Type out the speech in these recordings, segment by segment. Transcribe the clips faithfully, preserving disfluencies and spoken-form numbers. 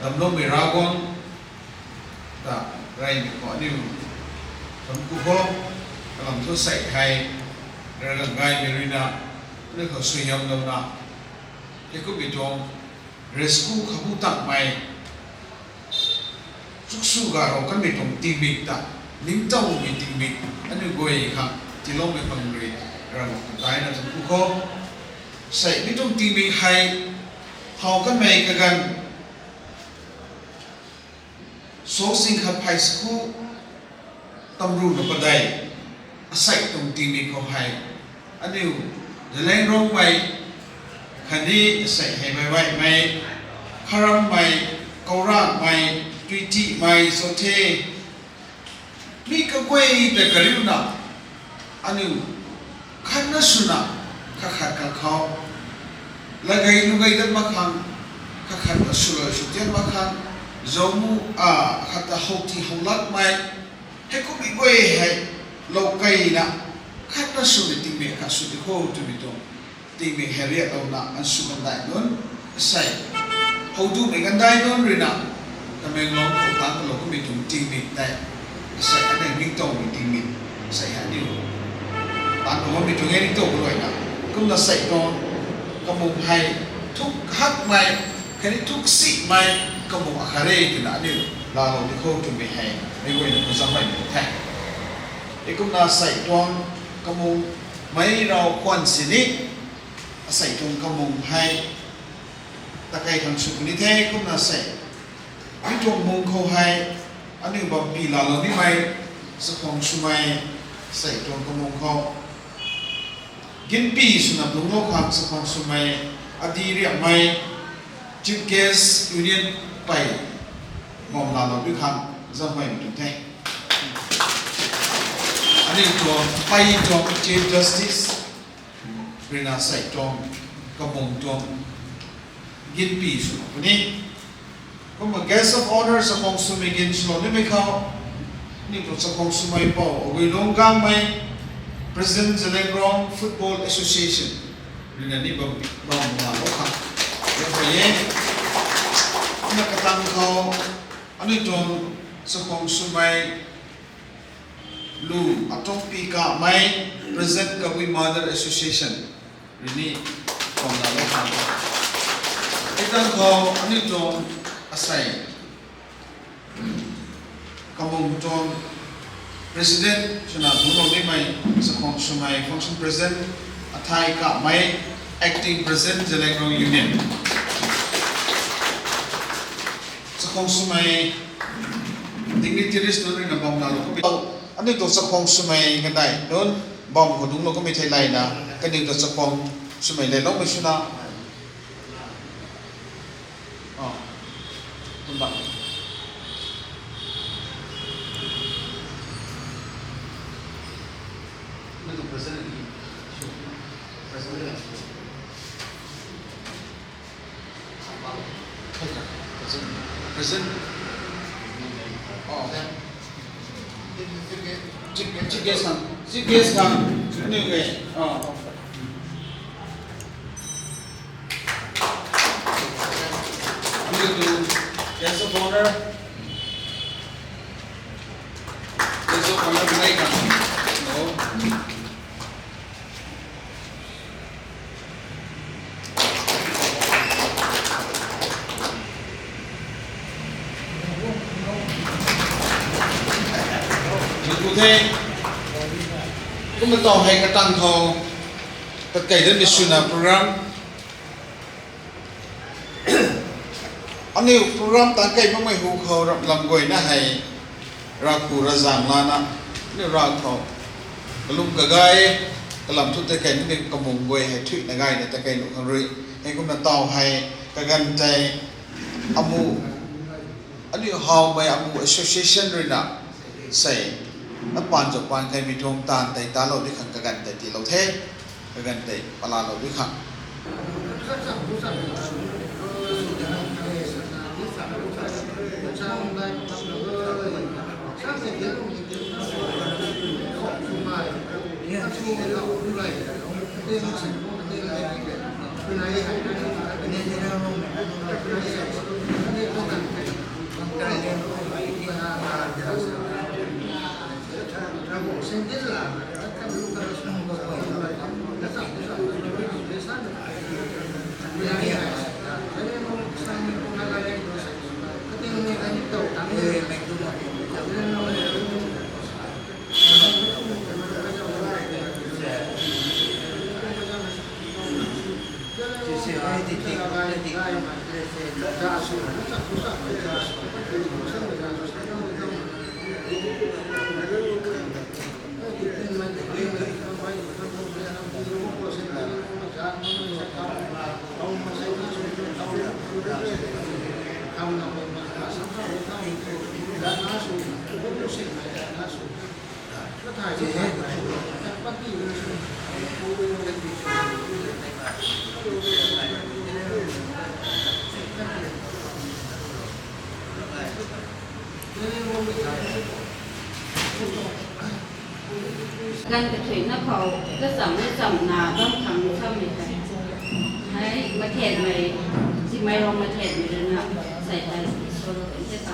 Damloumei Ravguangc ta reymei khou aniu thuanc ku kho. Kalam thu sei hei, rarganv gaymei ruina, aniu khou suaihiamlouna, heikumhmei tuang rescue khabu takmei, chuksu ga rou kanmei tuang tingmik ta, ningtowmei tingmik, aniu guay khang tiiloumei khang rui, Ravguangc ta daina thuanc ku kho. Sei mi tuang tingmik hei, how kanmei kaganv, Sosing khat phey saku, tamruna padeih, asei tuang tingmik khou hei, aniu Zeliangrongmei, khatni asei hei Baihbaihmei, Kharammei, Kourakmei, Tuitihmei, Chothe, mi kaguay ta kariuna, aniu khatna swna, khat khat khat khou, lagei lugei dat mak khang, khat khat ta swlou sw tian mak khang, zaumu, a, khat ta howti how lakmei, heikumhmei guay hei, lou keyna, khatna swmei tingmik khat sw di kho twmei tuang tingmik hei riaklouna answ kandai nunc, asei, howdumei kandai nunc ruina, Tamenglong khou tangc kalou kummei tuang tingmik tei, asei aniu ningtowmei tingmik, asei aniu tangc kalou kummei tuang e ningtow kaluaina, kumna sei tuang kamung hei, thuk hakmei, khatni thuk simei, kamung akhat re twna aniu laalou di kho twmei hei, meic guayna khou zaenghuaymei the. Heikumna sei tuang kamung meic rau khwan sini, asei tuang kamung hei, takei khang sw puni the kumna sei. Mi tuang mung khou hei, aniu bampi laalou nimei, chakhwang swmei, sei tuang kamung khou, ginpi swna lungclou khang chakhwang swmei, adi riakmei, Chief Guest Union pei, bam laalou di khang zaenghuaymei tuang the. Aniu tuang, pei tuang Chief Justice, ruina sei tuang, kamung tuang, ginpi swna puni. Kumna Guest of Honour chakhwang swmei gin swlou nimei khou, aniu tuang chakhwang swmei pou, Aguilung Gangmei, President Zeliangrong Football Association, ruina ni bam, bam laalou khang, zaenghuay e. Kumna katang khou, aniu tuang chakhwang swmei, Lu Atungpi Kamei, President Kabui Mother Association, rui ni, bam laalou khang. Hei tang khou aniu tuang asei, kamung tuang President swna lungclou nimei, chakhwang swmei Function President, Athai Kamei, Acting President Zeliangrong Union. Chakhwang swmei dignitaries nunc ruina bam laalou kummei, aniu tuang chakhwang swmei kandai nunc bam khou lungclou kummei thei layna, kaniw ta chakhwang swmei leyloumei swna, a, kum ta, aniu tuang president, president, president, president, a, chief guest khang, chief guest khang, aniu e, a, aniu tuang guest of honour, guest of honour kanei khang, hello. Nang ku the, kumna taw hei katang khou, tatkei danmei swna program, aniu program tangc kei makmei hu khou ramlam guayna hei, ravkhu ravzang lana, aniu rav khou, kalum kagay, kalam thu tatkei nimei kamung guay hei thuina gayna tatkei nuh khang rui, heikumna taw hei, kaganv tei, amu, aniu howmei amu association ruina, sei, na paan zauc paan kaimei tuang taanv tei talou di khang kaganv tei tiilou the, kaganv tei palaalou di khang. Ganv kathuina khou, kacham na chamna bam khang samei hei. Hei, mathenmei, simei rong mathenmei rui na, sei hei, solo te ta.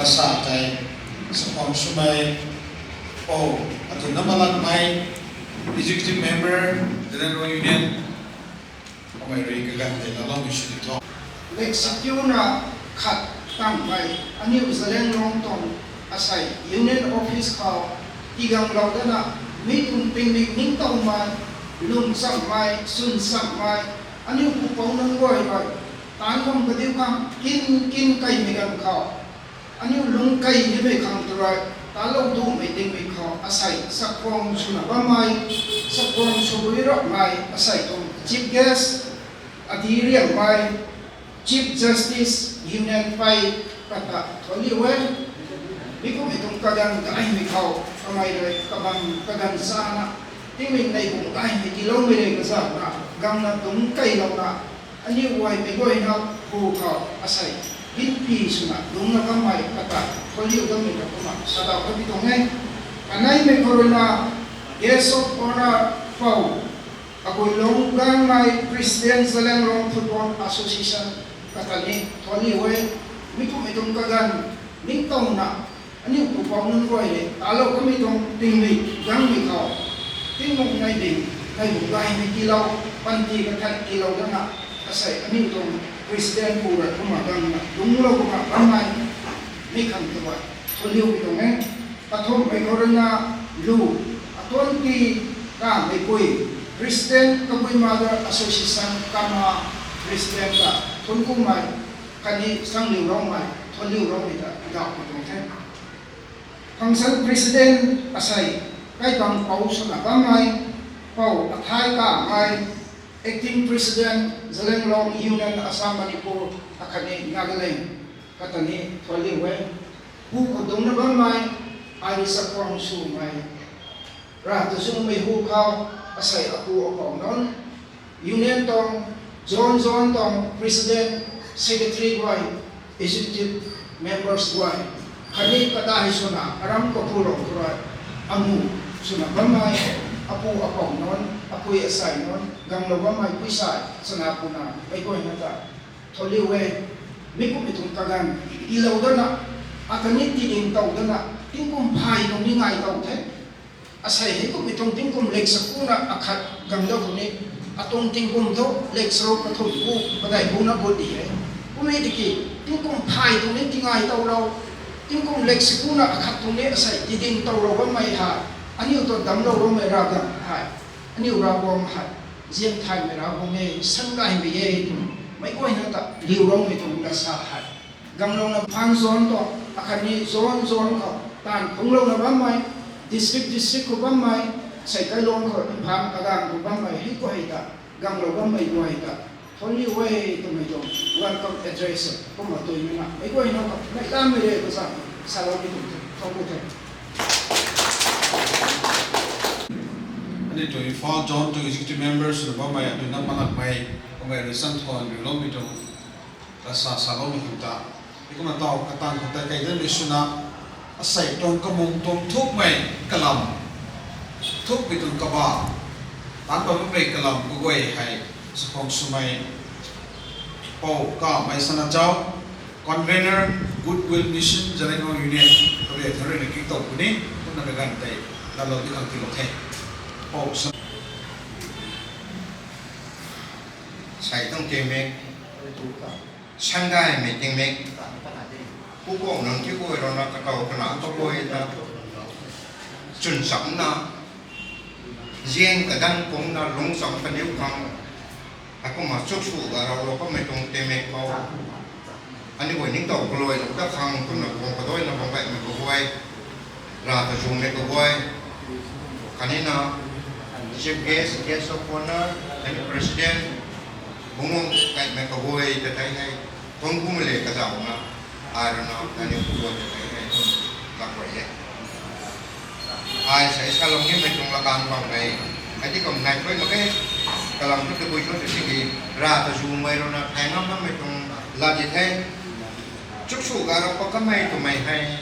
Sa tei, sakhwang swmei, o, atu na malakmei, Executive Member, Zeliangrong Union, kamei rui kaganv tei na loumei sw di tho. Executive na khat tangmei, aniu Zeliangrong tuang Asei Union Office khou tiganglou dana, mi tuang tingmik ningtowmei, lungchammei, swnchammei, aniu pupouc nunc guay rui, taanv bam kadiu khang kin kin kaimei ganv khou, aniu lungc kei nimei khang tw rui, talou dumei tingmik khou asei chakhwang swna bammei, chakhwang swbui rapmei asei tuang Chief Guest, adi riangmei, Chief Justice Union pei kata thonliu e. Mi kummei tuang kaganv gaymei khou kamei rui kabam kaganv chana, tingmik nei bung gaymei tiiloumei rui kazana, gangna dungc keilouna, aniu guaymei guayna hu khou asei binpi swna dungcna bammei kata thonliu dammei ta kumna sadaw kami tuang e. Kaneimei khou ruina Guest of Honour Pou Aguilung Gangmei, President Zeliangrong Football Association kata ni thonliu e. Mi kummei tuang kaganv ningtowna, aniu pupouc nunc guay rui talou kamei tuang tingmik gangmei khou, tingmuk nei ding, nei bung gaymei tiilou, panty kathan tiilou dana, asei aniu tuang President pu rui kumna gangna dungclou kumna bammei, mi khang tw rui thonliumei tuang e. Kathumhmei khou ruina lu, atuanc ti kameipui, President Kabui Mother Association kama, President ta thunc kumei, khatni sangliu roumei, thonliu roumei ta daw ku tuang the. Function President asei, Kaibang Pou swna bammei, Pou Athai Kamei, Acting President Zeliangrong Union Assam Manipur akhatni Nagaland kata ni thonliu e. Hu khou dungcna bammei, ai rui chakhwang swmei, Rav ta zumei hu khou, asei apu apou nunc, Union tuang, zone zone tuang President, Secretary guay, Executive Members guay, khatni kadai swna aram kapu rou khou rui, amu swna bammei, apu apou nunc, apui asei nunc, ganglou bammei pui sai chana puna meic guayna ta thonliu e. Mi kummei tuang kaganv tiilou dana, akhatni tiding tow dana, tingkum phay tuang ni ngai tow the. Asei hei kummei tuang tingkum lek sakuna akhat gangdau khou ni, atuang tingkum thu lek saruk kathumh ku, padeih kuna gut di e. Kummei tiki, tingkum phay tuang ni tingai tow lou, tingkum lek sakuna akhat tuang ni asei tiding towlou bammei hei, aniu ta damclou bammei Ravguangc hei, aniu Ravguangc hei, zianthaymei Ravguangc e, sangaymei e twmei meic guayna ta liuloumei tuang lasa hei, ganglouna Imphal zone tuang, akhatni zone zone khou taanv phungclouna bammei, district district khou bammei, sei kailuang khou Imphal agang khou bammei hei guay ta, ganglou bammei guay ta thonliu e twmei tuang welcome address kumna tuina meic guayna khou neihlamei rui kazanc saloumei tuang the, thangc ku the. Aniu tuang Imphal zone tuang executive members swna bammei, atuina malakmei, kamei rui chanthan riuloumei tuang lasa saloumei tuang ta, mi kumna taw kataanv khou tei kei danmei swna, asei tuang kamung tuang thukmei kalam, thukmei tuang kaba, taanc bammei kalam kaguay hei, chakhwang swmei, Pou Kamei Sanachau, Convener, Goodwill Mission, Zeliangrong Union, kabi tharuina kiktow puni, kumna kaganv tei laalou di khang tiilou the. Pou Sa- Sei tuang tingmik, sangaymei tingmik, pupouc nunc ti guay rui na katow kana kaguay ta, chwnchamna, zian kadanv kungna lungcham kaniw khang, heikumna chuksu garoulou kamei tuang tingmik khou, aniu guay ningtow kaluailou da khang twna guang kaduaina bam gaymei kaguay, Rav ta zumei kaguay, khatni na Chief Guest, Guest of Honour, khatni President, bungc gaymei kaguay ta tei hei, thangc kumei le kazauhna, ai rui na kaniw kaguay ta tei hei, thangc kaguay e. Ai sei salou nimei tuang lakan bam e, hei ti kum nai thuy mak e, kalam thu tabui thu tiki, Rav ta zumei rui na thay ngam ngammei tuang lat di the, chuksu garou pa kamei twmei hei,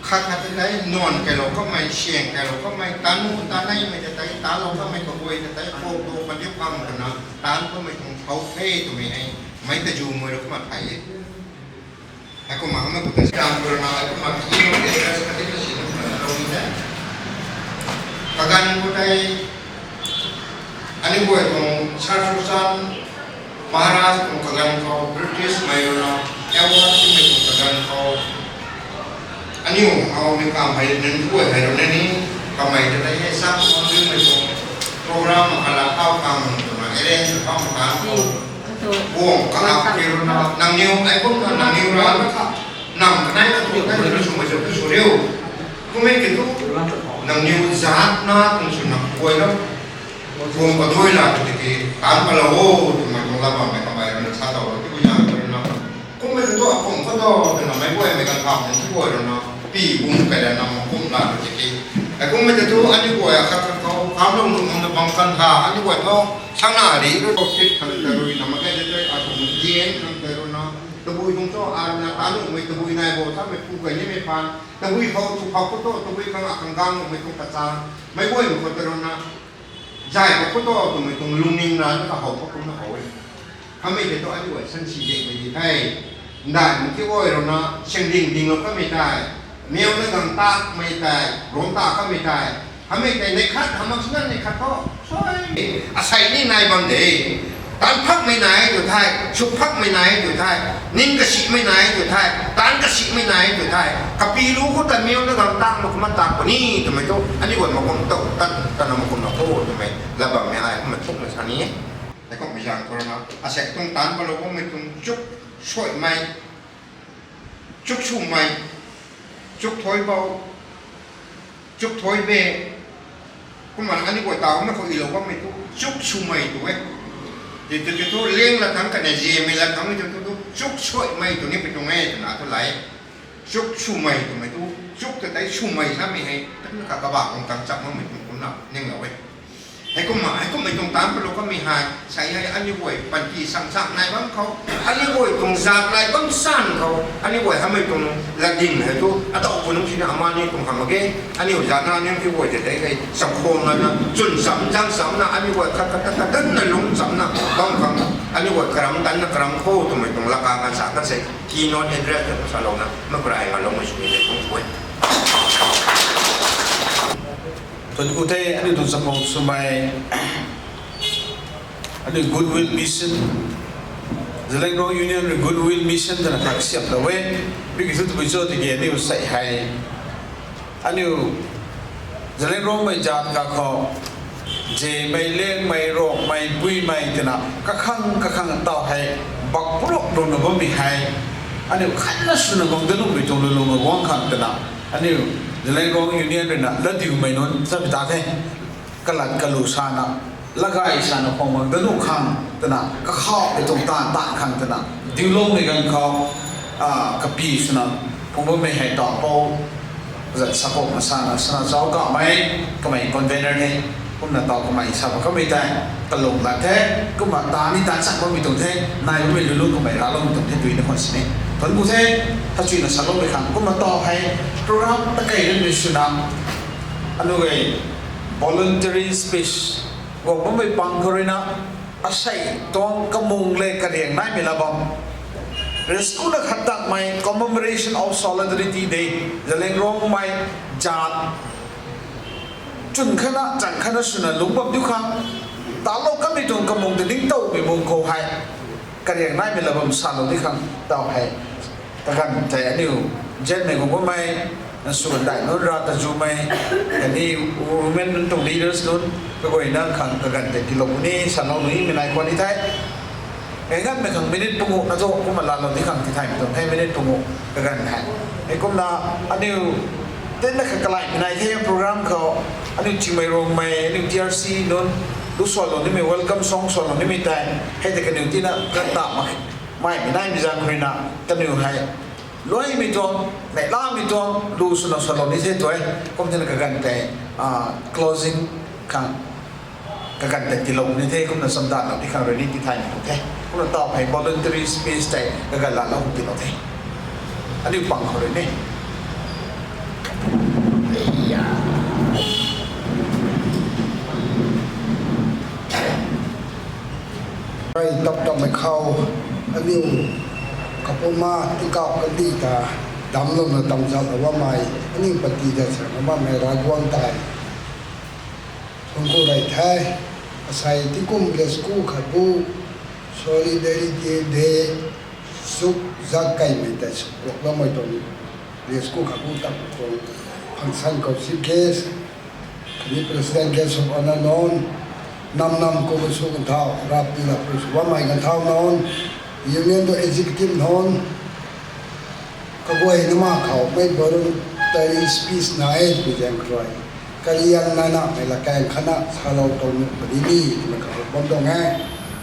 khat khat ta tei nuan kailou kamei, syang kailou kamei, tanu taneimei ta tei, talou kamei kaguay ta tei, pok do kaniw khang twna, taanc kamei tuang thau the twmei hei, meic ta zumei rui kumna thay e. Heikumna hamei khou ta stamp rui na, heikumna key note address khat di ta sina kumna lou ni the. Kaganv khou tei, aniu guay tuang Sar Surshan Maharaj tuang kaganv khou, British mei rui na award timei tuang kaganv khou, Aniu hau ni kam hei nin guay hei rui ni, kamei ta tei hei sam khwan dui mei tuang program ma kala khau khang twna arrange kham kan khou. Guang ka ap ki rui na, nangniw ai kum na nangniw ra na kha, nam kanai na tu kanai na sw mei sw tu sw riu. Kum e ki tu, nangniw zat na kum sw na guay na. Kum ka dui la tu tiki, tan ka la o, twmei tuang la bam mei kamei rui na sa tau lo, ti bu yang tu rui na. Kummei tu akum khou tu, twna meic guay mei kan pham ni guay rui na, pi bum kai la na kum la tu tiki. Ai kummei tu aniu guay akhat khat khou, kam lung lung na bam kan tha, aniu guay thu, sang na ri, rui bok sit khang ta rui na, ma kai de tei, akum dien khang ta rui na, tabui hung tu, a na, ta lung mei tabui nai bo, sa mei pu kai ni mei pan, tabui khou, tu khou khou tu, tabui khang a khang gang lung mei tu ka cha, meic guay mei khou ta rui na, zay ka khou tu, twmei tuang lungning na, na ka how khou kum na how e. Kamei tei tu aniu guay san si dek mei di the. Ndai mung ki guay rui na, sing ding ding lou kamei tei. Miu na gang tak mei tei, rom tak kamei tei. Kamei tei nei khat, hamak sina nei khat tu. Soi. Asei ni nai bam de. Tan phakmei nai tu the, suk phakmei nai tu the, ning kasimei nai tu the, tan kasimei nai tu the, kapi lu khou ta miu na gang tang mak mak tang puni twmei tu, aniu guay makum tu, tan, tan makum na khou twmei, la bam mei ai, kum na thuk na sa ni. Ai kum mei zang khou rui na, asei tuang tan palou kummei tuang chuk suaimei, chuk swmei, chuk thoi bou, chuk thoi be, kumna aniu guay taw na khou ilou bammei tu, chuk swmei tu e. Ti tu ki tu, leng la thangc kane ziamei la thangc tu tu tu, chuk suaimei tu ni pi tuang e, twna tu lai. Chuk swmei twmei tu, chuk ta tei swmei samei hei, tan na kha kabah kung tang chak makmei tuang kumna, ninglou e. Heikumna, heikummei tuang tan palou kamei hei, sei hei aniu guay panty sang chak nai bam khou, aniu guay tuang zat nai bam san khou, aniu guay hamei tuang latding hei tu, atow pu nung sina ama ni tuang kham mak ge, aniu zat na aniu kiu guay tei tei hei, samkhwang na na, chwn cham, zang cham na, aniu guay khat khat khat khat tan na lung cham na, bam khang, aniu guay karam tan na karam khou twmei tuang laka kan sa kan sei, keynote address ta salouna, makrai ngalou mei sw ni le tuang guay. Tun ku the, aniu tuang chakhwang swmei, aniu Goodwill Mission, Zeliangrong Union rui Goodwill Mission twna kha siamlou e. Mi ki thu tabui cho tiki aniu sei hei, aniu Zeliangrongmei zat kakhou, Zemei, Liangmei, Rongmei, Puimei twna kakhang kakhang taw hei, bak purok runa bammei hei, aniu khatna swna guang danuhmei tuang lulung guang khang twna, aniu Zeliangrong Union rui na latdiumei nunc chabi ta the. Kalat kalu sana, lagay sana khwang bam danuh khang twna, kakhou kei tuang taanv taanv khang twna, diuloumei ganv khou, kapi swna, phung bammei hei taw pou, zat sa khou masana, sana zauc kamei, kamei convener the, kumna taw kamei sa ba kamei tei, kalung lat the, kumna ta ni ta chak bammei tuang the, nai bammei lulu kamei raloumei tuang the, dui na khwan sini. Tun ku the, thachuina saloumei khang, kumna taw hei, program takei ranmei swna, anu gei, voluntary speech, guang bammei pang khou rui na, asei tuang kamung le kariang naimei la bam. Rescue na khat takmei Commemoration of Solidarity Day, Zeliangrongmei zat, chwn khatna, chang khatna swna lungc bam diu khang, talou kamei tuang kamung ta ningtowmei mung khou hei, kariang naimei la bam salou di khang taw hei. Kaganv tei aniu, Zemei guang bammei, sw gandai nunc ra ta zumei, khatni women nunc tuang leaders nunc, kaguayna khang kaganv tei tiilou puni, salou nimei nai khwan ni the. Nganmei khang minute panguh na thu, kumna laalou di khang tithaymei tuang the minute panguh kaganv hei. Heikumna aniu, tinna kha kalaimei nai the program khou, aniu Chingmei Rongmei, aniu T R C nunc, lu sualou nimei welcome song sualou nimei tei, hei tei kaniw tina kan ta mak. Mei, mei naimei zaeng khou rui na, kaniw hei, luaimei tuang, neihlamei tuang, lu swna sualou ni the tu e, kum tina kaganv tei, closing khang, kaganv tei tiilou ni the, kumna chamdanvlou di khang rui ni tithaymei tuang the, kumna taw hei voluntary speech tei kaganv laalou tiilou the. Aniu pang khou rui ni. Ai tap tapmei khou, aniu kapuma tingkauh kandih ta damclouna tamzauhlou bammei, aniu panty ta sana bammei Ravguangc tei thuanc ku rey the. Asei tingkum le school khat bu Solidarity Day suk zak kaimei tei suk kuakloumei tuang School khat bu tang tuang function khou chief guest, khatni president guest of honour nunc, nam nam khou sw kan thau, rap ti rap khou sw bammei kan thau nunc, union tuang executive nunc, kaguayna ma khou mei voluntary speech nai e twmei zaeng khou rui, kaliang nai namei lakaeng khatna salou tuang nuh puni ni twmei khou bam tuang e.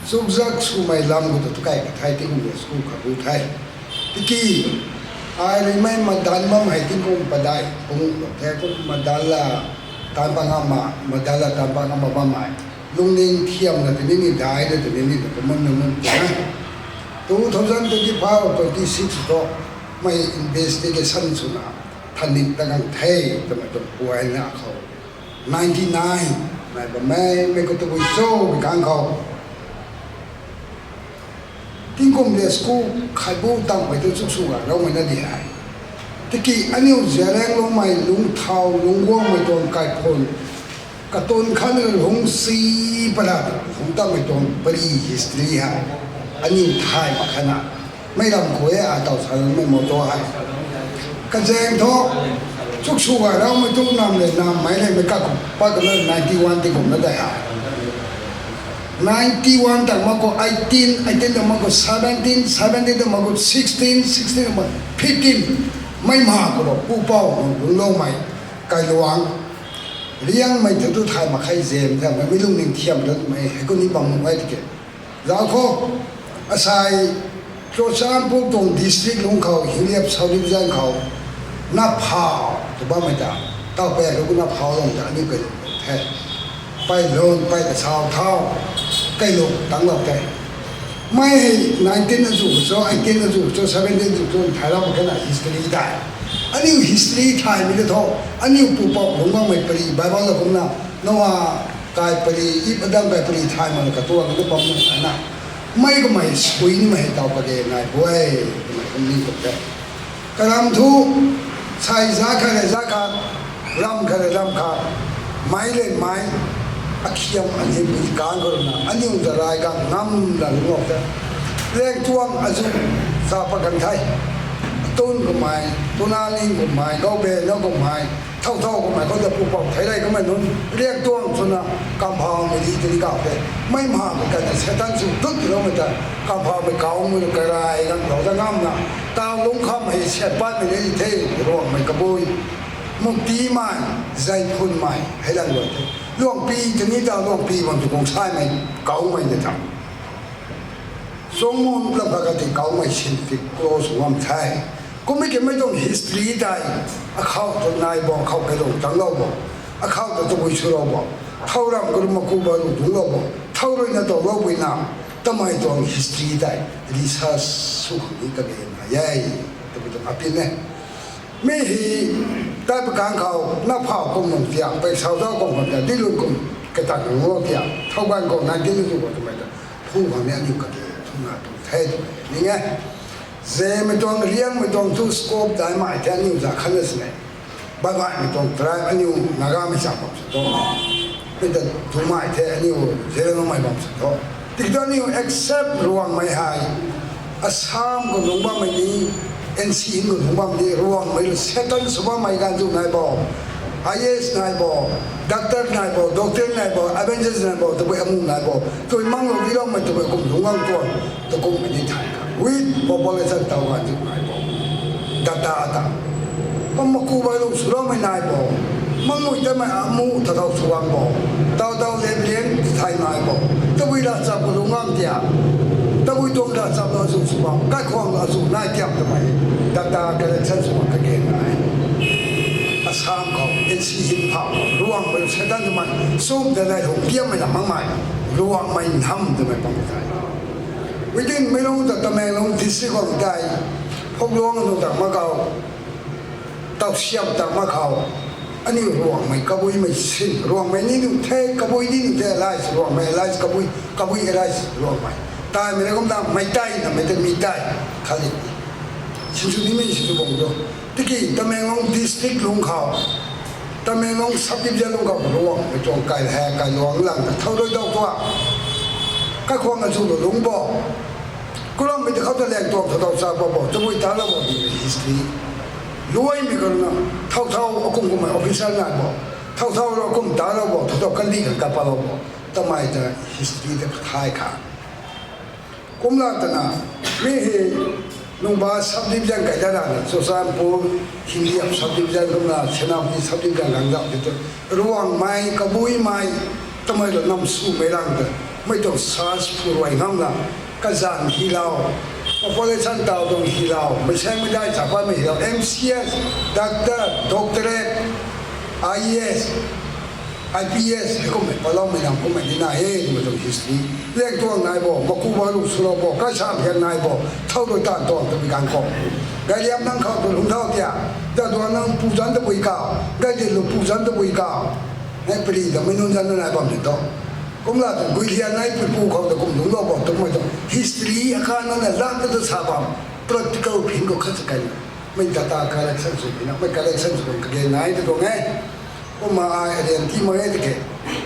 Chukzak swmei lam khou tu tu kai ka the, tingkum le school khat bu the. Tiki, ai rui mei madan bam hei tingkum padeih pung lou the, kum madan la tan pa ngam ma, madan la tan pa ngam ma bammei. Lungning thiam na tini ni dai na tini ni ta kumna nunc tw e. Two thousand twenty-five, twenty-six thu mei investigation swna thanit ta kan the twmei tuang puaina khou ninety nine nai bammei, mei khou tabui cho bi kang khou tingkum le school khat bu tangmei tu chuk sw ga loumei na di hei. Tiki aniu Zeliangrongmei lungcthau lungcguangmei tuang kaiphun, katun khatna lungc si pala lungc tamei tuang pari history hei aniu thay mak khatna, mei ram khou e a taw sa mei motto hei. Kazaeng thu, chuk sw ga loumei tu nam le nam mei le mei kak pat kana ninety one tingkum na dai hei. Ninety one tang mak khou eighteen, eighteen tang mak khou seventeen, seventeen tang mak khou sixteen, sixteen tang mak fifteen. Mei ma khou lo pupouc lungcloumei kailuang, Liangmei thu tu thay mak khe zem ta mei lungning thiam ta mei hei khou ni bam nuh e tiki. Zauc khou, asei Churachandpur tuang district lungc khou, Henglep South Division khou, Naphau tw bammei ta, taw pe khou Naphau lung ta aniu kailung the. Pei lun, pei kasau thau, kailung tangclou the. Mei hei nineteen azu cho, eighteen azu cho, seventeen azu cho, thay ram kena history tei. Aniu history thaymei ta thu, aniu pupouc lungc bammei pari, Bible la kumna, Noa kai pari, Eve Adam kai pari thay mak katuang tu bam nuh na. Mei kamei sui nimei hei taw kage nai bu e, kamei kum ni kum the. Karam thu, sei za khat le za khat, ram khat le ram khat, mei le mei, akhiam anim pui kan khou rui na, aniu ta rai gang ngam la lungc lou the. Lengtuang azu, sa pa kan the. Tun kamei, Tunaling kamei, Gaube na kamei, thau thau kamei khou ta pupouc thei rei kamei nunc, Liangtuang swna, Kamphaumei di tini kau the. Mei ma kau kata Satan sw dut tiloumei ta, Kamphaumei kaumei karai ganglou ta ngamna, taw lungc kham hei siat patmei ni the, Ruangmei kabui. Muktimei, Zaiphunmei, hei lang lou the. Luangpi tini ta Luangpi bam tu kung saimei, kaumei ni ta. Chungmun lam khat kati kaumei sin ti close ngam the. Kummei kimei tuang history tei, akhou tu nai bo, akhou kailung tangclou bo, akhou ta tabui swlou bo, thau ram karu maku ba lu dungclou bo, thau rui na towlou bui na, tamei tuang history tei research sw khang ni kage nai e, tabui tuang apin e. Mi hei, tai pakang khou, Naphau kum nung tiang, pei sau zau kum khou ta, di lung kum, kata nung lo tiang, thau gan khou, nai di lung kum khou twmei ta, phu khang ni aniu kage, thuna tu the twmei, ning e. Zemei tuang, Liangmei tuang thu scope dai mai the aniu za khatna sini. Baihbaihmei tuang tribe aniu Nagamei cham bam sa tho. Mei ta tumei the aniu Zeliangrongmei bam sa tho. Tiki thu aniu except Ruangmei hei, Assam khou lungc bammei ni, N C hym khou lungc bammei ni, Ruangmei rui Satan sw bammei ganv tu nai bo, I A S nai bo, doctor nai bo, doctor nai bo, evangelist nai bo, tabui amu nai bo, tui manglou tiloumei tabui kum lungc gang tuang, takummei ni thay kha. With population taw ganv tu nai bo. Data ta. Pam maku bai lung swloumei nai bo. Mangmui tamei amu tatau sw gang bo. Taw taw le bilian thay nai bo. Tabui ravchap khou lungc gang tia. Tabui tuang ravchap lo azu sw bam. Kaikhwang lo azu nai tiam tamei. Data collection sw bam kage nai. Assam khou, N C hym phau, Ruangmei Satan twmei, sum ta dai lung tiammei na makmei, Ruangmei nam twmei pam thei. Within mei lung ta Tamenglong district khou tei, Phokluang nung ta mak khou, Tausiam ta mak khou, aniu Ruangmei kabuimei sin, Ruangmei ni nuh the, kabui ni nuh the, allies Ruangmei, allies kabui, kabui allies Ruangmei. Taimei na kum ta, mei tei na, mei tei, mi tei, khat li. Sinsw nimei sinsw bung tu. Tiki Tamenglong district lungc khou, Tamenglong subdivision lungc khou Ruangmei tuang kai he, kailuang lang ta thau rui dau tuang. Kaikhwang azu lou lungc bo. Kulammei ta khou ta leng tuang thau thau cha bo bo, tabui ta la bo di history. Luaimei khou na, thau thau akum kummei officer nai bo, thau thau akum ta lou bo, thau thau kandi khang kapa lou bo, tamei ta history ta kathai kha. Kumla tana, mi hei Nungba subdivision kai da na, Churachandpur, Hindi subdivision kumna, Senapati subdivision gang zau ti tu, Ruangmei, Kabuimei, tamei lo nam swmei rang ta, mei tuang search phu ruai ngam la, kazan hilou, population tau tuang hilou, mei seng mei dai chapa mei hilou, M C S, doctor, doctorate, I A S, I P S, hei kummei, paloumei nam kummei ni nai e, twmei tuang history. Leng tuang nai bo, maku ba lu swlou bo, kaisam hian nai bo, thau lu tan tuang tabui kan khou. Gayliam nang khou tu lungc thau tia, da tuang nang pu zan tabui kau, gay di lu pu zan tabui kau. Hei pari ta mei nunc zan nai bam ni tu. Kumla tu gui hian nai pui pu khou ta kum lungc lou bo, twmei tuang history akan nana lak ta tu sa bam, practical phin khou khat sa kai. Mei data collection sw pi na, mei collection sw kage nai ta tuang e. Kumna ai rian ti mak e tiki,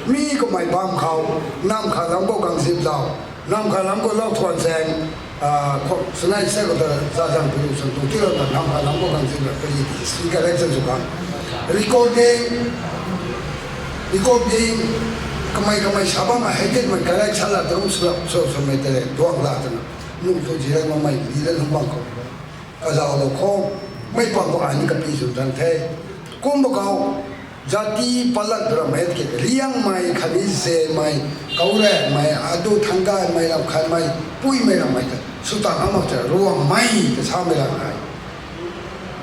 mi kummei bam khou, nam kha lam khou gang zip zau, nam kha lam khou lou thuan zaeng, sunai se khou ta zazang pollution tu tilou ta nam kha lam khou gang zip zau, pari history collection sw khang. Recording, recording, kamei kamei sa bammei hei tinmei collection la ta kum swlou, sw, swmei tei tuang la twna, nuh tu zirei makmei di la lung bang khou. Kazauhlou khou, mei pang khou ai ni kapi sw tan the. Kum bo khou, jati palat ramei tiki, Liangmei khatni Zemei, Kauremei, adu Thanggaimei, Ramkhanmei, Puimei ramei ta, sw tan amak ta, Ruangmei ta samei ram ai.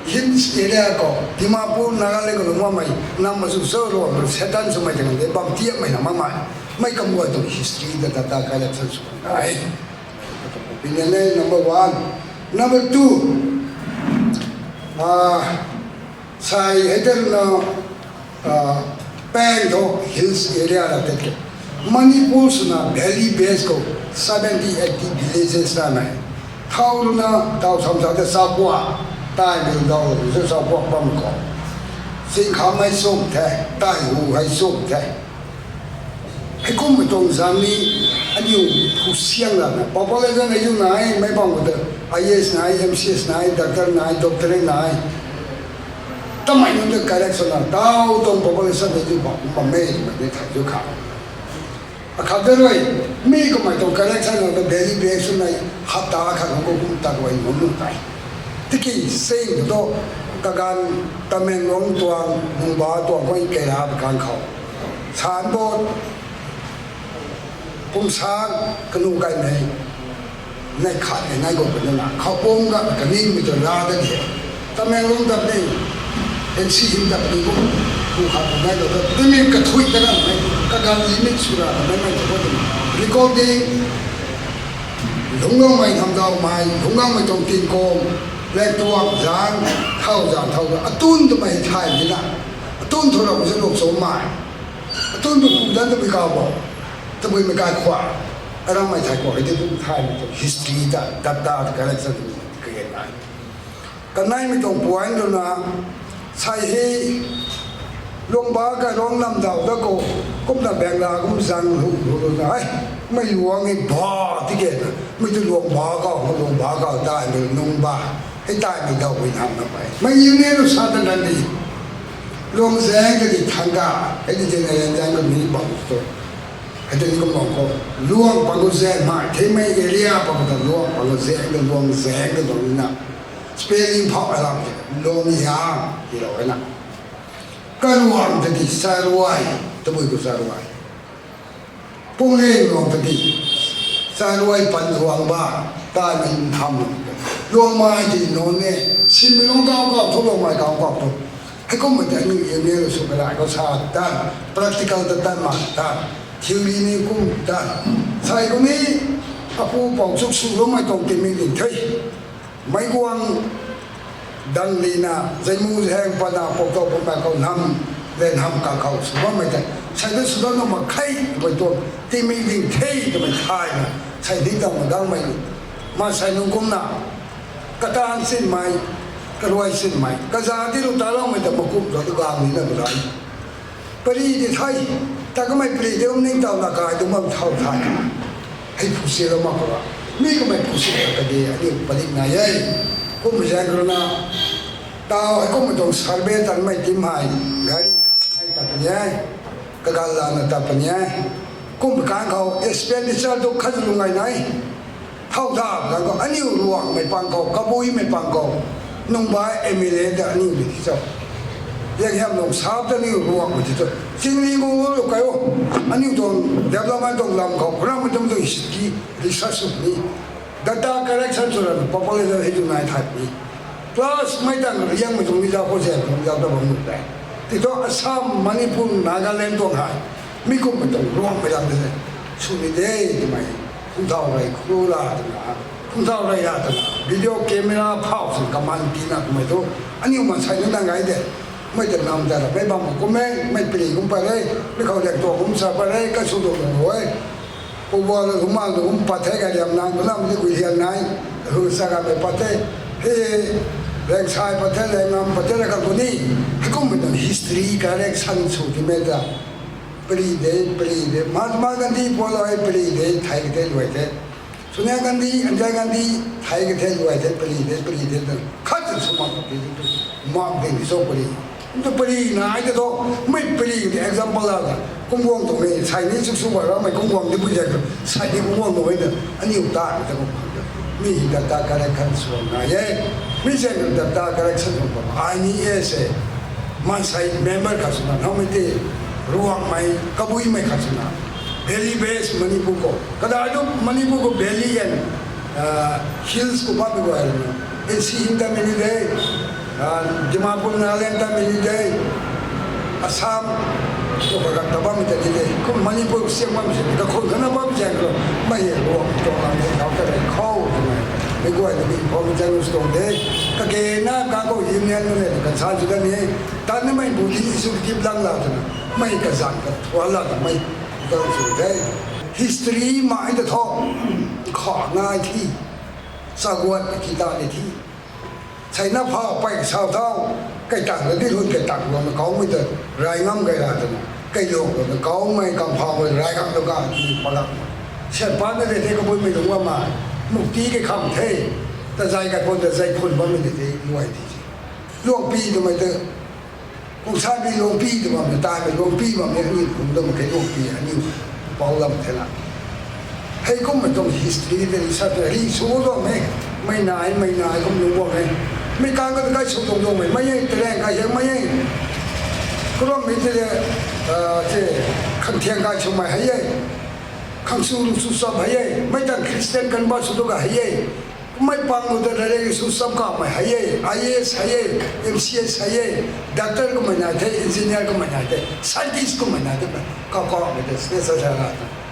Hills area khou, Dimapur, Nagaland khou lungc bammei, nam azu so Ruang, Setan swmei ta kan de, bam tiakmei na makmei, mei kamuai tuang history ta data collection sw kan ai. Opinion e, number one. Number two, ah, sai hei tei na, ah, pang tho hills area la tei ke. Manipur swna valley base khou seventy, eighty villages na nai. Thau runa, thau sam sa te sapua, tai mil dau lu se sapua bam khou. Singkhamei sum the, tai hu hei sum the. Hei kummei tuang zan ni, aniu phu siang lana, population hei zu nai, mei bam khou ta, I A S nai, M C S nai, doctor nai, doctorate nai. Tamei nunc ta correction na, tau tuang population hei zu bam, bam mei, mei ni thai zu kha. Akhat de rui, mi kummei tuang correction na ta daily basis nai, hapta khat khou kum ta rui nunc nunc tai. Tiki sing tu, kaganv Tamenglong tuang, Nungba tuang khou kei ra bi kan khou. San bo, kum sang kanu kaimei, nai khat e nai go kanu na, khou pum ga kaningmei tu la da di. Tamenglong dap ni, N C him dap ni kum, kum khat nai go ta, timi kathui ta na mei, kaganv limit sw ra na mei mei tu bo tu. Recording, lungcloumei, thamdaumei, lungcloumei tuang tingkum, le tuang zan, thau zan, thau zan, atun twmei thay ni na, atun thu rau se luk chumei, atun bu pu dan tabui kau bo, tabui mei kai khua, aramei thai khua hei di kum thaymei tuang history ta, data ta collection twmei kage nai. Kaneimei tuang puan runa, sai hei, Luangba kai luang nam dau da khou, kumna Bangla kum zang lu, lu, lu na, ai, mei luang e ba, tiki, mei tu Luangba kau, luangba kau, taimei Nungba, hei taimei dau bui nam na pai. Mei union lu sa tan tan di, luang zaeng ka di thang ka, hei di zaeng zaeng zaeng ka mi bang tu. Hei tu ni kum bang khou, luang pang khou zaeng mai, theimei area pang khou ta luang pang khou zaeng ka, luang zaeng ka luang na. Spelling phau alam, luang yang, hi lou e na. Karuang ta di saruai, tabui khou saruai. Pungleng luang ta di, saruai pan luang ba, taimei tham luang. Luangmei di nunc e, sinmei luang kau kau thu, luangmei kau kau thu. Hei kummei ta aniu M L sw kalai khou sa tan, practical ta tan ma tan, theory ni kum tan. Sai khou ni, apu pou chuk sw loumei tuang timei ding the. Meic guang dang lina, zeimu zaeng pana, pou tou pumei khou nam, le nam ka khou sw bammei tei. Sai ta sw dat nuh mak khe, twmei tuang timei ding the, twmei thayna. Sai di tawna gangmei, maansei nunc kumna, kataanv sinmei, karuai sinmei, kaza di lu taloumei ta makum ta tu gang nina bu dai. Pari di the, ta kamei pari di um ningtowna kai tu bam thau the. Hei phu silou mak khou ra. Mi kamei phu si kage, aniu palik nai e. Kummei zaeng runa, Tau hei kumna tuang survey tanmei team hei, gari hei tat puni e, kagal lana tat puni e. Kum kang khou expenditure tu khat lung ngai nai. Thau ta kang khou aniu Ruangmei pang khou, Kabuimei pang khou, nung bai M L A ta aniu di ti cho. Yang hiam nung sap ta aniu Ruangmei ti cho. Chingli ngu lu kai o. Aniu tuang development tuang lam khou, kuram tuang tu his ki research sw ni. Data collection sw ran population hei tu nai that ni. Plus mei tang riangmei tuang ni zau khou zan tuang zau ta bam nu tei. Ti thu Assam, Manipur, Nagaland tuang hei. Mi kummei tuang Ruangmei lam de. Sw ni de twmei. Kum thau rei khru la twna. Kum thau rei la twna. Video camera phau sin kaman tina twmei tu. Aniu maansei nunc nang gai de. Mei ta nam ta la. Mei bam kum e. Mei pili kum pa re. Mei khou liak tuang kum sa pa re. Ka sw tuang tuang e. Pu bua la kum ma tuang kum pat the ka liam nang. Kum lam di gui liam nai. Hu sa ka mei pat the. He. Leng sai pat the, leng ngam pat the la ka kum ni. Hei kummei tuang history collection sw ti mei ta. Pali de, pali de. Mahatma Gandhi pualou hei pali de, thei kei the luai the. Sonia Gandhi, Indira Gandhi, thei kei the luai the, pali de, pali de. Khat sw mak kei the, mak de ni so pali. Ntu pali nai de tho, mei pali de example la ta. Kum guang tuang e, sai ni suk suk ba ra mei kum guang de pui zai ko, sai ni kum guang tuang e de. Aniu ta de kum. Mi data collection sw nai e. Mi zai data collection sw ba. Ai ni e se. Maansei member khat swna, how many, Ruangmei, Kabuimei khat swna. Valley based Manipur khou. Kadai tu Manipur khou valley and, uh, hills khou bam mi guay na. N C Hills ta mini de. Uh, Dimapur Nagaland ta mini de. Assam khou kagat ta bam mi ta ni de. Kum Manipur siam bam si. Kakhun khana bam zang lo. Mei e Ruang tuang lam de. Khou ta rei khou. Mi guay na mi phou mi zang lo sw tuang de. Kage na ka khou union na le. Kan san sw ta ni. Tan ni mei bu di sw kip lang la ta na. Mei kazan ka thuan la ta mei. Tang sw de. History ma ai ta tho. Kha nai thi. Chaguat ki ta ni thi. China pha pai sau thau. Kai tang la di hun kai tang lo na kau mei ta. Rai ngam kai la ta na. Kai lo lo na kau mei kam pha mei rai ngam lo ka ni pa la. Sian pa na de the Kabuimei lung wa ma. Mukti ke kham the. Ta zai kai pon ta zai phun bam mei de the luai thi. Luangpi twmei ta. Kung sa bi luangpi tw bam na, tai mei luangpi bam ni, aniu kum dam kei luangpi, aniu pau lam the na. Hei kummei tuang history de research ri sw tuang e, mei nai, mei nai kum lung guang e. Mei kang ka kai sw tuang tuang mei, mei e, terang kai hiang mei e. Kuram mei te, ah, te, khang thiang kai sw mei hei e. Khang sw lu sw sap hei e. Mei tang Christian kan ba sw tu ka hei e. Mei pang lu ta rei rei sw sap kamei hei e, I A S hei e, M C S hei e, doctor kummei nai the, engineer kummei nai the, scientist kummei nai the, kau kau mei the, space sa sa na.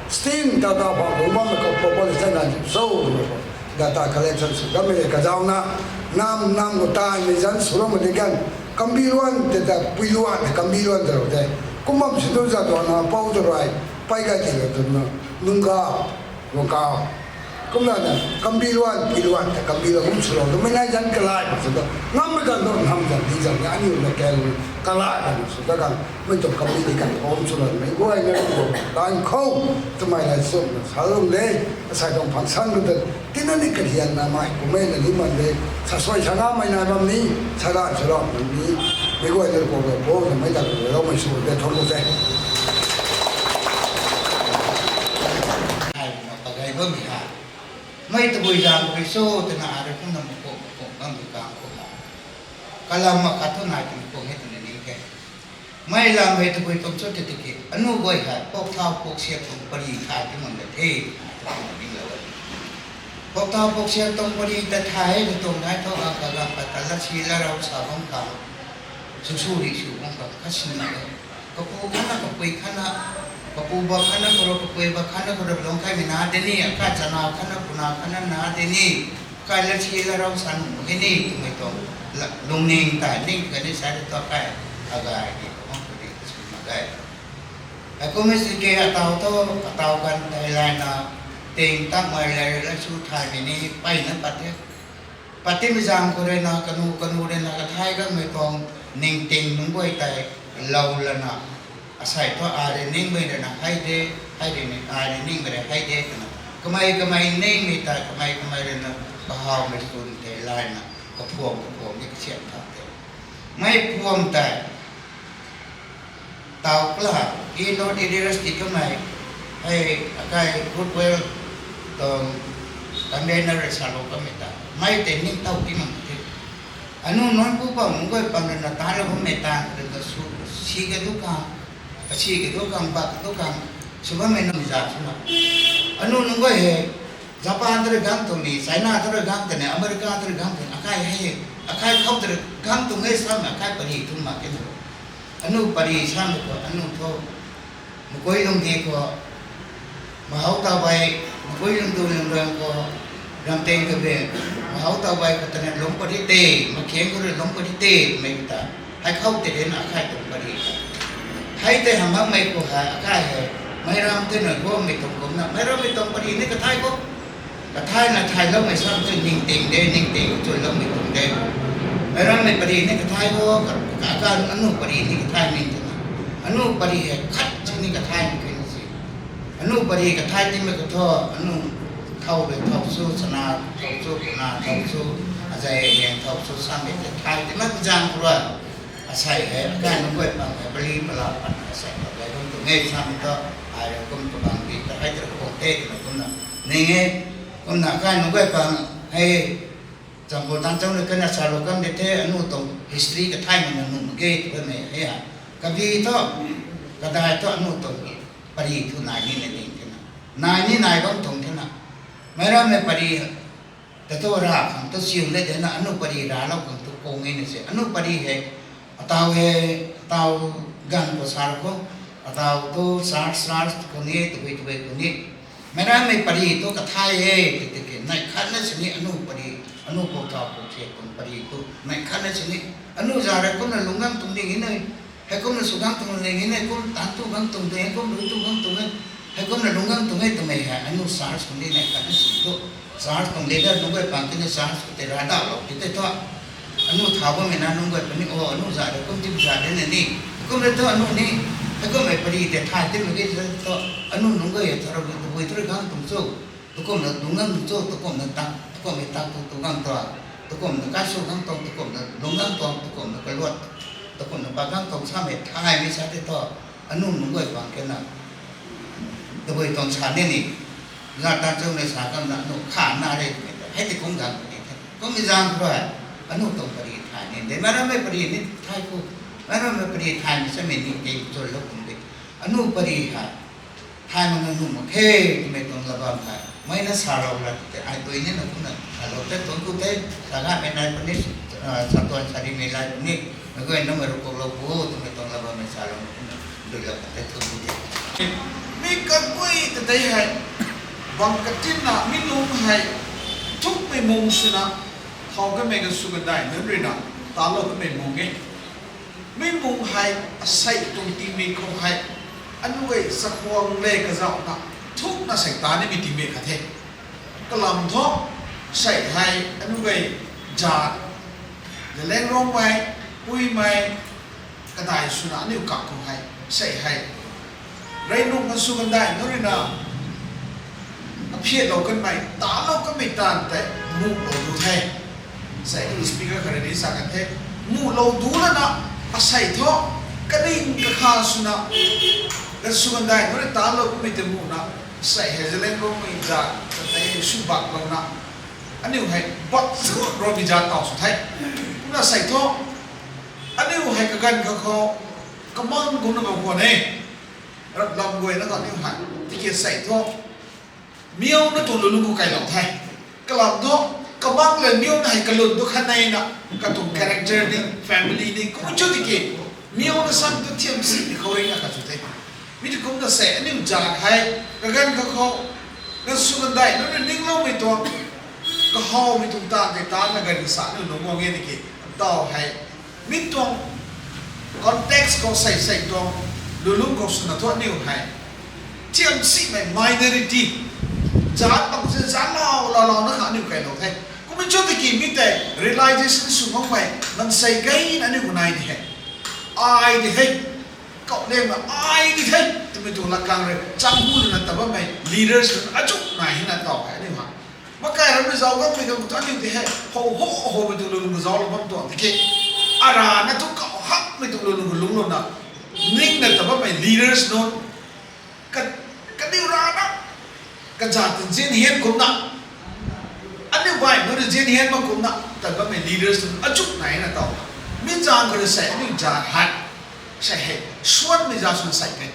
Sting ta ta bang bung bam mei kau population na so lu mei kau. Data collection sw kamei le kazau na, nam, nam khou tai mei zan sw lou mei de kan, kambi luan te ta, pui luan te, kambi luan te rou te. Kum bam sw tu za tuang na, pou tu rai, pai kai ti lou tu na, nung ka, Lungkau. Kumna na, kambi luan, pi luan, ta kambi luan, kum sw lou, tumei nai zan kalai, mak sw ta. Ngam mei kan do, ngam zan, di zan, ya aniu na kang, kalai, mak sw ta kan, mei tuang kambi di kan, om sw lou, mei guay na, kan khou, tumei lai sw, na, sa lung de, asai tuang phang sang lu ta, tina ni karian na mai, kumei na ni man de, sa suai sa ngam mei nai bam ni, sa ran sw lou, ni, mei guay na, ko, ko, ko, na, mei ta, ko, lou, mei sw, de, thong, ko, se. Hai, na, pagai bam ni ha. Mei tabui zang tabui cho twna arui kumna makuak makuak bam tu kang khou ha. Kalam ma khat thu nai twna kuang e twna ning khe. Mei lam hei tabui tuang cho tei tiki, anu guay hei, pok thau pok siak tuang pari thai ti mun da the, twna ning lou e. Pok thau pok siak tuang pari ta thai hei tuang nai thu, a kalam pa ta la si la rau sa bam kang. Sw sw ri sw bam kang, kha sin na e. Kapu khana, kapui khana, kapu ba khana khou rui, kapui ba khana khou rui, lung kaimei na de ni, akai chana khana, puna khana na de ni, kai la si la rau san mak ge ni, twmei tuang, la, lungning ta, ning kani sa de tu kai, agay ni, tuang khou di, sw mak ge. Hei kummei si ke atau thu, atau kan tei layna, ting tangmei lai la sw thaymei ni, peyna pat the. Pat timei zaeng khou rui na, kanu, kanu rui na, kathai kanmei tuang, ningting nunc guay tei, lou lana, asei thu ai rui ningmei rui na hei de, hei rui ni, ai rui ningmei rui hei de, twna. Kamei, kamei ningmei tei, kamei, kamei rui na, kahawmei swn tei layna, kaphuam, kaphuam ni kasiam tha the. Mei phuam tei, tau kala, i North East University kamei, hei akai Goodwill tuang convener rui salou kamei ta, mei tei ningtow ti mak the. Anu nunc pu pang nunc guay pang rui na tanlou bammei ta, rui ta su, si ka du khang, kasi ka du khang, bak ka du khang, sw bammei nunc za swna. Anu nunc guay hei, Japan ta rui gang tuang ni, China ta rui gang tuang ni, America ta rui gang tuang ni, akai hei, akai khou ta rui gang tuang e sam, akai pari thum mak ke na. Anu pari sam khou, anu thu, makui lung di khou, mahau taw bai, makui lung du lung rang khou, ramteng kabe, mahau taw bai khou ta na lungc pari te, makhiang khou rui lungc pari te, mei ta, hei khou tei rui na akai tuang pari. Hei tei hamh makmei khou hei, akai hei, meic ram tei na guangmei tuang kumna, meic rammei tuang pari ni kathai khou. Kathai na thailoumei sam tei ningting de, ningting chunloumei tuang de. Meic rammei pari ni kathai khou, ka, ka, ka, anu pari ni kathai ning twna. Anu pari hei khat sini kathai mak khe na si. Anu pari kathai timei khou thu, anu thau rui thau su, chana thau su, kuna thau su, azei hiang thau su, sam hei tei thai timei zaeng khou rui. Asei hei, akai nunc guay pang hei, pali pala pan asei khou gay bam tuang e sam thu, ai rui kum kabang di ta hei tei khou te twna kumna ning e, kumna akai nunc guay pang hei, Champhul Tangchang rui kana salou kam de the, anu tuang history kathaymei na nuh mak ge twmei hei a. Kabi thu, kadai thu anu tuang pari thu nai ni na ding thena. Nai ni nai bam tuang thena. Meic rammei pari ta thu ra khang tu siu le de na, anu pari raclou khang tu kung e na se. Anu pari hei, ataw hei, ataw ganv khou sa khou, ataw tu church, church khou ni, tabui tabui khou ni. Meic rammei pari tu kathai e, tiki tiki, neih khatna sini anu pari, anu pou thau pou thiak tuang pari tu, neih khatna sini, anu za rui kumna lungc gang tuang ding e na, heikumna sw gang tuang ding e na, kum tan tu gang tuang ding e, kum rui tu gang tuang e, heikumna lungc gang tuang e twmei hei, anu church khou ni neih khatna sini tu, church tuang leader nunc guay pang tini church khou tei ravdauhlou ti tei thu, anu thau bammei na nunc guay puni o, anu za rui kum tim za de na ni, kum rui thu anu ni, heikummei pari tei thay timei ge thu, anu nunc guay thu ra tabui tu rui gang tuang cho, tukumna lungc gang tuang cho, tukumna ta, tukumna ta tu tu gang tuang, tukumna kai sw gang tuang, tukumna lungc gang tuang, tukumna kaluat, tukumna pa gang tuang samei thaymei sa tei thu, anu nunc guay pang kena tabui tuang sa ni ni, za tan cho mei sa kamna anu kha na re twmei ta, hei tei kum gang puni the. Kummei zaeng khou rui, anu tuang pari thay ni de, meic rammei pari ni thay khou, meic rammei pari thaymei samei ni tei chulou kum de. Anu pari hei, thay mak na nuh mak khe twmei tuang la bam hei, mei na salou la tei, ai tui ni na kumna salou tei tuang ku the, sa gaymei nai puni, sa tuan sa rimei lai puni, meic guay na mei rui kuklou pu twmei tuang la bammei salou na kumna, dui la kan tei tuang ku the. Mi kaguay ta tei hei, bang katinna mi nunc hei, thukmei mung swna, thau kamei ka sw kadai nunc rui na, talou kamei mung e. Mi mung hei, asei tuang tingmei khou hei, anu guay chakhwang le kazauhna, thukna sei ta nimei tingmei khat the. Kalam thu, sei hei, anu guay, za, Zeliangrongmei, Puimei, kadai swna aniu kak khou hei, sei hei, rey nung kan sw kan dai nunc rui na, aphiatlou kanmei, talou kanmei taanv tei, muhlou du the. Sei aniu speaker khat rui ni sa kan the, muhlou du lana, asei thu, kaning kakha swna, kan sw kan dai nunc rui talou kanmei tei muhna, sei hei Zeliangrongmei za, katei sw baklouna, aniu hei bak zut Ruangmei za taw sw the. Kumna sei thu, aniu hei kaganv kha khou, kamang kumna bam khwan e. Ram lam guayna khou aniu hei, tiki sei thu, miauna tuang lulung khou kailou the. Kalam thu, kamang le miauna hei kalun tu khat neina, katuang character ni, family ni, kum chu tiki, miauna sam tu thiam si ni khou rui na khat chu the. Mi tu kumna sei, aniu za hei, kaganv kha khou, kan sw kan dai nunc rui ningloumei tuang, kahawmei tuang taanv tei taanna ganv kasa aniu nunc guang e tiki, taw hei, mi tuang context khou sei sei tuang, lulung khou swna thu aniu hei, thiam simei minority, zat bang se zat lau lau lau na kha aniu kailou the. Kummei chu tiki mi tei realization sw makmei, mansei gayna aniu khou nai di hei. Ai di hei. Kau lengna ai di hei. Twmei tuang lakang rui, changhu lana ta bammei, leaders lana achuk nai hei na taw hei aniu hei. Makai ram rui zauc gammei khang thu aniu di hei, how how howmei tuang lulung khou zauclou bam tuang tiki. Arana tu kau hakmei tuang lung lunglouna, ningna ta bammei leaders nunc, ka, kaniw rana, kazat ta zian hian kumna, aniu baih nunc rui zian hian mak kumna ta bammei leaders nunc achuh naina taw, mi zaeng khou rui sei aniu zat hei, sei hei, suanmei zat swna sei ke,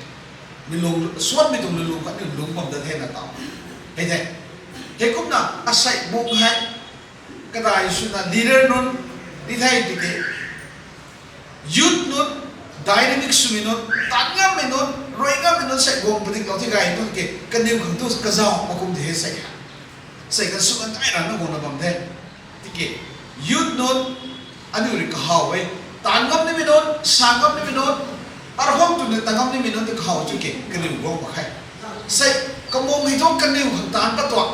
mi lung, suanmei tuang lung lung khat aniu lung bam dat thena taw, hei the. Heikumna asei mung hei, kadai swna leader nunc ni thei tiki, youth nunc, dynamic swmei nunc, taanv ngammei nunc, rui ngammei nunc sei guang padiklou the gay nunc ke, kaniw khang tu kazauh mak kum de he sei ha. Sei kan sw kan tei rana guangna bam the. Tiki, youth nunc, aniu rui kahaw e. Taanv ngam nimei nunc, sa ngam nimei nunc, arhok twna taanv ngam nimei nunc tu kahaw chu ke, kaniw guang mak khe. Sei, kamung hei thu kaniw khang taanv pat tuang.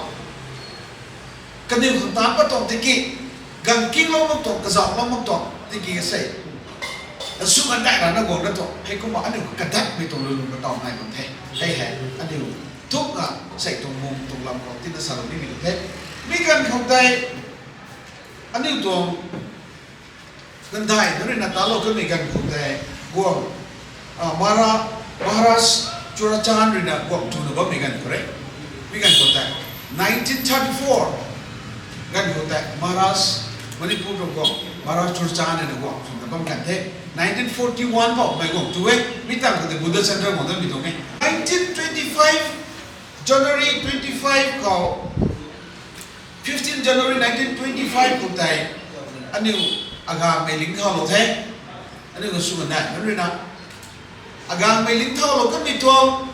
Kaniw khang taanv pat tuang tiki, ganv kinglou mak tuang, kazauhlou mak tuang tiki sei, sw kan tei rana guangna tuang. Heikumna aniu kadatmei tuang lung lung kataw nai bam the. Hei hei, aniu thukna sei tuang mung tuang lam khou tina salou nimei tuang the. Mi ganv khou tei, aniu tuang, gandai nunc rui na talou kanmei ganv khou tei, guang, Mahara, Maharaj Churachandpur rui na guang twna bammei ganv khou re. Mi ganv khou tei, nineteen thirty-four ganv khou tei Maharaj, Manipur tuang guang Maharaj Churachandpur rui na guang twna bam ganv the. Nineteen forty-one khou mei guang tu e. Mi tangv khou tei Buddha Center guang damei tuang e. Nineteen twenty-five, January twenty-five khou, fifteen January nineteen twenty-five khou tei, aniu agangmei lingthaulou the. Aniu kasw kanei nunc rui na, agangmei lingthaulou kanmei tuang,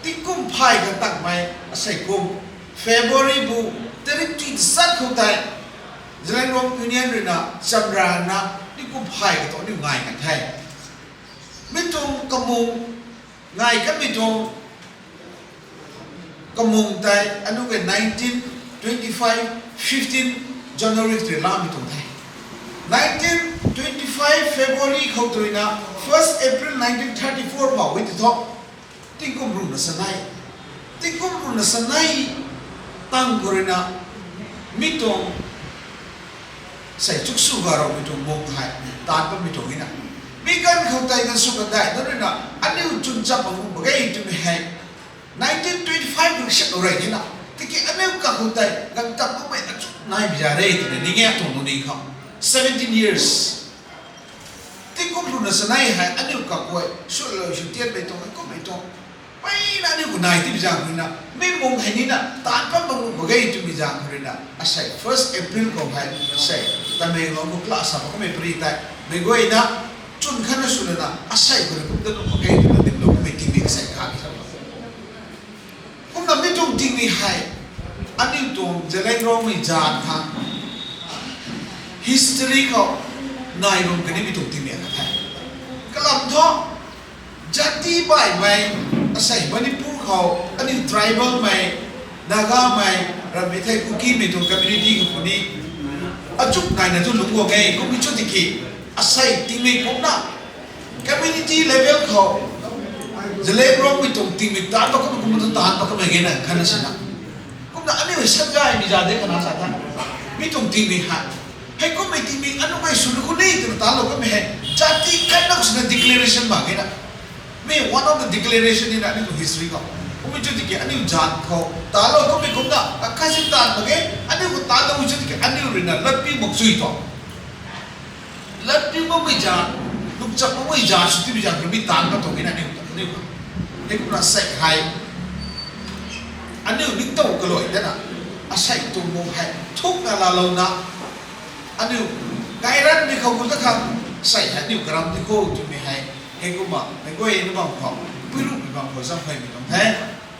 tingkum phay kha tangmei, asei kum, February bu, tarik twi tachat khou tei, Zeliangrong Union rui na chamrana, tingkum phay kha tu aniu ngai kan the. Mi tuang kamung, ngai kanmei tuang kamung tei aniu ke nineteen twenty-five, fifteen January tei lamei tuang the. Nineteen twenty-five February khou tei rui na, first April nineteen thirty-four bau e ti thu, tingkum ruhna sanei, tingkum ruhna sanei tang khou rui na, mi tuang sei chuksu garoumei tuang mung hei, taanv patmei tuang e na. Mi ganv khou tei kan sw kanei nunc rui na, aniu chwn chap bam mak ge twmei hei, nineteen twenty-five khou siaplou rey the na. Tiki aniu kakhou tei ganv tap makmei achuh nai bi za re twna ning e tuang lungning khou. Seventeen years. Tingkum ruhna sanei hei aniu kakhou, swlou sw tiatmei tuang, kummei tuang. Mpeyna aniu khou nai tibi zaeng khou rui na, mi mung hei nina, taanv pat bam mak ge twmei zaeng khou rui na, asei first April khou hei, sei, Tamenglong khou class sa bam kamei pary tei, meic guayna, chwn khatna swlana, asei khou rui kum ta nuh mak ge twna dinlou kamei tingmik sei kha ki sa. Kumna mi tuang tingmik hei, aniu tuang Zeliangrongmei zaat khang, history khou, nai bam kanimei tuang tingmik khat the. Kalam thu, jati baihmei, asei Manipur khou, aniu tribalmei, Nagamei, rammei thei Kukimei tuang community khou puni, achuh naina tu lungc guang e, kummei chu tiki, asei tingmik kumna, community level khou, Zeliangrongmei tuang tingmik taanv pat kamei kumna tu taanv pat kamei gena khatna sina. Kumna aniu hei sat gaymei zaat de khatna sa the. Mi tuang tingmik hei, hei kummei tingmik aniu mei sw nu khou ni twna taanclou kamei hei, jati khat na sina declaration mak ge na. Mi one of the declaration nina aniu tuang history khou. Kummei chu tiki aniu zaat khou taanclou kamei kumna, akhat si taanv mak ge, aniu khou taanclou chu tiki aniu rui na latpiu mak chui tuang. Latpiu makmei zaat, lungchap makmei zaat sw tibi zaeng khou rui mi taanv pat tuang e na aniu, aniu. Hei kumna sei hei, aniu ningtow kalui dana, asei tuang mung hei thukna laalouna, aniu, gayranmei khou kum ta khang, sei hei aniu karam di khou twmei hei, hei kumna, meic guayna bam khou, puirumei bam khou zaenghuaymei tuang the.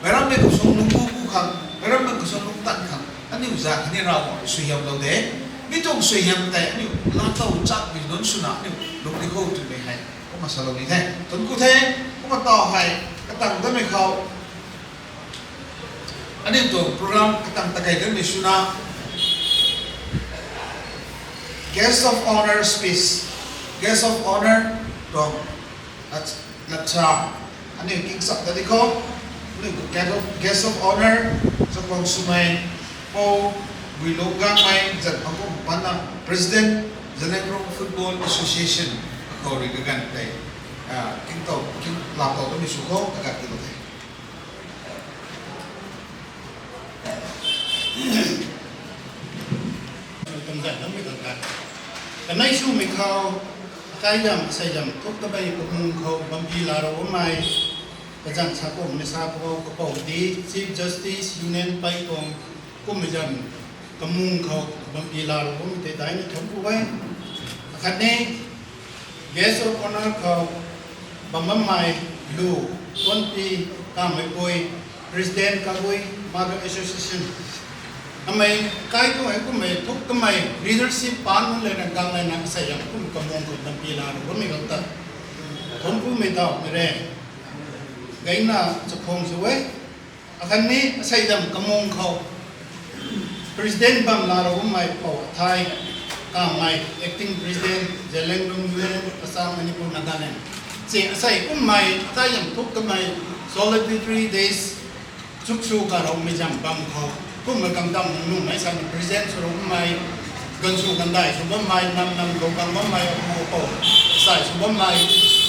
Meicrammei khou suang lungc gu gu khang, meicrammei khou suang lungc tan khang, aniu zaat khatni Ravguangc suaihiamlou de. Mi tuang suaihiam tei aniu laatow chakmei nunc swna aniu lungc di khou twmei hei, kumna salou ni the. Thuanc ku the, kumna taw hei, katang damei khou, aniu tuang program katang takai kanmei swna, guest of honour speech, guest of honour tuang, lat, latsa, aniu kingchap ta di khou, aniu guest of, guest of honour, chakhwang swmei, Pou Guilungc Gangmei, zat pangkum panna, President, Zeliangrong Football Association akhou rui kaganv tei, ah, king tau, king lap tau tami sw khou kagat ti tau the. Tumzan nami kang kan. Kanei swmei khou, akai zam, asei zam, thuk tabei kamung khou bampi laa rou bammei, kazang sa kum ni sa khou kapou di, Chief Justice Union Pei tuang kummei zam, kamung khou bampi laa rou bammei tei daina thunc ku e. Akhatni, Guest of Honour khou bam bammei lu, tuanpi, kamei pui, President Kagui Mother Association. Amei kai tu hei kummei thuk kamei leadership pan nunc lena gang lena asei zam kum kamung khou bampi laa rou bammei gang ta. Thunc kumei tau mei re. Gaina chakhwang sw e. Akhatni asei zam kamung khou President bam laa rou bammei pou Athai, kamei Acting President, Zeliangrong Union, Assam, Manipur, Nagaland. Ci asei kummei, akai zam thuk kamei, Solidarity Days, chuksu karoumei zam bam khou. Kummei kangdam nunc nunc mei sa ni President sw rou bammei, ganv sw gandai sw bammei, nam nam khou gang bammei, apu apou, asei sw bammei,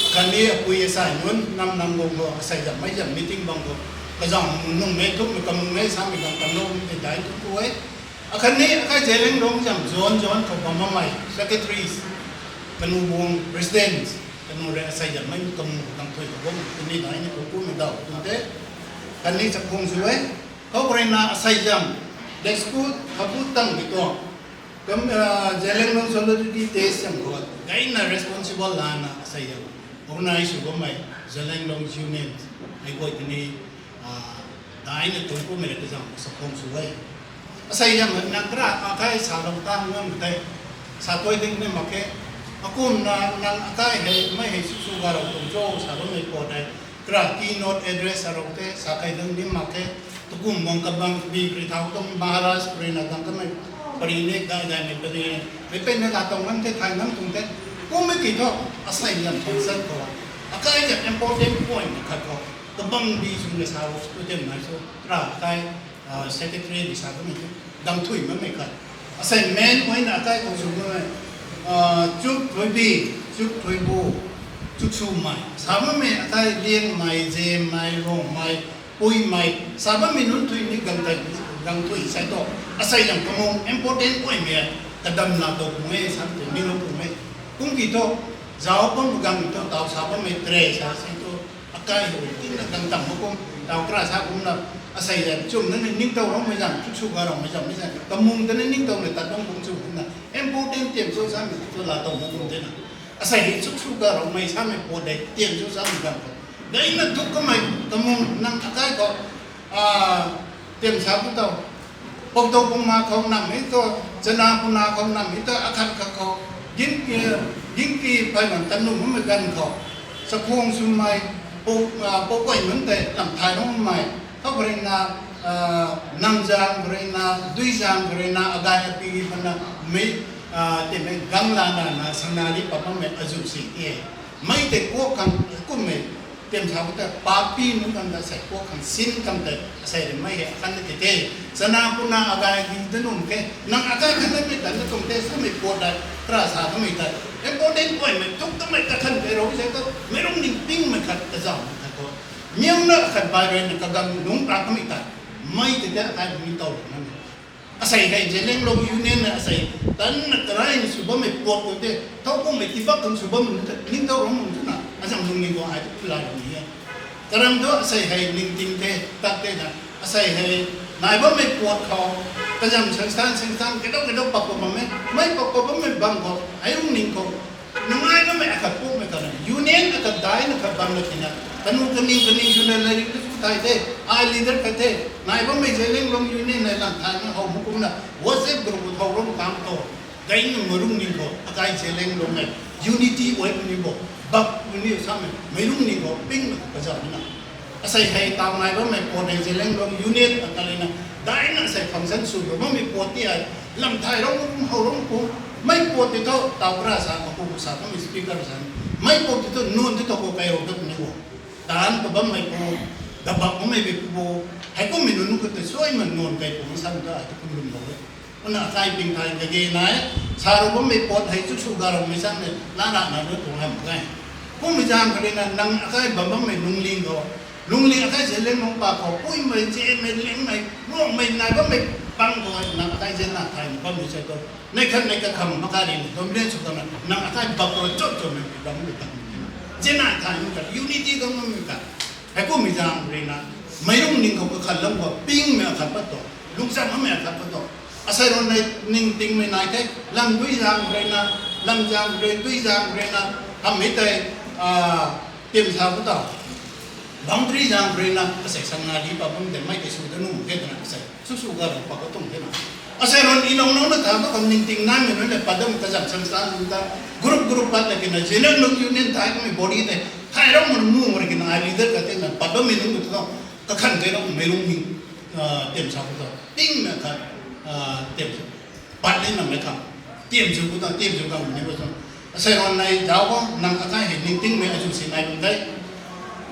akhatni apui asei nunc, nam nam khou khou, asei zam mei zam meeting bam khou. Kazang nunc nunc mei thukmei kamung mei samei gang kan lou tei dai thunc ku e. Akhatni akai Zeliangrong zam zone zone khou bam bammei, secretaries, kanu buang president, kanu rui asei zam mei kamung gang thui khou bam, kani daina thunc kumei dau tuang the. Khatni chakhwang sw e. Khou ruina asei zam, Black School, Habu Tang ki tuang. Kam, ah, Zeliangrong Solidarity Day siam khou, gaina responsible lana asei zam organize sw bammei, Zeliangrong Union, hei guay tini, ah, daina thunc kumei rui kazang chakhwang sw e. Asei zam nang kra akai sa lou tang ngam tei, sa tuai ding ni mak khe. Akumna nang akai hei, mei hei sw sw ga rou tuang cho sa bammei khou tei, kra keynote address sa rou the, sa kai dang ni mak khe. Tukum bang kabang bi kri thau tuang Maharaj rui na gang kamei pari ni, dai dai mei pari ni. Mei pen na la tuang ngam the, thay ngam tuang the. Kummei ki thu, asei zam function khou, akai zam important point khat khou, kabang bi sw na sa rou, student nai sw, kra akai, ah, secretary di sa kamei thu, dam thui makmei khat. Asei main point akai khou sw bammei, ah, chuk thui bi, chuk thui bu, chuk swmei. Sa bammei akai Liangmei, Zemmei, Rongmei, Puimei, sa bammei nunc thui ni gang tei, gang thui sai tu. Asei zam kamung important poimei, kadam la tu pung e, sam tei ni lou pung e. Kum ki thu, zauc bam gang thu, tau sa bammei tre sa sei tu. Akai hei tina kang tam mak kum, tau kra sa kumna, asei zam chumna ni ningtow roumei zam, chuk sw ga roumei zam, mei zam, kamung ta ni ningtow le tat bam kum chu kumna, important tiam cho samei tu la tow mak kum tina. Asei hei chuk sw ga roumei samei pat de tiam cho samei zam khou. Gaina thuk kamei, kamung nang akai khou, ah, tiam sa ku tau. Poktou puma khou nam e tu, chana puna khou nam e tu, akhat khat khou, gingki, gingki phay man tanu makmei ganv khou, chakhwang swmei, pou, ah, pou guay nunc tei lam thay rou makmei, khou khou ruina, ah, Namzang khou ruina, Duizang khou ruina, agai api ki pana, mei, ah, timei gang lana na, sangnari pat makmei azuh si ti e. Mei tei kuak khang kummei, tiam sa khou ta papi nunc khang ta sei kuak khang sin khang tei, asei rui mei hei akhan na ti the. Chana puna agai di ta nunc khe, nang akai khan na mei tan na tuang the, samei pat dai, kra sa kamei tei. Important poimei, thuk tamei kakhan tei rou sei tu, meic rungning pingmei khat kazauh khat khou. Miang na khat bai rui na kagam lungc ta kamei tei. Mei tei tei akai mi tow na mei. Asei hei Zeliangrong Union na asei, tanna karai ni sw bammei pat khou tei, thau kummei tibak khang sw bammei nunc ta, ningtow rou nunc twna, azam lungning khou ai tu lai rou ni e. Karam tu asei hei ningting the, tak the na, asei hei, nai bammei pat khou, kazam sangstan, sangstan, kadau, kadau pak khou bammei, mei pak khou bammei bang khou, ai lungning khou, nungai bammei akhat pukmei khat na, union akhat daina khat bam na tina, kanu kaning, kaning swna lairik tu sw thai the, ai leader khat the, nai bammei Zeliangrong Union nai lam thaymei how mak kumna, WhatsApp group khou thau rou kam khou, daina meic lungning khou, akai Zeliangrong mei, unity oi puni bo, bak puni samei, meic lungning khou, ping na kazam na. Asei hei tau nai bammei pat hei Zeliangrong Union ta kalina, daina asei function sw bammei pat ti ai, lam thay rou kum, how rou kum, mei pat ti thu, tau kra sa, maku sa, kamei speaker sa, mei pat ti thu, nunc ti thu khou kai rou dat ni bo. Taanc kabammei pu, dabak bammei bi pu bo, hei kummei nunc khou tei suaimei nunc kai pu san ta ai tu kum lum bo e. Kumna akai ping thai kage nai, sa rou bammei pat hei chu sw ga raumei chang le, na na na lu tuang ham kai. Kummei zaeng khou rui na nang akai bam bammei lungling khou, lungling akai ze leng nung pa khou, puimei, zemei, lingmei, ruangmei, nai bammei pang khou, nang akai ze na thai na bammei se tu. Nei khan nei kakham makai ri, dom le sw kana, nang akai bak khou chot chot na, bam le bam. Ze na thai na ka, unity ka mami ka. Hei kummei zaeng rui na, meic lungning khou kakhat lam khou, pingmei akhat pat tu, lungcham bammei akhat pat tu. Asei rui nei ningtingmei nai the, lam dui zaeng rui na, lam zaeng rui, dui zaeng rui na, hamhmei tei, ah, tim sa khou ta. Boundary zaeng rui na, asei sang na di pa bam de, mei tei sw da nung the na, asei. Sw sw ga rou pa khou tuang the na. Asei rui i nung nung na ta, khou ningting naimei nunc le pat dam kazam sang sa nunc ta, group group pat na kina, Zeliangrong union thai kamei body tei, thai rou mun mu rui kina, ai leader ka te na, pat bammei nunc tu, kakhan tei rou meic lungning, ah, tim sa khou ta. Pingmei khat, ah, tim sa. Pat ni nang mei khang. Tim sw khou ta, tim sw khang ni khou ta. Asei rui nei zauc khou, nang akai hei ningtingmei azu si nai bam de.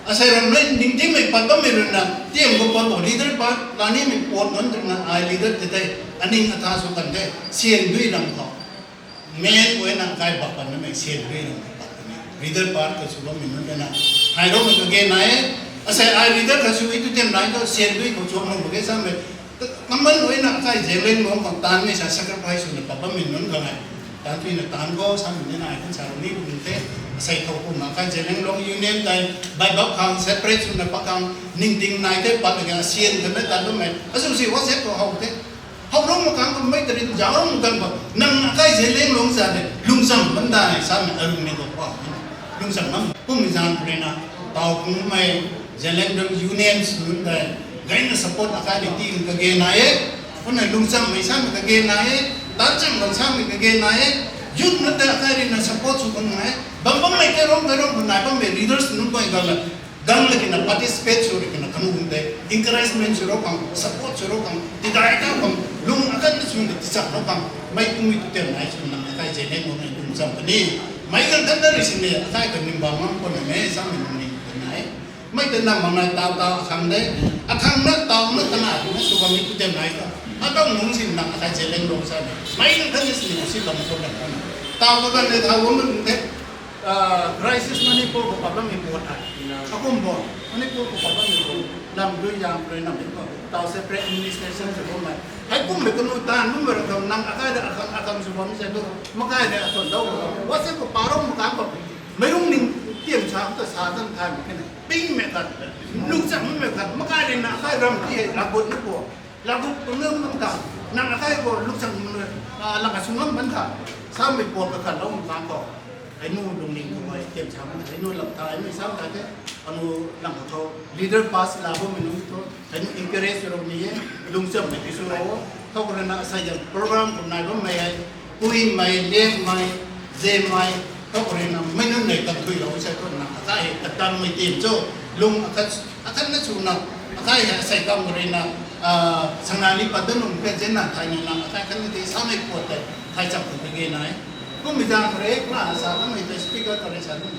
Asei rui nei ningtingmei pat bammei rui na, tim khou pat bo leader pat, la nimei pat nunc rui na, ai leader tei tei, aning atha sw kan the, sian dui lam khou. Main khou na akai bak pan namei sian dui lam khou pat kan e. Leader pat khou sw bammei nunc rui na. Hei rou mei kage nai e. Asei ai leader khat sw e tu tim nai tu sian dui khou chuam nung kage samei. Kaman rui na akai Zeliangrong khou taanmei sa sacrifice swna pat bammei nunc khang e. Taanv tui na taanv khou samei ni nai kan sa rou ni bun the. Asei khou kumna akai Zeliangrong union tei, bai bak khang separate swna pat khang, ningting nai the pat kage sian kan na tan bammei. Azu si WhatsApp khou how the. How rou makang khou mei tari zauc rou makang khou, nang akai Zeliangrong za de, lungcham bam dai, samei arung ni khou pa. Lungcham bam, kummei zaeng rui na, tau kummei, Zeliangrong union nunc tei, gayna support akai ni ti kage nai e, kumna lungchammei samei kage nai e, tancham bam samei kage nai e, youth nunc tei akai rui na support sw kan nai e, bam bammei kai rong kai rong khou nai bammei leaders nunc guay gang la, gang la kina participate sw rui kina kanu hum de, encouragement sw rou khang, support sw rou khang, tidai ta khang, lung akan na sw na tichak rou khang, mei kummei tu tem nai sw nang akai Zeliangrong nai lungcham puni, mei gang kan na rui sini akai ka nimbang mang khou na mei samei nung ni kan nai. Mei ta nang mang nai tau tau akhang de, akhang na tau na kana na sw bammei tu tem nai ta. Atau nung sin nang akai Zeliangrong sa de. Mei gang kan na sini si bam khou na kan. Tau ka kan de thau bam nung the. Ah, crisis Manipur khou pat bammei pat hei. Akum bo, Manipur khou pat bammei pat. Lam dui zaeng rui na mei khou. Tau separate administration sw bammei. Hei kummei kanu taanv bammei rui khou nang akai de akhang akhang sw bammei se tu. Makai de akhang dau khou. WhatsApp khou pa rou makang khou. Meic lungning tiam sa khou ta sa kan thay mak khe na. Pingmei khat. Lungcham mei khat. Makai de na akai ram ti hei lagut na khou. Lagut khou nang bam ta. Nang akai khou lungcham, ah, lang asw ngam bam ta. Samei pat kakhat lou makang khou. Hei nu lungning khou hei tiam sa khou, hei nu lam ta, hei nu sam ta the, anu lam khou leader pass la bammei nunc thu, hei nu encourage rou ni e, lungchammei ti sw rou, khou rui na asei program khou nai bammei hei, puimei, liangmei, zemei, khou rui na mei nunc nei kan thuilou se khou na, akai hei katammei tim cho, lung akhat, akhat na sw na, akai hei asei kam khou rui na, ah, sangnani pat da nung khe zen na thai ni na, akai khatni tei samei pat tei, thai cham khou kage nai. Kummei zaeng rui, na sa kamei tei speaker ta rui sa nung.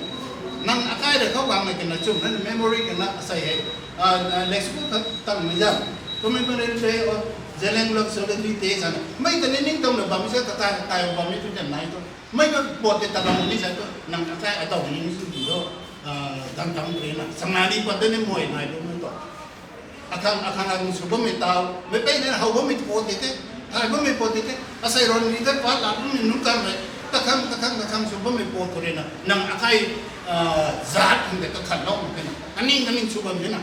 Nang akai rui khou gang na kina chum na memory kina asei hei, ah, ah, lexical khat tangmei zaeng. Commemorative Day of Zeliangrong Solidarity Day sa na. Mei ta ni ningtow na bammei se, kakai kakai bammei tu tem nai tu. Mei ka pat tei ta bam ni sa tu. Nang akai atow ni ni sw di lo. Ah, dang tam rui na. Sangnani pat da ni moi nai lu nai tu. Akhang, akhang, akhang sw bammei tau, mei pei na how bammei pat tei the, thay bammei pat tei the, asei rui ni ta pat la bammei nunc kan mei, kakhang, kakhang, kakhang sw bammei pat khou rui na, nang akai, ah, zat khang de kakhat lou mak khe na, kaning, kaning sw bam khe na.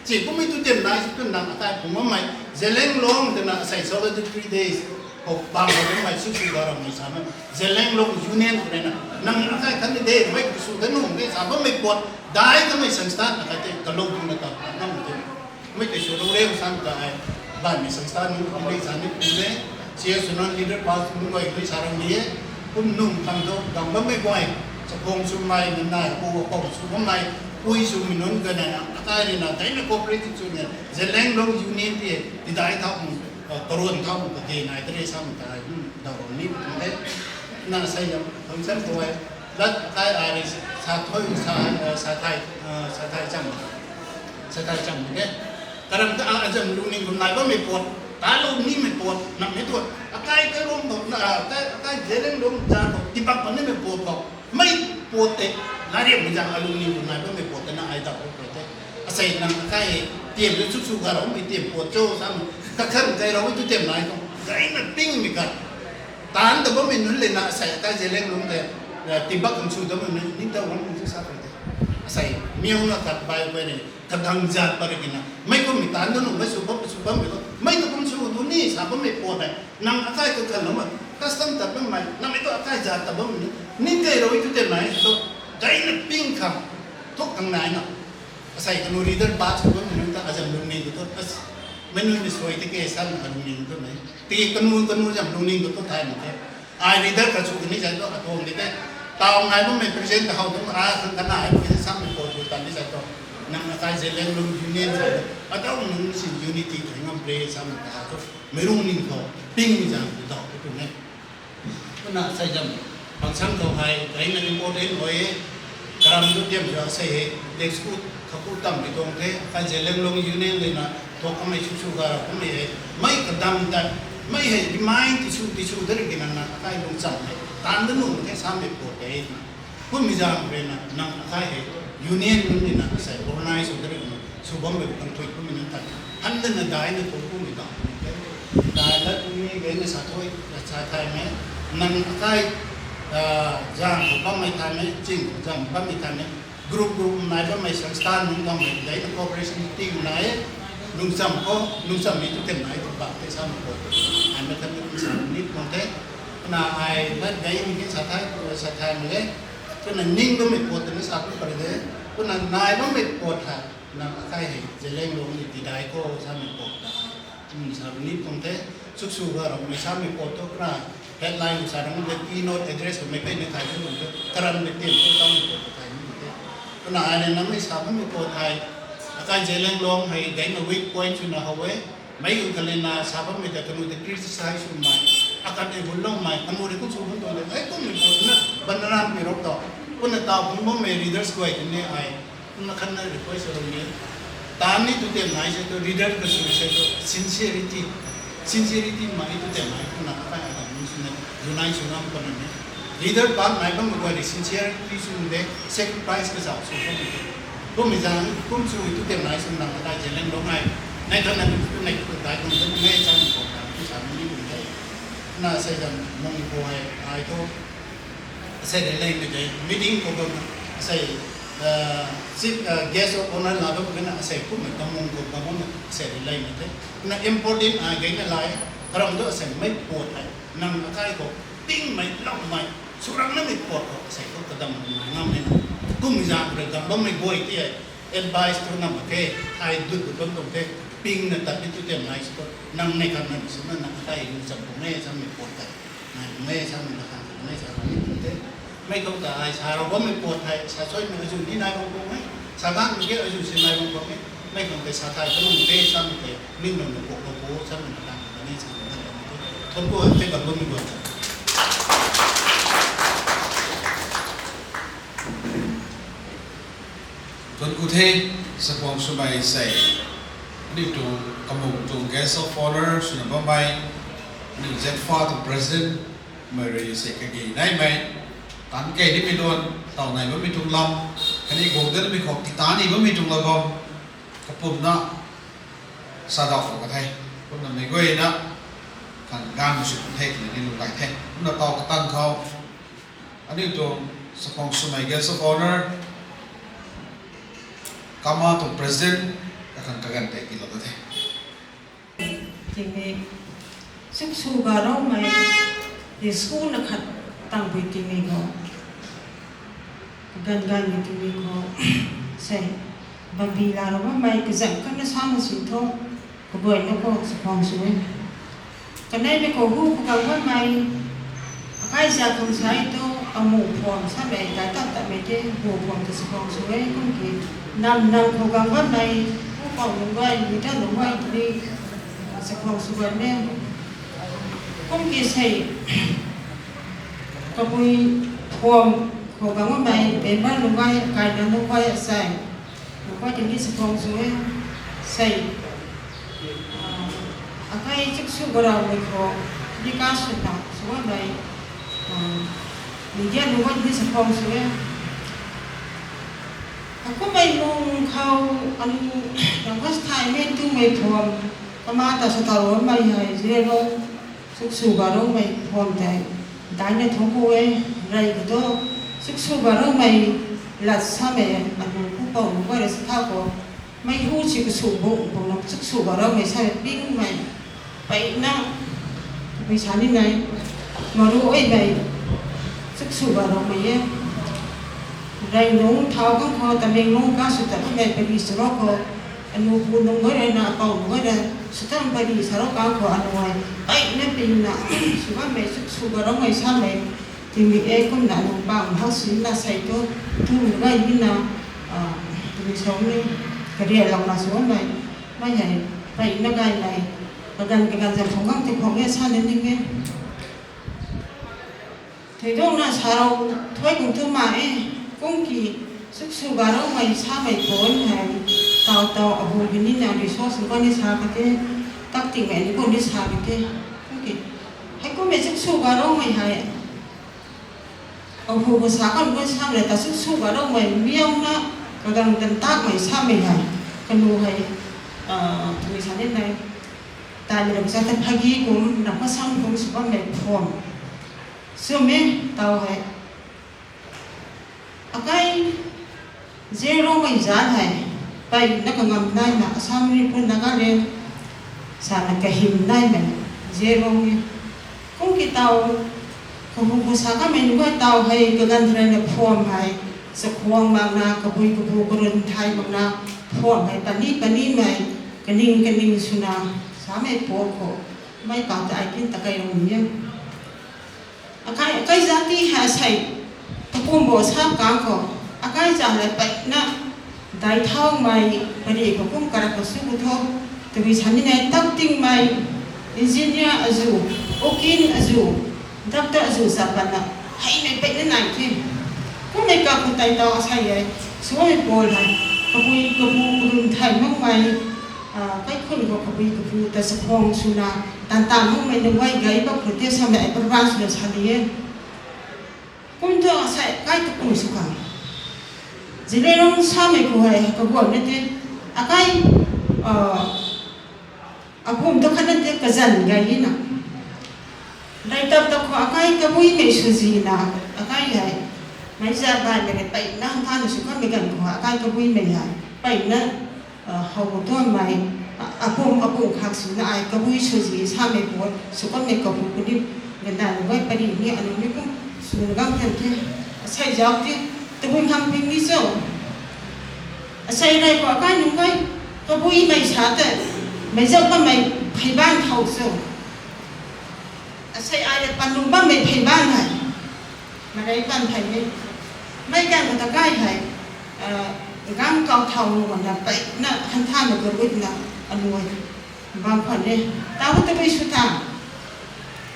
Chi kummei tu tem nai si tu nang akai phung bammei, Zeliangrong twna asei Solidarity Day, khou bam khou bammei sw sw ga rammei sa na, Zeliangrong Union khou rui na, nang akai khatni de, mei sw da nung de sa bammei pat, dai kamei sanstha akai tei kalou khang na ta, nang tei. Mei tei sw rou reu san ta ai, bammei sanstha nunc khou ni sa ni pu de, C S nunc leader pass nunc guay ni sa rou ni e, kum nung khang tu, gang bammei guay, chakhwang swmei, nunc nai, pu akhwang sw bammei, pui swmei nunc guay na, akai rui na, daina cooperative sw ni, Zeliangrong Union ti, tidai thau, ah, karuan thau, kage nai tei rui sam ta, hmm, daw ni pu de. Na sei yam, function khou e, lat akai ai rui sa thoi, sa, ah, sa thai, ah, sa thai cham, sa thai cham de. Karam ta, ah, azam lungning khou nai bammei pat, ta lou nimei pat, nang ni tu, Akai Kairuang khou, akai Zeliangrong zat khou tipak panimei pat khou, mei pat tei, lariakmei zat alungning khou nai bammei pat tei na ai dau khou pat tei. Asei nang akai tiam le chuk sw ga raumei tiam pat cho sam, kakhan kai rau tu tiam nai tuang, gaina pingmei khat. Taanc ta bammei nunc le na asei akai Zeliangrong tei, tipak khang sw ta bammei nunc, ning ta guang nunc sw sa pat tei. Asei, miuna khat bai bai ni, kadang zat pat rui kina. Mei kummei taanc ta nunc mei sw bam, sw bammei khou. Mei ta kum sw tu ni sa bammei pat tei. Nang akai kakhan lou ma, custom ta bammei, nang mei tu akai zat ta bammei, ning kai rau tu tiam nai tu, gaina ping khang, thuk khang nai na. Asei kanu leader pass sw bammei nunc ta azam lungning khou tu, mei nunc ni sui tiki san alungning tu mei. Tiki kanu, kanu zam lungning khou tu thay mak the. Ai leader khat sw kani zat tu atuang di the. Taw ngai bammei present ta how tu, a, khang kana ai bammei sammei pat sw tan di zat tu. Nang akai Zeliangrong union zat tu. Atau nunc sin unity khang ngam play sammei ta tu. Mei lungning khou, pingmei zat tu dau tu ne. Kumna asei zam, function khou hei, gaina important oi e, karam tu tiam zat asei hei, text book, khaku tammei tuang the, akai Zeliangrong union le na, thuk kamei sw sw ga rau kamei hei, mei kadam ta, mei hei, remind ti sw, ti sw da rui kina na, akai lungcham hei, taanc ta nunc the sammei pat tei na. Kummei zat rui na, nang akai hei, union nunc ni na, asei organize sw da rui na, sw bammei khang thui kummei nunc ta, han dana daina tu kummei ta, dai lat ni gaina sa thui, sa thaymei, nang akai, zang khou bammei thaymei, ching khou zang bammei thaymei, group group nai bammei, sansthan nunc bammei, gaina cooperation team nai, lungcham khou, lungchammei tu tiam nai tu bak tei sammei pat, ai mei khat ni sa ni tuang the, kumna ai lat gaina ni sa thay, sa thaymei le, kumna ning bammei pat tei na sa tu pari de, kumna nai bammei pat hei, nang akai hei, Zeliangrong ni tidai khou sammei pat ta, kum sa ni tuang the, chuk sw ga raumei sammei pat tu kumna, headline sa rang de keynote address khou mei pei ni thay tu tuang the, karam mei tiam tu tammei pat tu thay ni tuang the. Kumna ai ni nang mei sa bammei pat hei, akai Zeliangrong hei, gaina weak point swna how e, mei khang khalena sa bammei ta kanu tei criticize swmei, akan e bunloumei, kanu rui kum sw bun tuang de, hei kummei pat na, banrammei rou ta. Kumna taw bun bammei leaders guay tei ni ai, kumna khatna request sw ni. Taanc ni tu tiam nai se tu, leader kasw se tu, sincerity. Sincerity mei tu tiam nai, kumna akai akan ni swna, unite sw ngam kumna ni. Leader paanc nai bammei guay rui sincerity sw de, sacrifice kazauh sw bammei. Kummei zang, kum sw tu tiam nai sw nang akai Zeliangrong ai, nai khatna tu nai tu dai kum tu mei chang khou ta, tu sa ni kum de. Na asei zam mung khou hei, ai thu, asei rui leymei tei, meeting khou bam, asei, chief, guest of honour la bam kena asei kummei kamung khou bam na asei rui leymei the. Na important ai gaina lai, karam tu asei mei pat hei, nang akai khou, tingmei, laumei, swrang namei pat khou asei khou kadam nai ngammei na. Kummei zang rui dam bammei guay ti hei, advice tu na mak khe, ai dut dut bam tuang the, pingna tat ni tu tiam nai se tu, nang nei khat nai swna nang akai lungcham pung e sammei pat tei. Nai pung e sammei na khang pung e sa ni pung the. Mei khou ta ai sa rau bammei pat hei, sa suaimei azuh ni nai bam pung e, sa ganmei ke azuh si nai bam pung e, mei khang tei sa thay kanung the sammei tei, ning nunc na puk lou pu sammei na khang ta ni sa ni nai bam the. Thuanc ku hei, tei bam bammei guay ta. Thuanc ku the, sakhwang swmei sei. Aniu tuang kamung tuang guest of honour swna bammei, aniu Z F A tuang president, mei rui sei kagi naimei, taanc kei nimei luan, taw nai bammei tuang lam, khatni guang dat nimei khou titaanc ni bammei tuang lam bam, kapumna, sa dau khou ka the, kumna mei guayna, khan ganv sw kum the twna ni lung gay the, kumna taw katang khou, aniu tuang sakhwang swmei guest of honour, Kama tuang president, kakhang kaganv tei tiilou ta the. Tingmei, chuk sw ga raumei, school na khat tangpui tingmei khou, kaganv ganvmei tingmei khou, sei, bambi la rou bammei kazanc khatna sa na si thu, kaguayna khou sakhwang sw e. Kaneimei khou hu khou gang bammei, akai za khang sai tu, amu phuam samei, kai tat tatmei tei, hu phuam ta sakhwang sw e, kum ki, nam nam khou gang bammei, hu pau nunc guay, mi ta nunc guay ni, sakhwang sw bam e. Kum ki sei, kapui phuam khou gang bammei, member nunc guay, kaina nunc guay asei, nunc guay tei ni sakhwang sw e, sei, akai chuk sw ga raumei khou, Ika swna swmei, media nunc guay ni sa khang sw e. Akumhmei nung khou anu nang kas thaymei tumei phuam, kama ta sa tau roumei hei zero, Sukswba Rongmei phuam tei daina thungc ku e. Rey kado, Sukswba Rongmei lat samei anu pupouc nunc guay rui sa tha khou, mei hu si kasu bung bung nang Sukswba Rongmei sa pingmei, peyna, mei sa ni nai, maru uimei, Sukswba Rongmei e. Rey nung thau khang khou Tamenglong ka sw ta kamei pari sa rou khou, anu pu nunc guay rui na apouc nunc guay rui sw tam pari sa rou khang khou anu ai peyna pingna, sw bammei Sukswba Rongmei samei, timi e kumna anu pang hak sina sei tu, tu gay nina, timi sa ni, karialouna sw bammei, mei hei, peyna gaymei, kaganv kaganv zam phung gang ti phung e sa ni ning e. Theidungna sa rou thuy kung tu ma e, kung ki, Sukswba Rongmei samei pon hei, tau tau ahu ki nina resource nunc guay ni sa kate, tak tingmei ni pu ni sa kate, kung ki, heikumhmei Sukswba Rongmei hei, ahu khou sa kan guay samei ta Sukswba Rongmei miauna, kaganv tan takmei samei hei, kanu hei, tumi sa ni nai, taimei ram sa ta phagi kum, ram kasam kum sw bammei phuam. Swmei tau hei. Akai, zero mei zat hei, peyna kangam naina, Assam, Manipur, Nagaland, sana kahym naimei, zero e. Kung ki tau, kahu khou sa kamei nunc guay tau hei, kaganv thareina phuam hei, chakhwang makna, kabui kabu karun thay makna, phuam hei, pani panimei, kaning kaning swna, samei phuam khou, mei kau ta ai kin ta kai rung e. Akai, akai zat ti hei sei, takum bo sa kang khou, akai zat le peyna, dai thaumei, pari khou kum karak khou sw khou tho, tumi sa ni nai tak tingmei, engineer azu, ukin azu, doctor azu sa patna, heimei peyna nai the. Kummei kak khou tei tau asei e, swmei pol hei, kabui kabu karun thay makmei, kaikhun khou kabui kabu ta chakhwang swna, tan tan makmei nunc guay gay bak khou te samei ai purban swna sa ni e. Kum thu asei kai takum sw khang. Zeliangrong samei khou hei kaguayna te, akai, apum ta khatna te kazanv gay na. Dai tap ta khou akai kabuimei swzina, akai hei, meic zat baihmei rui peyna nthana sw kanmei ganv khou akai kabuimei hei, peyna, how tuanmei, apum apum khak swna ai kabui swzi samei pui, sw kanmei kapu kuni, gandan guay pari ni anu ni kum, swna gang than the, asei zauc ti, tabui khang ping ni cho. Asei rey khou akai nunc guay, kabuimei sa te, meic zauc bammei pheyban thau cho. Asei ai rui panlung bammei pheyban hei, marei pan thei e. Mei ganv khou ta gay hei, gang kau thau nu na peyna khan tha nu karuina, anuai, bam khwan e, tau tabui sw ta.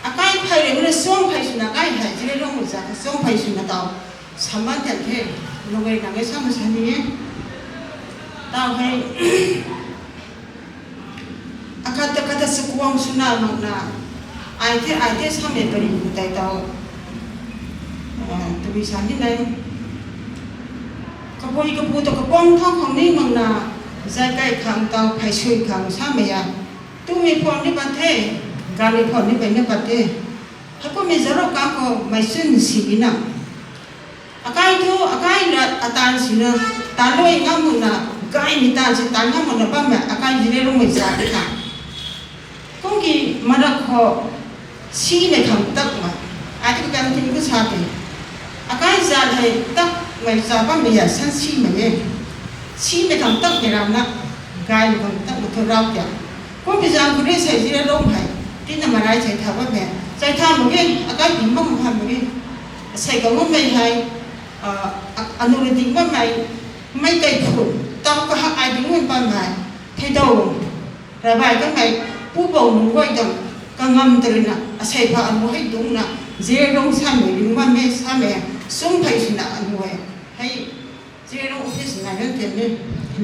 Akai phey rui mei na suang phey swna gay hei, Zeliangrong za ka suang phey swna tau, saman tan the, lung e nang e sam sa ni e. Tau hei, akhat ta khat ta chakhwang swna makna, ai the ai the samei pari khou tei tau, tumi sa ni nai. Kabui kabu ta kapuang thau khang ni makna, zay kai khang tau phey sui khang samei a. Tumei phuam ni pat the, ganvmei phuam ni pat ni pat the. Heikummei zaruk kang khou mei chwn si na. Akai thu, akai na atan sina, tan lui ngam makna, gaymei tan si tan ngam makna bammei, akai Zeliangrongmei zat di na. Kum ki marak khou, simei khang takmei, ai ti kakan tin ku sa te. Akai zat hei takmei za bammei hei san simei e. Simei khang takmei ramna, gaymei khang takmei thu rau tia. Kumpizang khou rui sei Zeliangrong hei, tina marai sei tha bammei, sei tha mak ge, akai ding bam khwan mak ge. Sei kagummei hei, anu rui ding bammei, mei kai phu, tau kahak ai ding bam hei, theidou, rabai kamei, pupouc nunc guay dang, kangam tarina, asei pha anu hei dungcna, Zeliangrong samei ding bammei samei, sum phey swna anu hei, hei, Zeliangrong office nai gan the ni,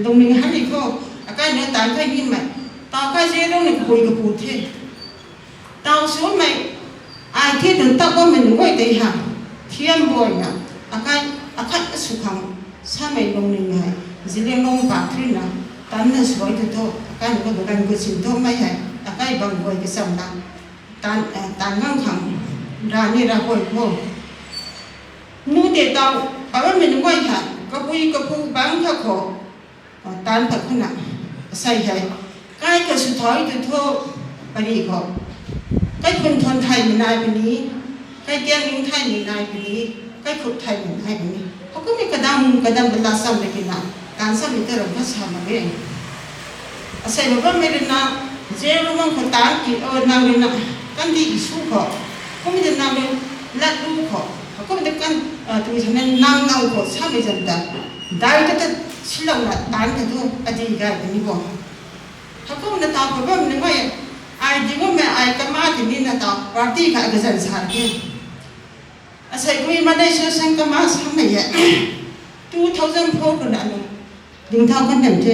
lungning han ni khou, akai na tan kai nimei, tau kai Zeliangrong ni kabui kapu the. Tau swmei, Ai thi tun tak bammei nunc guay tei ha, thiam buaina, akai, akhat sw khang, samei lungning hei, Zeliangrong pa thina, tanna suai tu thu, akai nunc guay ganv gu sin thu mei hei, akai bang guay kachamna, tan, eh, tan gang khang, rani ra huay kho. Nu tei tau, pabammei nunc guay hei, kapui kapu bang kha kho, tan pat khuna, asei hei, kai kasw thau tu thu, pari kho. Kai khun thon thaymei nai puni, kai tiangning thaymei nai puni, kai khut thaymei nai puni. Hakumei kadam, kadam bala sam le kina, tan sam ni ta ram kha sa mak e. Asei bammei rui na, Zeliangrong khou tan ki, o, nang rui na, kandih ki sw kho. Kumei ta nang rui lat lu kho. Kumei ta kan, ah, tui sa na nang nang khou samei zan ta. Dai ta ta silouna tan ta thu, adi gay ta ni bo. Hakumna tau pabammei nunc guay, ai di bammei ai kama ti ni na tau, party kha kazan sa ke. Asei Kuki Mother Association kama samei e. Two thousand four khou na anu, ding thau kan dem the.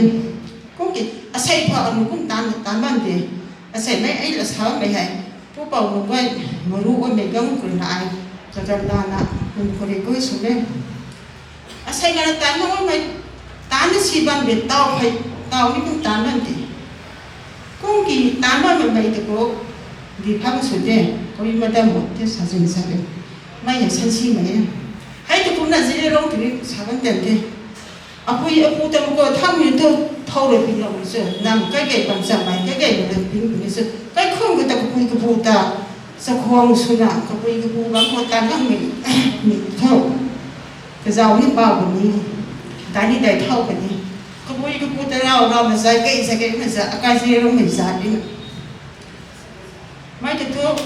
Kum ki, asei pha anu kum tan, tan bam the. Asei mei ai la samei hei. Pupouc nunc guay, maru guay mei gang khou na ai, kazan lana, kum khou rui guay sw le. Asei na tan na mei, tan na si bam de tau hei, tau ni kum tan bam de. Kum ki tan bam mei mei ta khou, di pham sw de, Kuki Mother mo te sa zin sa de. Mei hei san si mei e. Hei ta kum na Zeliangrong tini sa bam den de. Apui apu ta mak khou tham ni tu, thau rui pi lou ni sw, nang kai gay bam chamei, kai gay bam ping puni sw. Kai khun khou ta kapui kapu ta, chakhwang swna, kapui kapu bang khou tan gang mei, ni thau. Kazau ni pau puni, dai ni dai thau puni. Kapui kapu ta rau, rau na zai, gay zai, gay na zai, akai Zeliangrongmei zat ni. Mei ta thu,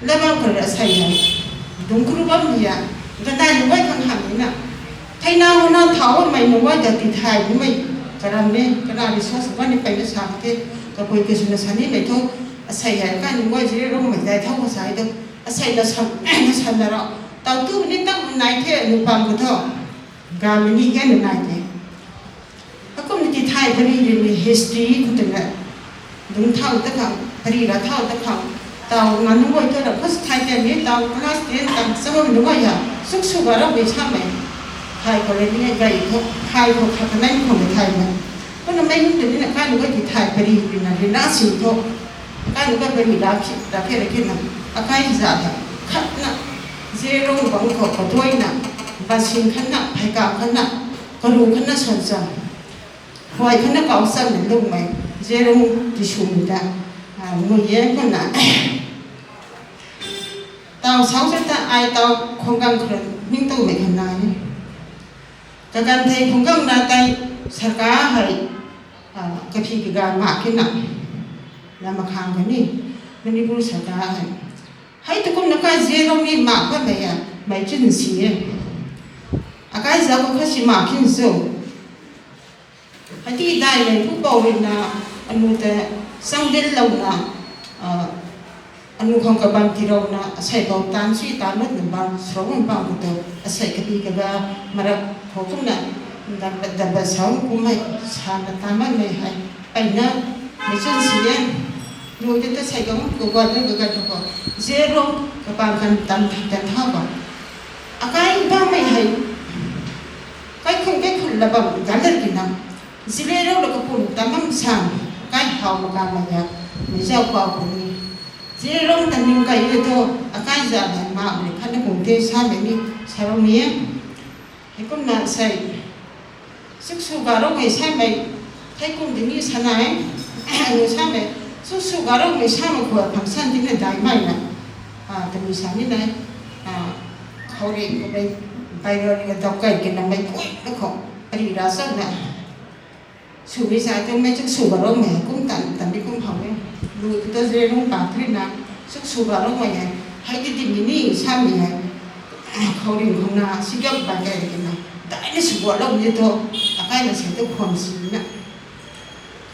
lamang khou rui asei hei, dungc kru bam ni a, ganai nunc guay khang hamh ni na. Theina hou na thau bammei nunc guay ta tithay nimei, karam ni, kana resource bam ni peyna sa the, kapui kaswna sa nimei thu, asei hei, kai nunc guay Zeliangrongmei dai thau khou sa e tu, asei na san, na san na rau, tau tu ni tak nai the, nu pam khou thu, gamei ni gan nai the. Akum ni tithay pari rui ni history khou twna, dungc thau ta khang, pari ra thau ta khang, tau nga nunc guay thu ra first thay tei ni tau class ten tang sa bammei nunc guay ha, suk sw ga raumei samei. Thay khou le ni gay khou, thay khou khat kanei khou mei thay mei. Kumna mei nunc tei ni na kai nunc guay tithay pari rui na, rui na si thu. Kai nunc guay pari ra khi, ra the ra khe na. Akai za ta, khatna, Zeliangrong bang khou kaduaina, basin khatna, pheika khatna, karu khatna san cham. Huay khatna kau chanmei lungmei, Zeliangrong tiswmei ta, a, ngui e kumna. Tau sau sa ta ai tau khunggang khou rui ningtowmei khat nai e. Kaganv thei khunggang na tei sarkar hei, a, kaphi kaga mak khe na, na makhang kani, Manipur sarkar hei. Hei tu kumna kai Zeliangrong ni mak patmei a, mei chun si e. Akai za khou kha si mak khin sw. Hei ti daimei pupouc rui na, anu ta changdinlouna, a, anu khang kabam tiilouna, asei pou tan si tan lat na bam, srou bam bam khou tu, asei kabi kaga, marak khou kumna, dam, dam ba sau kummei, sa na tan bammei hei, peyna, mei chun si e, lu tei ta sei gang khou guan na kagan khou, Zeliangrong, kapang kan tan, tan thau bam. Akai bammei hei, kaikhun kaikhun la bam gan lat kina, Zeliangrong la kapun tan bam san, kai hau maka maya, mei zau pau puni. Zeliangrong ta ning kai e tu, akai za hei mak mei khatna kum the samei ni, sa rou ni e. Hei kumna sei, suk sw ga raumei samei, thei kum tini sa na e, anu samei, suk sw ga raumei samei khou function tina daimei na, a, tami sa ni na, a, khouringh khou mei, viral ni ka dap kai kina mei pui na khou, ari ra chakna, swmei sa tu mei chuk sw ga raumei, kum tan, tan di kum how e, lu tu ta Zeliangrong pa thri na, suk sw ga raumei hei, hei ti ti ni ni samei hei, khouringh khou na, si gap ba kai kina, dai ni sw ga lou ni tu, akai na sei tu khwan si na.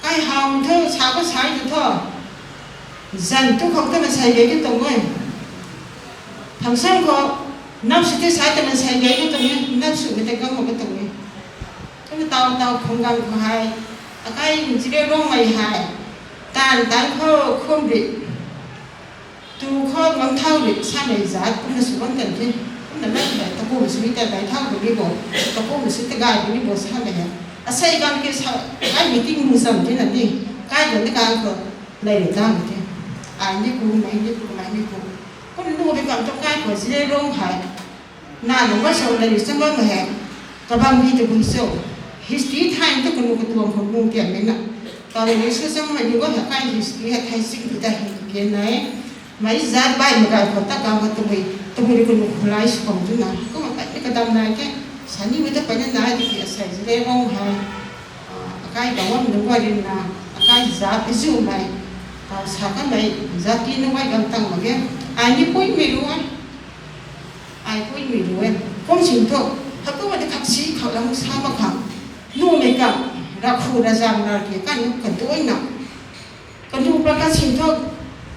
Kai hau thu, sa khou sai tu thu, zan tu khou ta na sei gay tu tuang e. Function khou, nap sw ti sai ta na sei gay tu tuang e, nap swmei ta gang khou ka tuang e. Kum tau tau khunggang khou hei, akai Zeliangrongmei hei, tan tan khou khum ri. Tu khou ngam thau rui samei zat kumna sw bam kan the. Kumna mei hei takum sw ni ta dai thau buni bo, takum sw ta gai buni bo samei hei. Asei gam ke sa kai meeting mu zam the na ni. Kai gan ni kan khou lei rui ta mu the. Ai ni ku, mei ni ku, mei ni ku. Kum nu rui kam tu kai khou Zeliangrong hei. Na nunc masau lei rui chang bam hei. Kabam ni tu bui so. History time tu kanu katuang khou nu tiam mei na. Tau rui sw chang mei ni bo hei kai history hei thai sing ti ta hei ke nai. Mei zat bai makai khou ta kam khou tabui, tabui rui kanu khulai sw khang tu na. Kumna kai ni kadam nai ke, sani mei ta pai na nai tiki asei Zeliangrong hei. Akai bangam nunc guay rui na, akai zat izu mei, sa kanmei zat ti nunc guay gam tang mak ge. Ai ni puimei rui e. Ai puimei rui e. Kum sin thu, hakumna di khaksi khou lam sa mak khang. Numei kam, rakhu razam nar ki kan, kan tuai na. Kanu pa kasin thu,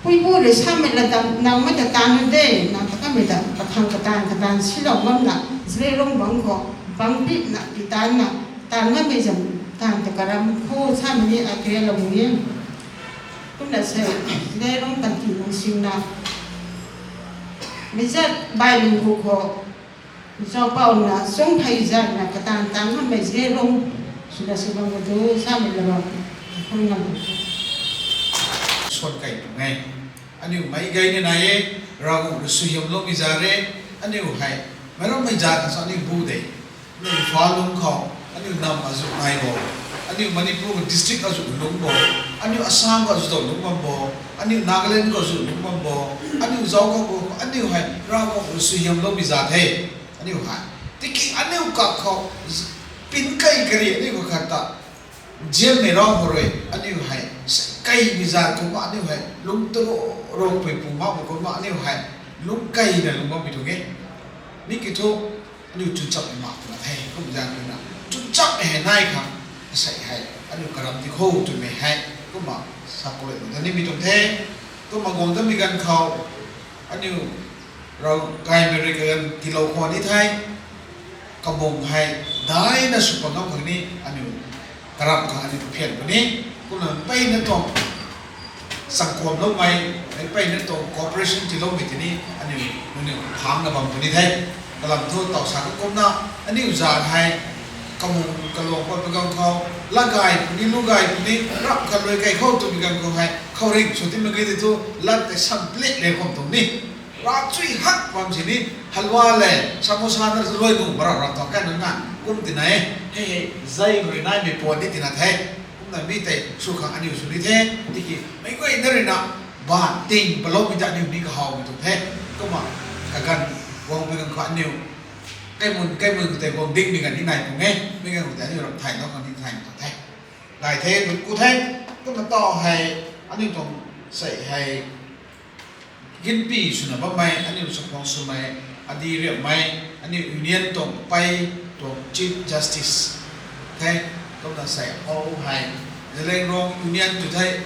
puipu rui samei lat dam nang mei ta taanv na de, nang ta kamei ta, kakhang kataanv, kataanv silou ngam na, Zeliangrong bang khou, bang bip na, ti taanv na, taanv ngammei zam, taanv ta karam khou samei ni a karialou ni. Kumna sei, Zeliangrong kan ti nung sing na, mei zat bai lung hu khou, Zaupauna sung phei zana kataanv tang ngammei Zeliangrong swna sw bam khou tu samei la bam, khou ngam khou. Suan kai pu nge. Aniu meic gay ni nai e, Ravguangc rui suaihiamloumei za re, aniu hei, meic rammei za khang sa aniu bu de. Aniu Imphal lungc khou, aniu nam azu nai bo. Aniu Manipur khou district azu lungc bo. Aniu Assam khou azu tow lungc bam bo. Aniu Nagaland khou azu lungc bam bo. Aniu zauc khou bo, aniu hei, Ravguangc rui suaihiamloumei za the. Aniu hei. Tiki aniu kak khou, pin kai kari aniu khou khat ta. Nzianmei rau khou rui, aniu hei, kaimei za kumna aniu hei, lungc tu rongpui pu makmei kumna aniu hei, lungc kaina lungc bammei tuang e. Mi kiu thu, aniu chwnchapmei mak twna the, kum zaeng ruina. Chwnchapmei hei nai khang, asei hei, aniu karam ti khou twmei hei, kumna sa khou rui ta nimei tuang the, kumna guang tamei ganv khou, aniu rau gaymei rui kaganv tiilou khwan ni the, kabung hei, daina sw pat ngam khang ni, aniu karam khang aniu kaphian puni, kumna mpeyna tuang, sangkuamloumei, mpeyna tuang cooperation tiiloumei tini, aniu, nangniw phangna bam puni the. Kalam thu taw sa kakumna, aniu zat hei, kamung kaluang pat pui ganv khou, lat gay puni, lu gay puni, rap khat lui kei khou twmei ganv khou hei, khouringh sw ti mak ge ti thu, lat tei sam plik le khwan tuang ni. Ravchui hak bam sini, halwa le, samosa na lui bung mara rap tuang kan nunc na, kum tina e, hei hei, zei rui naimei puan ni tina the, kumna mi tei sw khang aniu sw ni the, tiki, meic guayna ruina, ba ting paloumei ta aniu ni kahawmei tuang the, kumna, kaganv, guang pui ganv khou aniu, kaimun, kaimun tei guang dingmei ganv ni nai tuang e, mi ganv khou tei aniu ram thaylou khang ni thay tuang the. Nai the, nunc ku the, kumna taw hei, aniu tuang sei hei, ginpi swna bammei, aniu chakhwang swmei, adi riammei, aniu union tuang pei, tuang Chief Justice the, kumna sei how hei, Zeliangrong Union tu the,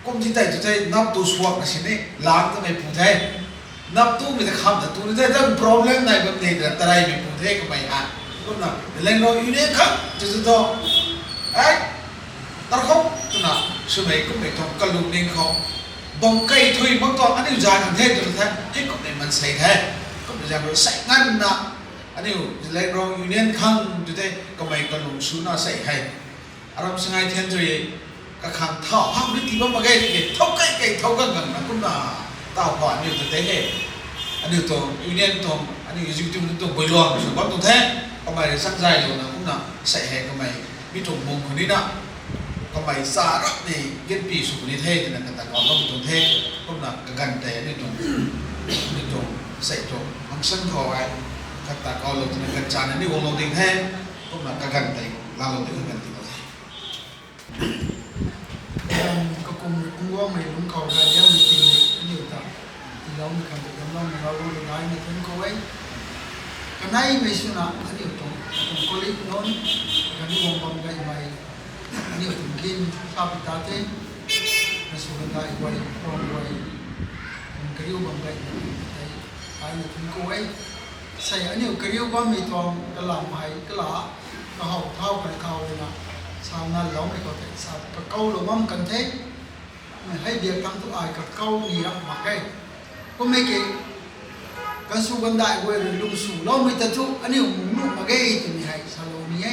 kum ti tei tu the, nap tu suakna sini, lang tamei pu the, nap tumei ta kham ta tu ni the, ta problem nai bam ni ta tareimei pu the, kamei hei, kumna, Zeliangrong Union khang, tu tu tu, e, tarkhou, twna, swmei kummei tuang kalum ning khou, bam kei thui mak tuang aniu zan khang the, tu the, hei kummei maansei the, kummei zan khou sei nganvna, aniu Zeliangrong Union khang tu the, kamei kalung swna sei hei. Aram sangai thian tui, kakhang thau, hak ni tii bam mak ge, tiki, thau kei kei, thau gang gang na kumna, taw khou aniu ta tei he. Aniu tuang, union tuang, aniu executive tuang builuang sw bam tuang the, kamei rui changzaylouna kumna, sei hei kamei, mi tuang mung khou ni na, kamei cha rap ni, ginpi sw ni the, twna kata kau bam tuang the, kumna kaganv tei aniu tuang, aniu tuang, sei tuang, function khou hei, kata kaulou twna ganv chana ni guanglou ding the, kumna kaganv tei, laalou ding kaganv tiilou the. Kakum rui phungc guangmei lungc khou gay liangmei ting aniu ta tiiloumei khang rui damloumei Ravguangc rui daina thuanc khou e. Kaneimei swna aniu tuang, tuang colleague nunc, kaniw guang bam gaymei, aniu tuang kin sa pi ta the, na sw gandai guay, phuang guay, tuang kariu bam gaymei tei, daina thuanc khou e. Sei aniu kariu bammei tuang kalam hei kala, kahow thau kan khou ruina, sa nganloumei khou tei sa kakoulou bam kan the. Hei biak thangc thu ai kakhou ni rap mak e. Kum e ki, ganvsw gandai guay rui lung swloumei ta thu aniu mung nuh mak ge twmei hei salou ni e.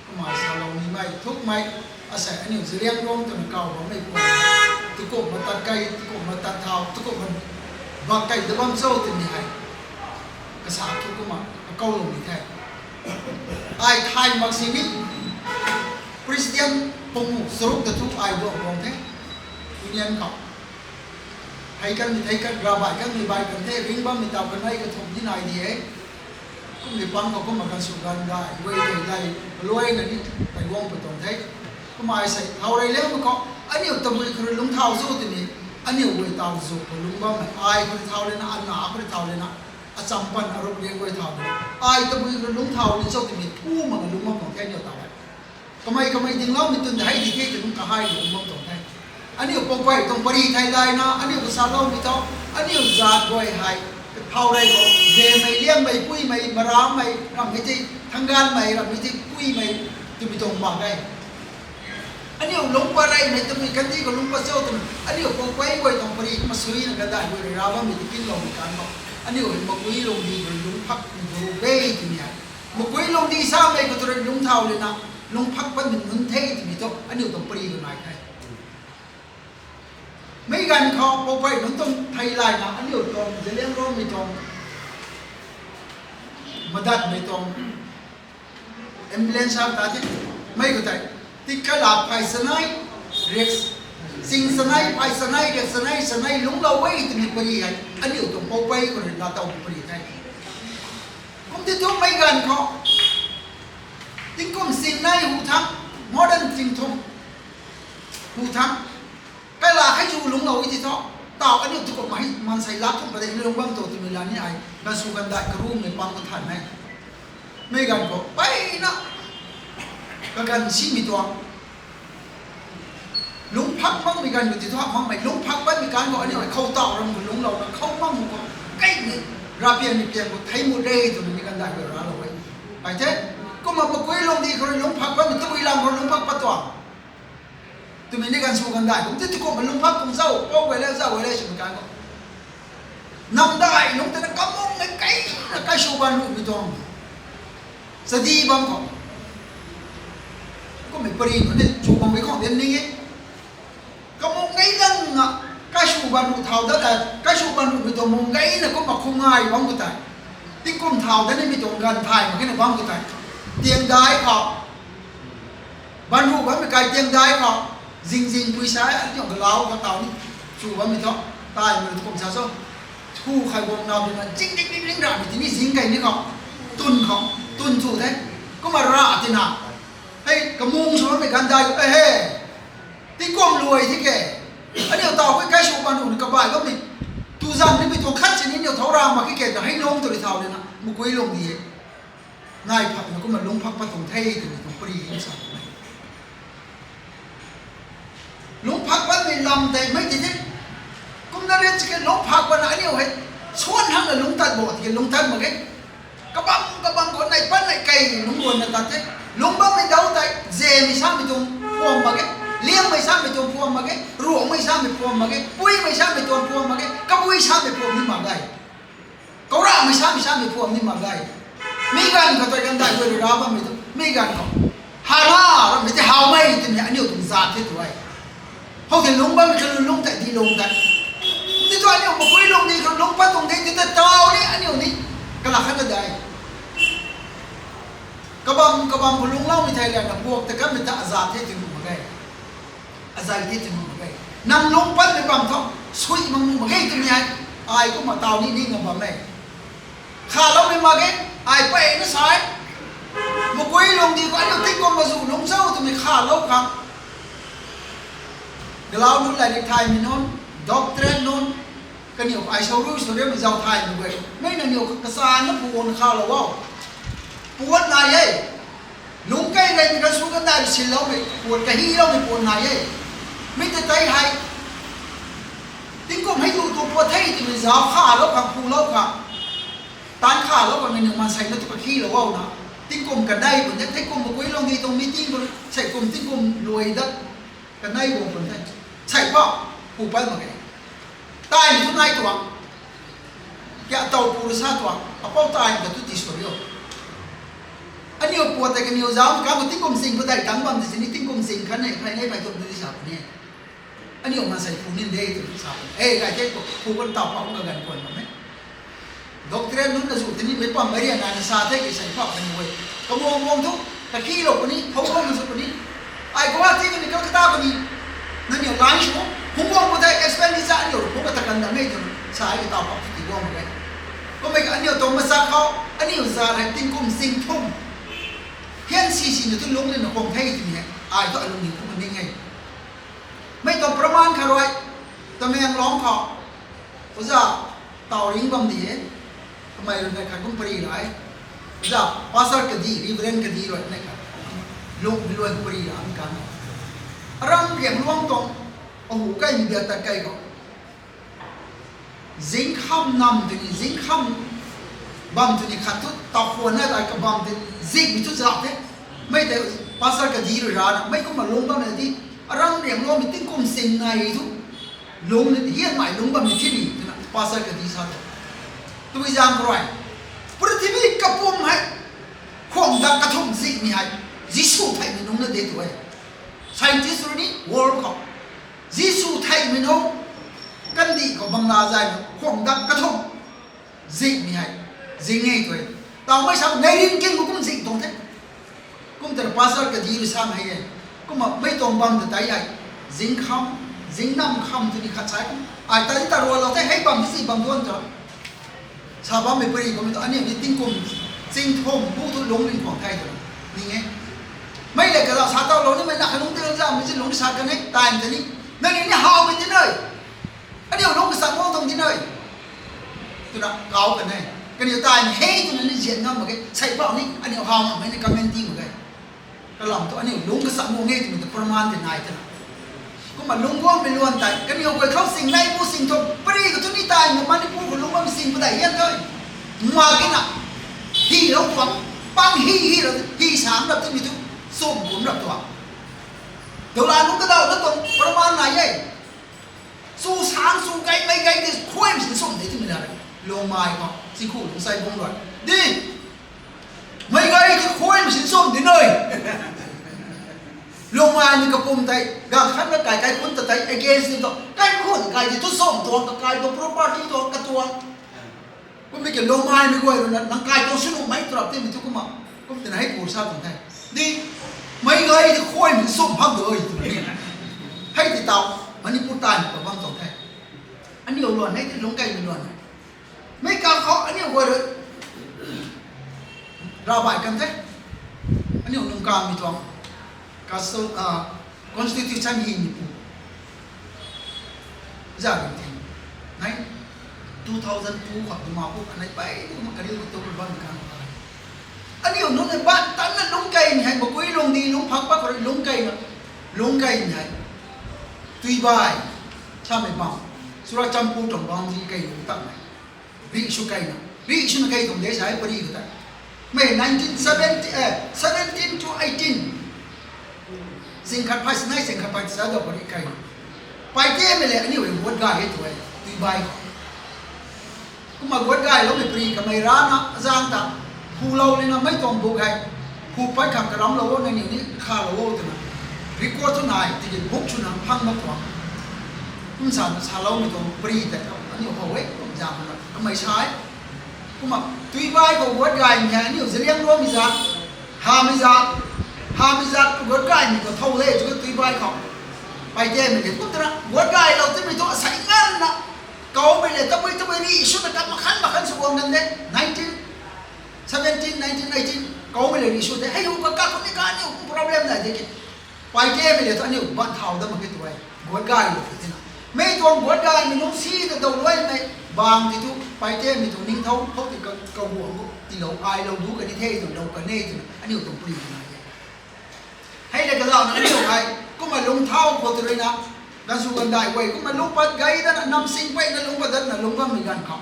Kumna salou nimei thukmei, asei aniu Zeliangrong twna kaw bammei pu, tukumhna tat kei, tukumhna tat thau, tukumhna bak kei da bam cho twmei hei kasa thu kumna kakhou lou ni the. Ai thay mak sini, Christian pung charuk ta thu ai duak guang the, Union khou. Hei kanmei thei kan, ravai kanmei bai kan the, ring bammei taw kanei kathumh ni nai di e. Kummei pang khou kumna ganvsw gandai guay tei dai, luaina ni tei guang pui tuang the. Kumna ai sei thau rey liangmei khou, aniu tabui khou rui lungcthau cho twmei, aniu guay taw zu khou lungc bammei, ai khou rui thau lena, ana khou rui thau lena, acham pan arup riang guay thau lena, ai tabui khou rui lungcthau ni cho twmei thu mak lungc bam tuang the aniu taw e. Kamei kamei dingloumei tun hei di the twna kahai ni lungc bam tuang the. Aniu poupei tuang pari thei layna, aniu kasaloumei tho, aniu zat guay hei, kathau rey khou, zemei, liangmei, puimei, maramei, rammei tei, thangganmei, rammei tei, puimei, twmei tuang mak e. Aniu lungc pat reymei twmei kandih khou lungc pat cho twna, aniu poupei guay tuang pari masuina gandai guay rui ra bammei tei kinloumei kan khou, aniu hei makui lungdi khou rui lungc phak ni du e twmei hei. Makui lungdi samei khou tu rui lungcthau lena, lungc phak patmei nunc the twmei thu, aniu tuang pari khou nai the. Meic ganv khou poupei nunc tuang thei layna, aniu tuang Zeliangrongmei tuang, madatmei tuang, ambulance sa ta the, mei khou tei, ticket la phay chanei, riak, ching chanei, phay chanei, riak chanei, chanei lungclou e twmei pari hei, aniu tuang poupei khou rui laa towmei pari the. Kum ti thu meic ganv khou, tingkum singnei hu thangc, more than tingthum hu thangc, kaila hei zu lungclou e ti thu, taw aniu tu kumna hei maansei laa thumh padeih ni lungc bam tu twmei la ni ai, ganvsw gandai karumei pang kathan e. Meic ganv khou, peyna, kaganv simei tuang, lungc phak makmei ganv khou ti thu hak makmei, lungc phak patmei ganv khou aniu hei khou taw ram khou lungclouna, khou mak khou, keimei, rapian ni pian khou thei mut re twna ni gandai khou ralou e. Ai the, kumna makui lungdi khou rui lungc phak patmei, tabui lam khou lungc phak pat tuang twmei ni ganvsw gandai kum ti tu kumna lungc phak kum zau, pou guay le, zau guay le, swmei ganv khou, namdai lungc tana kamung e keina kaisw ban ruhmei tuang, chadi bam khou, kummei pari khou ni chu bam e khang din ni e. Kamung gei langna, kaisw ban ruh thau dat, kaisw ban ruhmei tuang mung geyna kumna khum ngai bam khou tei, tingkum thau dat nimei tuang ganv thay mak kena bam khou tei, tiangdai khou, ban ruh bammei kai tiangdai khou, zing zing pui sa, aniu galau khou taw ni, chu bammei thu, taimei tu kum sa cho, thu khai guang nau dina, zing ring ring ring ramei ti ni zing kei ni khou, tun khou, tun chu the, kumna ra tina, hei kamung sw bammei gandai, e he, tingkum luai thi ke, aniu taw hei kaisw ban ruhna kabai bammei, tu zan nimei tuang khat sini aniu thau ra mak khe ke ta hei lungc tu rui thau lena, makui lungdi e. Nai phakna kumna lungc phak pat tuang the twmei tuang pari sa e. Lungc phak patmei lam tei mei ti the. Kumna ri tiki lungc phak patna aniu hei, suan hangna lungc tat bo tiki lungc tat mak ge. Kabam kabam khou nai pat nai kei lungc guanna tat the. Lungc bammei dau tei, zemei samei tuang phuam mak ge, liangmei samei tuang phuam mak ge, ruangmei samei phuam mak ge, puimei samei tuang phuam mak ge, kabui samei phuam ni mak ge. Kau ramei samei samei phuam ni mak ge. Mi ganv khou tei gandai guay rui ra bammei tu, mi ganv khou, hana, rammei tei hawmei twmei aniu tuang zat the tu e. Hou tei lungc bammei kha lungc tei di lungc tei, ti tu aniu makui lungdi khou lungc pat tuang de ti ta taw ni aniu ni, kala khat ta dai. Kabam kabam khou lungcloumei thei lana buak ta kanmei ta azat the ti nuh mak ge. Azai the ti nuh mak ge. Nang lungc patmei bam thu, sui mak nuh mak ge twmei hei, ai kumna taw ni ning a bam e. Khaloumei mak ge, ai peyna sa e. Makui lungdi khou aniu tingkum mazu lungc cho twmei khalou khang, galau nunc, lairik thaymei nunc, doctorate nunc, kaniw ai sau rui sw riammei zau thaymei guay, mei nangniw kachana puan khalou o. Puan nai e. Lungc kei rei mi kan sw kan nai sinloumei puan, kahiloumei puan nai e. Mi ta tei hei, tingkum hei tu tu puat the twmei zau khalou khang, phulou khang, tan khalou khang nangniw maansei na tu kakhilou o na. Tingkum kanei pun the, tingkum makui lungdi tuang meeting pun, sei kum tingkum luai dat kanei guang pun the. Sei pa Pu pat mak e. Taimei thu nai tuang. Kya taw pu rui sa tuang. Apou taimei ta tu ti sw rio. Aniu puat tei kaniw zauc ka tingkum sing khou dai tang bam di sini tingkum sing khat nei phey nei phey tum di sa puni. Aniu maansei pu nin de tu sa puni. E, kai the pu kan taw pa ka gan kuan bam e. Doctorate nunc na zu tini mei pam mei rian na sa the ki sei pha kan we. Kamuang muang thu, kakilou puni, thou khou na sw puni. Ai Guwahati kani Kolkata kani. Nangniw line sw, hung guang pu tei expenditure aniu ru pu ka ta kan da mei tu sa ai ka taw pa tu ti guang mak e. Kummei ka aniu tuang masa khou, aniu za hei tingkum sing thum. Hian si si na tu lungc na khang the tini hei. Ai thu alung ni kum ning e. Mei tuang praman kha rui, Tamenglong khou, oja, taw ring bam di e, kamei rui nei khat kum pari rai, oja, pastor kadi, reverend kadi rui nei khat, lung luan pari ra mi kan. Aram riang luang tuang, ahu kai mi bia tat kai khou. Zingkham nam tini, zingkham bam tini khat thu, taw khwan na tai kabam tini, zingmei thu zauc the. Mei tei pastor kadi rui rana, mei kumna lung bam na di, aram riang luangmei tingkum sing nai thu, lung ni hianmei lung bam ni thi ni, twna pastor kadi sa the. Tabui zaeng khou rui, purthimbi kapwm hei, khwang dak kathumh zingmei hei, Jisu theihmei nunc na de tu e. Scientist rui ni world khou, Jisu theihmei nunc, kandih khou bangla zay na khwang dak kathumh zingmei hei, zing e tu e. Tawmei sam neirin king khou kum zing tuang the. Kum tei pastor kadi rui sam hei e. Kumna mei tuang bam ta tei hei, zingkham, zingnam kham tini khat sai kum. Ai ta ni ta rualou the, hei bam di si bam duan ta. Sa bammei pari kummei tu aniu ni tingkum, ching thum, bu thu lungc rin khwang the tu. Ning e. Mei le kazauh sa tawlou nimei na khanungc tei zauhmei si lungc sa kan e, time tei ni. Nangniw ni hawmei di nai. Aniu lungc kasa mo tuang di nai. Twna kau kan e. Kaniw time hei twna ni zian ngam mak ge, sei pau ni, aniu haw makmei ni comment ti mak ge. Kalam thu aniu lungc kasa mo nge twmei tu praman tei nai twna. Kumna lungc guangmei luan tei, kaniw guay khou sing nai bu sing thu, pari ka thu ni tei na Manipur khou lungc bammei sing padai hian tei. Mak ge na, hilou tuang, pang hi hi ra, hi sang rap twmei thu, sum kum rap tuang. Dola nunc kadau na tuang praman nai e. Chu sang chu gaymei gay tei khuaymei sin sum de twmei la re. Lungmei khou, si khu lung sai bung rui. Di, mei gay tei khuaymei sin sum di nai. Lungmei ni kapwm tei, gang khat na kai kaikhunc ta tei against ni tu, kaikhunc kai di tu sum tuang, kakai tu property tuang, katuang. Kummei ki lungmeimei guay rui na, nang kai tuang sw nuhmei tu rap timei thu kumna, kum tina hei pur sa tuang the. Di, mei gay tei khuaymei sum pham tu e, twna ni. Hei tei tau, Manipur time khou bam tuang the. Aniu luan hei tei lungc kaimei luan e. Mei kang khou aniu guay rui, ravai kan the. Aniu nung kangmei tuang, custom, ah, constitution hei ni pu. Za rin the. Nai, two thousand two khou Dimapur kanei pei kumna kariu khou tu bam kan. Aniu nunc ni ban tanna lungc kaimei hei, makui lung di lungc phak pat khou rui lungc kaina, lungc kaimei hei, Tuibai, samei bam, Churachandpur tuang bam di kai lungc tatmei. Rih sw kaina, rih swna kai tuang de sa e pari khou tei. Mei nineteen seventy, eh, seventeen to eighteen. Zing khat phay sinai, zing khat phay sa dau pari kai. Paite mei le aniu rui guat gay e tu e, Tuibai khou. Kumna guat gayloumei pari kamei rana, azang ta, phulou lena mei tuang buk hei, phu pat khang karamlou o, nangniw ni khalou o twna. Record thu nai, tiki buk swna phang mak tuang. Kum sa, saloumei tuang pari tei, aniu how e, kum zang na, kamei sa e. Kumna, Tuibai khou guat gaymei hei, aniu Zeliangrongmei zat, Hamei zat, Hamei zat, guat gaymei khou thow de, chu Tuibai khou. Paite mei le, kum twna, guat gaylou timei thu, asei nganvna, kaumei le, tabui tabui rih swna, tat makhan makhan sw guang kan de, nineteen seventeen, nineteen eighteen, kaumei le rih sw de, hei hu ka kak khou ni ka aniu kum problem nai de ki. Paite mei le thu aniu ban thau dat mak khe tu e, guat gaylou khe tina. Mei tuang guat gaymei nunc si ta dou luaimei, bang ti thu, Paite mei tuang ningthau khou ti ka, kaguang khou, tiilou, ailou du kani the twna, lou kan e twna, aniu tuang pari nai e. Hei le kazauhna aniu hei, kumna lungc thau khou tu ruina, ganv sw gandai guay, kumna lungc pat gay datna, nam sing peyna lungc pat datna, lungc bammei ganv khou.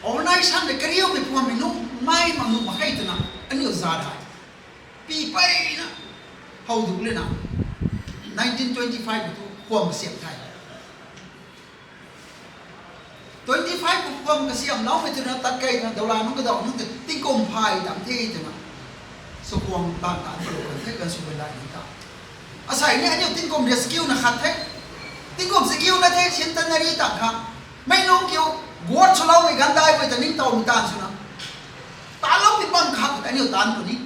Organization de kariumei phuammei nunc, mei mak nuh mak khe twna, aniu zat hei. Pi peyna, how du lena, nineteen twenty-five khou thu, Khwam kasiam the. Twenty five khwam kasiamloumei twna tat kei twna doula nunc kadaw nunc tei tingkum phay dam the twna sakhwang taanv taanc palou kan the, ganv sw gandai nunc ta. Asei ni aniu tingkum riak kiuna khat the. Tingkum chakiuna the, centenary ta kha. Mei nunc kiu, guat swloumei gandai guay ta ningtowmei taanv swna, taanloumei bam khat ta aniu taanc puni.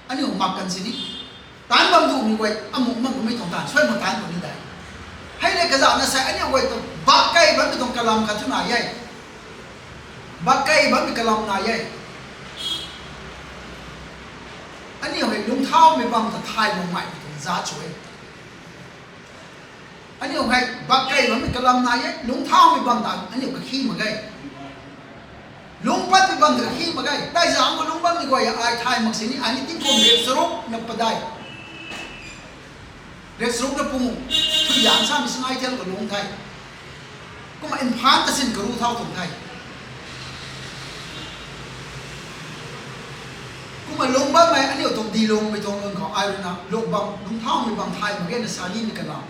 Aniu mak kan sini. Taanc bam duhmei guay, amu mak mei tuang taanv suai mak taanc puni dai. Hei le kazauhna sei aniu guay tu bak kei bammei tuang kalam khat thu nai e. Bak kei bammei kalam nai e. Aniu hei lungcthaumei bam ta thay makmei tuang za chu e. Aniu hei bak kei bammei kalam nai e, lungcthaumei bam ta aniu kakhi mak ge. Lungc patmei bam ta kakhi mak ge. Tei zang khou lungc bammei guay ai thay mak sini, ai ni tingkum riak charuk na padai. Riak charuk na pungu, Thuizaeng samei Sangai Thial khou lungc the. Kumna Imphal ta sin karu thau tuang the. Kumna lungc bammei aniu tuang dilungmei tuang lun khou ai ruina lungc bam, lungcthaumei bam thay mak ge na sa nimei kalam.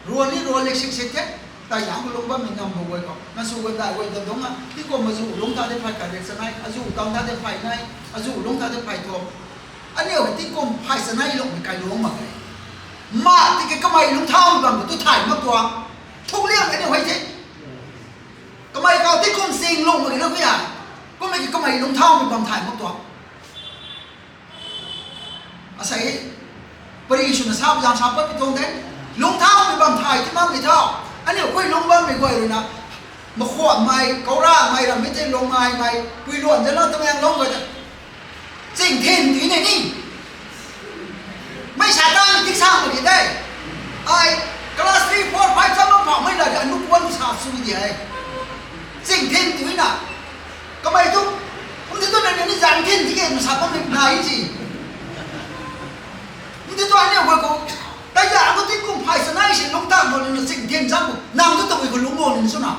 Ruan ni ruan lek sik sik the, tei zang khou lungc bammei nam bou guay khou. Nansw gandai guay ta dungc a, tingkum azu lungc ta de phay khat riak chanei, azu tang ta de phay nei, azu lungc ta de phay thu. Aniu hei tingkum phay chanei lungmei kai lungc mak ge. Mak tiki kamei lungcthaumei bam tu thay mak tuang. Thukliang aniu hei the. Kamei kau tingkum sing lungc mak ge na khuya. Kummei ki kamei lungcthaumei bam thay mak tuang. Asei, pari swna sa zang sa pat pi tuang de. Lungcthaumei bam thay ti makmei tho. Aniu khui lungc bammei guay ruina, Makhwanmei, Kouramei, Rammei, Teinlungmei, Puiluan zana Tamenglong guay ta. Chingthin ti nei ni. Mei sa tang ti sa mak di de. Ai class three, four, five sa mak phamei la di anu kuan sa sw di e. Chingthin ti na. Kamei tu, kum ti tu na ni zang thin ti ke sa bammei nai si. Kum ti tu aniu guay khou, tei zang khou tingkum phay chanei si lungc ta mak ni na chingthin zang khou, nang tu tabui khou lungc mak ni swna.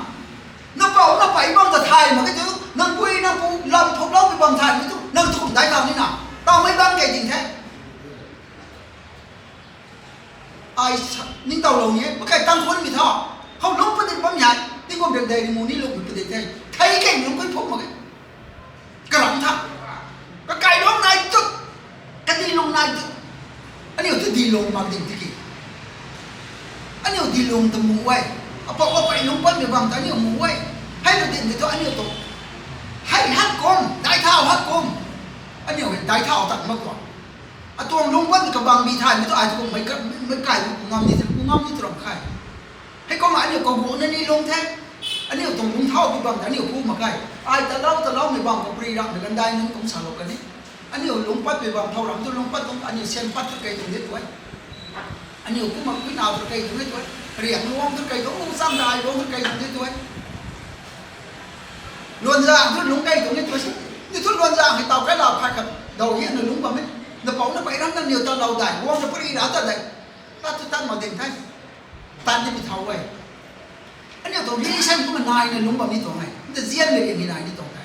Na pou na pey bam ta thay mak ke tu, nang pui nang pu lam phukloumei bam thay mak tu, nang tu kum dai thau ni na. Tawmei bam kei ding the. Ai sa, ningtowlou ni e, makai tang khunmei tho. Khou lungc padik bam hei, tingkum riak dei ri mu ni lungc padik the. Thei kei lungc khui phuk mak e. Karam tha. Kakai lungc nai tu. Kadi lungc nai tu. Aniu tu dilung mak ding tiki. Aniu dilung ta mu e. Apou apei lungc patmei bam ta aniu mu e. Hei na ding tu aniu tu. Hei hat kum, dai thau hat kum. Aniu hei dai thau tak mak tuang. Atuang lungc pat kabang bi thaymei tu ai tu kum mei ka, mei kai tu ngam ni, ngam ni tu ram khe. Heikumna aniu kaguangna ni lungc the. Aniu tuang lungcthau pi bam ta aniu pu mak khe. Ai talou taloumei bam khou pari rakmei gandai nunc kum salou kan e. Aniu lungc patmei bam thau ram tu lungc pat tuang aniu sian pat tu kei tuang di tu e. Aniu kumna kuina tu kei tuang di tu e. Riang luang tu kei tuang, u cham dai luang tu kei tuang di tu e. Luanzaeng thu lungc kei tuang e tu si. Ni thu luanzaeng hei taw kai la phay khat daw hi na lungc bam e. Na pou na pey ram na niw talou dai, guang na pari ra ta dai. Tat tu tat mak ding the. Tat ni pi thau e. Aniu tuang relation kumna naina lungc bam ni tuang e. Nta zianmei rian ni nai ni tuang the.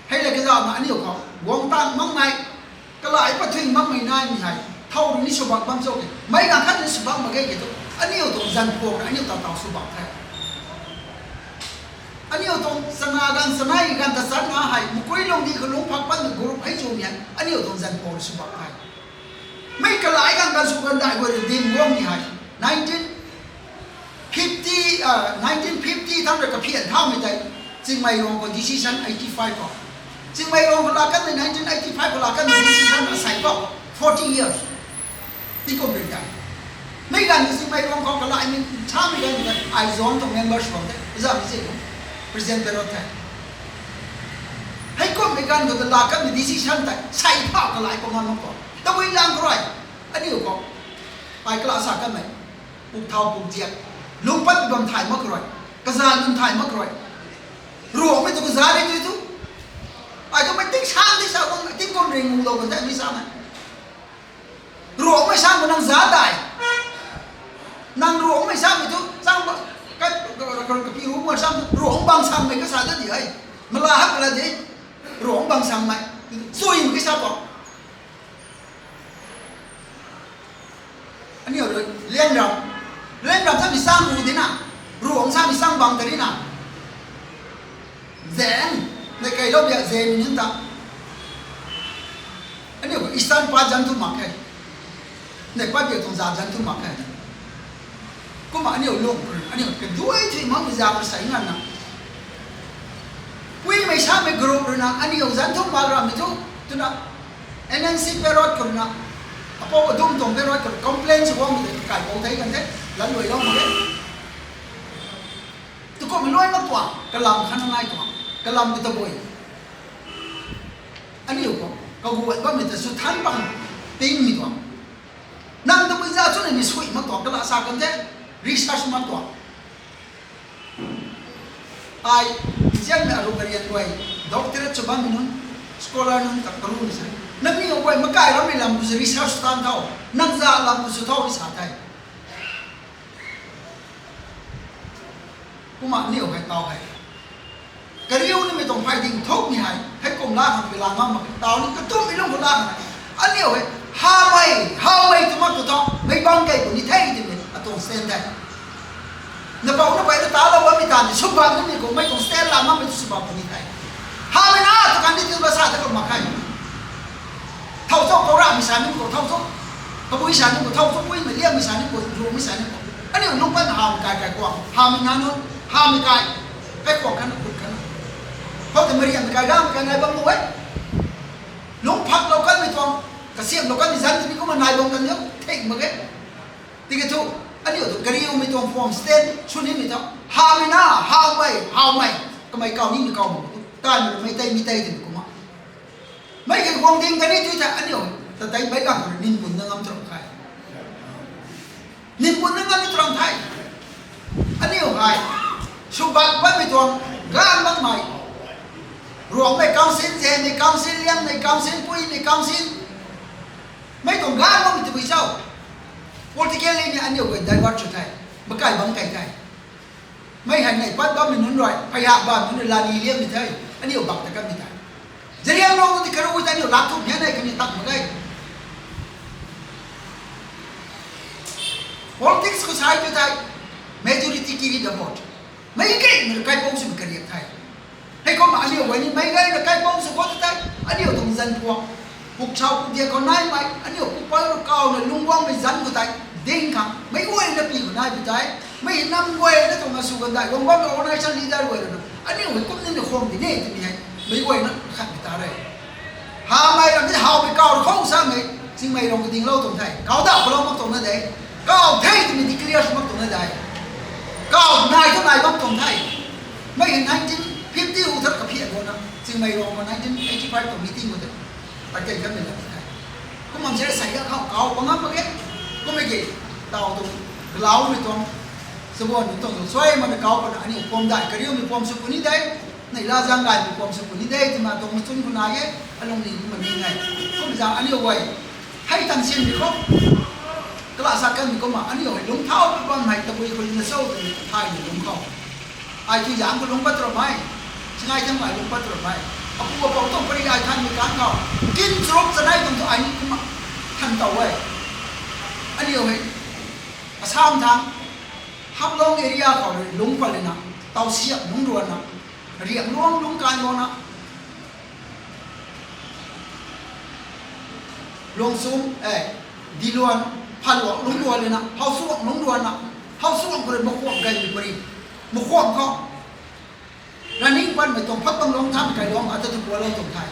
Hei le kazauhna aniu khou guang tang makmei, kalai pathuing makmei naimei hei thau rui ni swbak bam cho ke, meic ganv khat ni swbak mak ge ke tu, aniu tuang zanphuak rui aniu taw taw swbak the. Aniu tuang chana ganv, chanei ganv ta channa hei mukui lungdih khou lungc phak patmei group hei chumei hei aniu tuang zanphuak rui swbak the. Mei kalai ganv, ganv sw gandai guay rui din guangmei hei nineteen fifty, nineteen fifty thang rui kaphian thaumei tei, Chingmeirong khou decision eighty five khou, Chingmeirong khou laa kanmei nineteen eighty five khou laa kanmei decision asei khou forty years tingkum ri tei. Mei ganv Chingmeirong khou kalaimei thaumei ganv tei ai zone tuang members bam the, zam si president perot the. Heikummei ganv khou ta laa kanmei decision tei sei phau kalai pangam mak khou tabui lang khou rui, aniu khou ai kala sa kanmei puk thau puk ziak, lungc pat bam thay mak khou rui, kazanc lun thay mak khou rui, Ruangmei tu kazanc ri tu tu, ai tu mei tingsan di sa guang, tingkum ri ngu lou kan the mi sa mei. Ruangmei samei nang za dai. Nang ruangmei samei tu chang ba, ka, ka, ka, kapi ru ma sam tu ruang bang sangmei kasa ta di e. Mala hak la di. Ruang bang sangmei. Sui mei kasa pa. Aniu rui liang ram. Len ram sa mi sang ru di na. Ruang sa mi sang bang ta di na. Zen. Nei keilou biak zen mi nunc ta. Aniu Eastern pa zan thu mak khe. Nei pa biak tuang za zan thu mak khe. Kumna aniu lung khou, aniu kaduai thui mak mi za khou sei nganvna. Puimei samei group rui na, aniu zan thu mak rammei thu, twna, N N C parrot khou rui na, apou adum tuang parrot khou complain sw guangmei tei kaipou thei kan the, lan luailou mak e. Tukumhmei luai mak tuang, kalam khan nai tuang, kalam mi tabui. Aniu khou, kaguay bammei ta sw than bang, tingmei tuang. Nang tabui za chu ni mi sui mak tuang, kala sa kan the, research mak tuang. Ai, nzianmei aru karian guay, doctorate sw bammei nunc, scholar nunc ta karu ni sa. Nangniw guay makai rammei lam khou sw research tan thau, nang za lam khou sw thau ni sa the. Kumna aniu hei tau hei. Kariu nimei tuang phay ding thukmei hei, hei kum la khang pila ngam mak, tau ni katummei lung khou la khang. Aniu hei, hamei, hawmei tu mak tu tho, meic bang kei puni the twmei, atuang stand the. Napou napei na talou bammei ta ni, sw bam nimei khou, mei tuang stand la ngammei tu sw bam puni the. Hamei na, tu kan di tu ba sa the kum mak khe. Thau cho, khou ramei sa ni khou, thau cho, kabui sa ni khou, thau cho, puimei liammei sa ni khou, ruangmei sa ni khou. Aniu lung pan hamei kai, kai kuang, hamei na nunc, hamei kai, kai kuang khan, kut khan. Khou ta mei riammei kai, ramei kai nai bam nu e. Lungc phaklou kanmei tuang, kasiamhlou kanmei zanc tini kumna nai bam kan niu, thing mak e. Tiki thu, aniu tu kariumei tuang form stand sw nimei tho. Hamei na, hawmei, hawmei, kamei kau nimei kau mak tu, tanmei mei tei, mi tei twmei kumna. Mei kei guang ding kani tu the aniu, ta tei meic ganv khou nin pun na ngam tuang the. Nin pun na ngam tuang the. Aniu hei, sw bak bammei tuang, ganv makmei. Ruangmei council, zemei council, liangmei council, puimei council. Mei tuang ganv makmei tabui cho. Politically ni aniu guay divert sw the. Makai bam kei the. Mei hei nei pat bammei nunc rui, pheyhak bam nunc rui lani liangmei the. Aniu bak ta kanmei the. Zeliangrong ti karu ta aniu lak thuk hian nei kani tak mak e. Politics khou sai tu tei, majority carry the vote. Meic gayna kaipouc swmei kariak the. Heikumna aniu guay ni meic gayna kaipouc sw khou tu tei, aniu tuang zanc puak, puk sau puk diak khou naimei, aniu pupouc rui kawna lungc guangmei zanc khou tei, ding khang meic guayna pi khou nai pi tei, mei nam guayna tuang na sw kan dai guang bammei organization leader guay rui na, aniu hei kum nina khwang di ne twmei hei, meic guayna khat pi ta re. Hamei ram ti hawmei kau rui khou samei, Chingmeirong khou dinglou tuang the, kau da palou mak tuang na de, kau the twmei declare sw mak tuang na de, kau nai thu nai bam tuang the. Mei hei nineteen fifty hu tha kaphian khou na, Chingmeirong khou nineteen eighty five tuang meeting khou tei, pat kei kanmei lam the. Kum mam se sai ya khou kau pa ngam mak ge, kummei ki, tau tuang, galaumei tuang, sabuan nunc tuang suai mana kau pana aniu puam dai, kariumei puam sw puni de, nei la zang gaymei puam sw puni de twna tuang machun khou nai e, alung ni kumna ni nai. Kum zang aniu guay, hei tan sinmei khou, kala sa kanmei kumna aniu hei lungc thau bam hei tabui khou lina cho twmei thay ni lungc khou. Ai thu zang khou lungc pat ramei, chingai thangmei lungc pat ramei. Apu apou tuang pari ai thanmei kan khou, kin charuk chanei tuang thu ai ni kumna than tow e. Aniu hei, Assam thang, Haflong area khou rui lungc pat lina, tau siap lungc ruanna, riang luang lungc kai luanna, luang sum, eh, di luan, phan luang lungc ruan lina, hau suang lungc ruanna, hau suang khou rui makhuang gaymei pari, makhuang khou, running panmei tuang phat bam luang thamei kai luang ata tu pualou tuang the.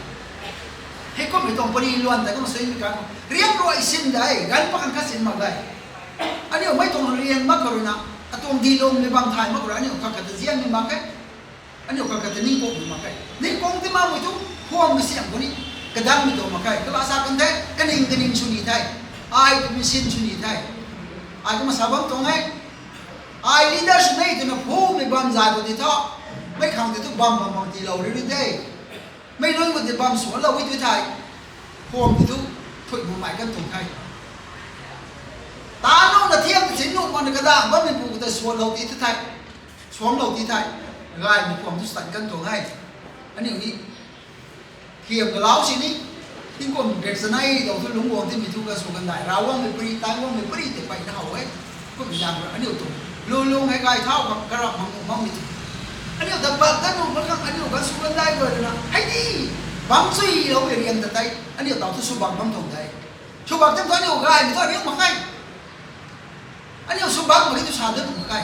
Heikummei tuang pari luan tei kumna suimei kan, riang ruai sin de, ganv pa kan khat sin mak de. Aniu mei tuang riang mak khou rui na, atuang di lungmei bam thay mak khou rui aniu khat khat ta zianmei mak khe. Aniu khat khat ta ningkungmei mak khe. Ningkung ti makmei thu, khuammei siam khou ni, kadangmei tuang mak khe. Kala sa kan the, kaning kaning sw ni the. Ai twmei sin sw ni the. Ai kumna sa bam tuang e. Ai leader sw ni twna phumei bam zay khou ti tho. Mei khang ti thu bam bam bam tiilou ri ri de. Mei nunc khou ti bam suanlou e tu thei, khuam ti thu, thuy makmei kan tuang the. Tanuna thiam ta sin nuh makna kadang bammeipu khou ta suanlou ti tu thei, suanlou ti thei, gaymei khuam tu stan kan tuang e. Aniu ni, thiam kalau sini, tingkum rek chanei dou thu lungc guang timei thu ka sw kan dai, Ravguangc mei pari, Tangguangc mei pari tei peyna how e. Kum zang aniu tu lulung hei gay thau khang karap mang mang mi tu. Aniu ta bak ta nu mak khang aniu kan sw kan dai gay na. Hei di bam sui lou e riang ta tei. Aniu tau tu sw bak bam tuang tei. Sw bak tem tu aniu gay mi tu aniu mak kai. Aniu sw bak mak ki tu sa de tu mak kai.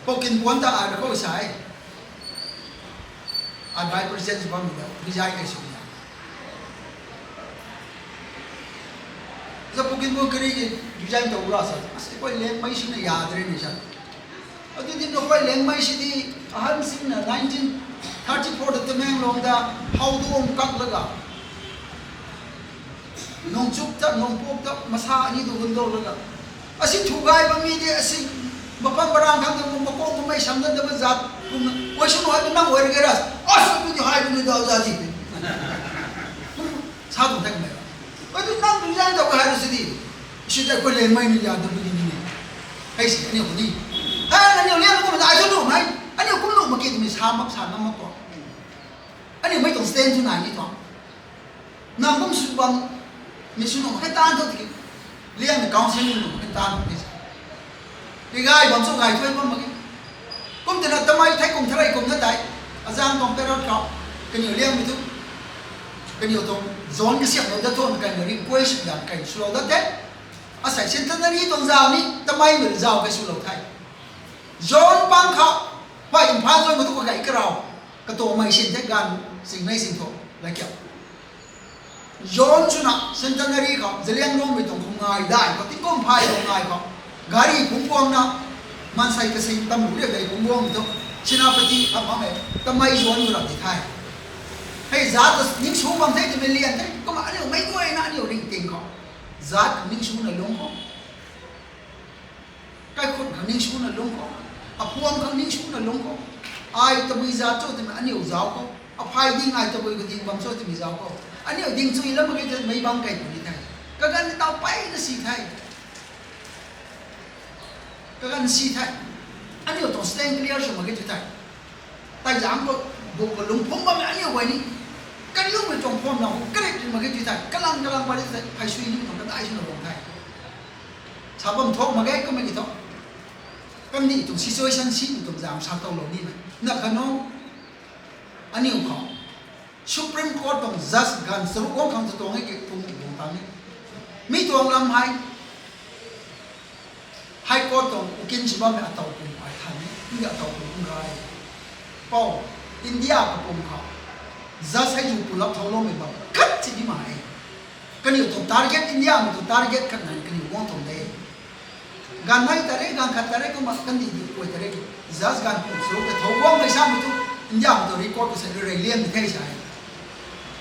Pokin puan ta ai na khou sa e. Ai bai president sw bam mi da. Bijai kai sw ya. Za pukin bu kari ki design tau ra sa. As koi leng mai sina ya dre ni sa. Atu din no koi leng mai si di ahan sing na nineteen thirty-four da Tamenglong da hau du om kak laga. Nung chuk ta, nung puk ta, masa ani du hun do laga. Asi thu gai ba mi di, asi mapam barang khang da, mapam ko mai sam da, da ba zat. Koi sung hai nang wai ge ra. As tu di hai ni da za di. Sa tuang thek mai. Oi tu nang tu zang tau ka hai si di. Si ta ko le mai ni ya tu di ni. Hei si, aniu ni. Hei, aniu liang ko ma ai tu nu mai. Aniu kum nu ma ki tu mi sa mak sa na mak ko. Aniu mai tuang stand tu nai ni tuang. Nang kum su bam, mi su nu ma kai tan tu tiki. Liang ni council ni nu ma kai tan tu tiki. Ti gay bam chu gay thuai bam mak ki. Kum tina tamei thei kum tharai kum na tei. Azang tuang parrot khou. Kaniw liang mi tu. Kaniw tuang zone kasiam lou dat thu kaniw request dan kai swlou dat the. Asei centenary tuang zau ni tamei mi zau kai swlou the. Zone pang khou. Huay Imphal zone ma tu kakai karau. Katuang mei sin the ganv sing nei sing thu. Lai kiu. Zone swna centenary khou, Zeliangrong mei tuang khou ngai dai khou, tingkum phay tuang ngai khou. Gari phungc guangna, maansei kasing tam lu riak dei phungc guang tu. Senapati khou mak e, tamei zone gu rap di the. Hei zat ta ningsw bam the, ti million the, kumna aniu mei guayna aniu ringting khou. Zat khang ningswna lung khou. Kaikhun khang ningswna lung khou. Aphuam khang ningswna lung khou. Ai tabui zat cho twmei aniu zauc khou. Aphay ding ai tabui khou ding bam cho twmei zauc khou. Aniu ding chui lam mak ge twmei bang kai puni the. Kaganv taw peyna si the. Kaganv si the. Aniu tuang stand clear sw mak ge tw the. Tei zang khou, bu khou lungphum bammei aniu guay ni. Kaniumei tuang phuam na khou, karik ri mak ge tw the. Kalang kalang pari the, phey sui ni tuang kadai swna bam the. Sa bam thok mak ge, kummei ki thu. Kandih tuang situation si ni tuang zang sa tow lou nimei. Na kanu, aniu khou. Supreme Court tuang judge ganv charuk guang khang tu tuang e ki pung guang tang ni. Mi tuang lam hei. High Court tuang ukin si bammei ataw pum ai than ni. Ni ataw pum kum rai. Pou, India kapum khou. Judge hei zu pulap thau loumei bam. Khat si ni ma e. Kaniw tuang target India mei tuang target khat nai kaniw guang tuang de. Ganv nai tare, ganv khat tare kumna kandih di kuay tare ki. Just ganv pu sruk ta thau guangmei samei tu India mei tu record khou sa rui rey lian di the sa e.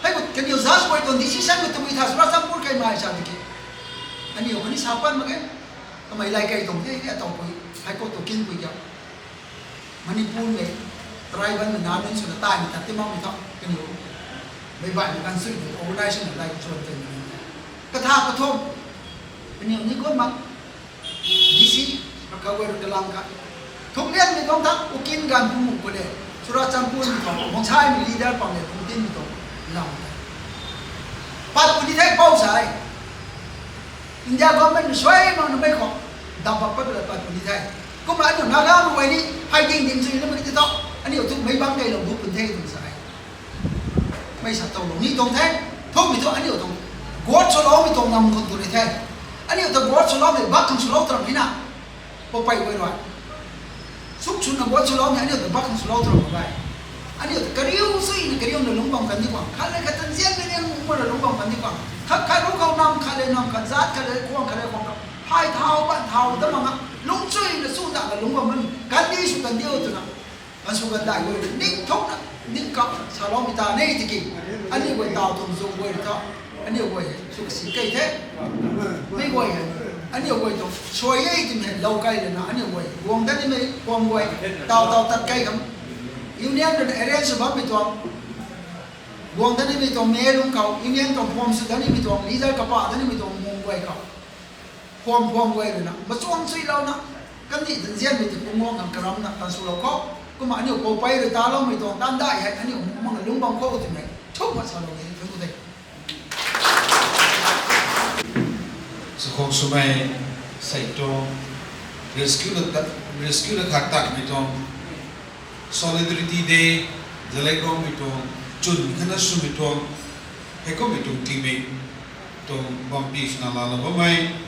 Hei khou kaniw just kuay tuang decision khou tabui tha Churachandpur kaimei sa di ki. Aniu kani sa pan mak ge. Kamei lai kai tuang the, ataw pui. High Court tuang kin pui kiu. Manipur mei tribal mei na nunc swna taimei tat ti makmei thu kaniw meic baihmei ganv sui tu organization na lai chuan tei mei. Katha kathum kaniw ni kum mak D C kaguay rui kalam khat. Thuklianmei tuang tha ukin ganv pum khou le Churachandpurmei tuang Bongsaimei leader pang le Phungtinmei tuang lam tei pat puni the pou sa e. India government suai mak numei khou dam bak pat la pat puni the. Kumna aniu Nagamei guay ni hei ding ding chui na mei ti thu aniu thu meic bang kailou bu pun the twna sa e. Mei sa tow lou ni tuang the. Thukmei thu aniu tuang guat swloumei tuang nam khang tu rui the. Aniu ta guat swloumei bak khang swlou tram hina. Poupei guay rui suk swna guat swloumei aniu ta bak khang swlou tram mak ge. Aniu ta kariu suina kariuna lungc bam kan di kuang. Khat le khat tanzian mei ni muna lungc bam kan di kuang. Khat khat ru khou nam khat le nam khat zat khat le kuang khat le kuang khou. Phay thau ban thau ta mak nga. Lungc suina suna ka lungc bam kan. Kandi sw kan diu twna. Kan sw kan dai guay ning thukna, ning kapna, saloumei ta ni tiki. Aniu guay taw tuang zung guay ta. Aniu guay sw kasi kei the. Mei guay hei. Aniu guay tuang suai e twmei lou kai lana aniu guay guang dat nimei kuam guay. Taw taw tat kai kham. Union rui arrange sw bammei tuang. Guang dat nimei tuang mei lung khou, union tuang phuam sw dat nimei tuang, leader kapa dat nimei tuang mung guay khou. Phuam phuam guay ruina machuang suilouna, kandih tanzianmei ti pungguang khang karamna tan swlou khou. Kumna aniu poupei rui taloumei tuang tan dai hei aniu mang lungc bam khou twmei thuk mak salou ni thu de. Sakhang swmei sei tuang rescue na khat tatmei tuang Solidarity Day, Zeliangrongmei tuang chwn khatna swmei tuang, heikumhmei tuang tingmik tuang bampi swna laalou bammei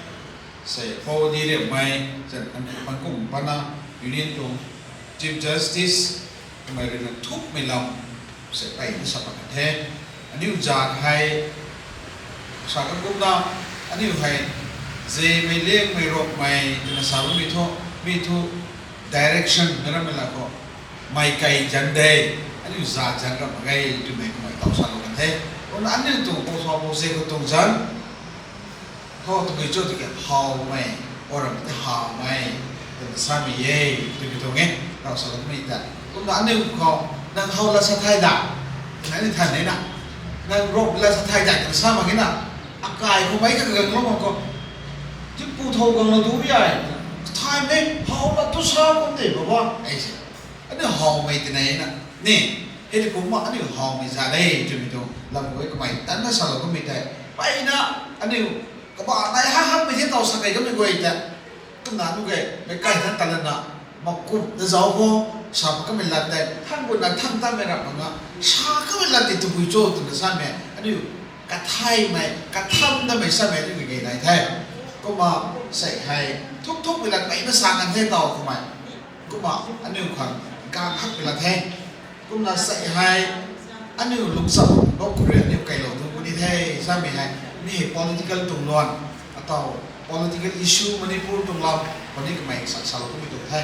sei Pou Diriammei, zan an pan kum pana Union tuang Chief Justice kamei ruina thukmei lam sei peyna sa pat kan the. Aniu zat hei sa kakumna, aniu hei zemei liangmei rokmei twna sa bammei thu, mi thu direction na rammei la khou, mei kei zan de, aniu zat zan ram mak ge twmei kamei taw salou kan the. Kumna aniu tuang pou sa pou se khou tuang zan khou tabui cho tiki hawmei, oram tei hawmei twna samei e, twmei tuang e, taw saloumei ta. Kumna aniu khou, nang how la sa thay da, twna aniu than e na. Nang rok la sa thay da twna sa mak ge na. Akai khou mei kaganglou mak khou, tipu thow ganglou du e, thaymei how la tu sa kum de baba, ai se. Aniu hawmei twna na, ni, hei ti kumna aniu hawmei zat e twmei tuang lam guay kamei tanna salou kamei tei, peyna aniu kaba nai ha hakmei the taw sa kei kamei guay tei, kumna nu ge, meic kai than talana, makumna zauc khou, sa pat kamei lat tei thang gutna thang tanmei rap mak nga, sa kamei lat tei tabui cho twna samei aniu kathaymei kathamnamei samei aniu kage nai the. Kumna sei hei thuk thukmei lat peyna sa kan the taw kamei. Kumna aniu khang gang hakmei lat the. Kumna sei hei aniu lungcham bou khou rui aniu kailou tu puni the, samei hei, mi hei political tuang luan, ataw political issue Manipur tuang lam, puni kamei sa salou kamei tuang the.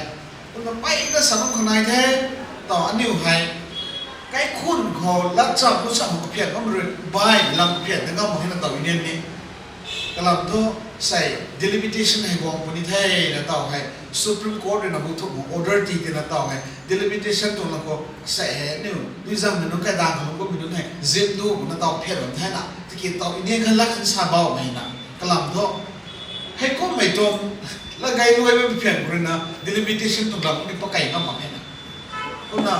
Kumna peyna sa bam khang nai the, taw aniu hei kaikhun khou latcham lucham khou kaphian bam rui bai lam kaphian ta ngam mak hena taw Union ni. Kalam thu sei delimitation hei guang puni the na taw hei Supreme Court ruina bu thuk order ti tina taw hei delimitation tuang lam khou sei hei aniu dui zammei nunc kai dang khou lungc bammei nunc hei zim du na taw phian bam the na, tiki taw Union khan lat khan sa baumei na. Kalam thu heikumhmei tuang lat gay luai bammei phian khou ruina delimitation tuang lam ni pakei ngam mak hena. Kumna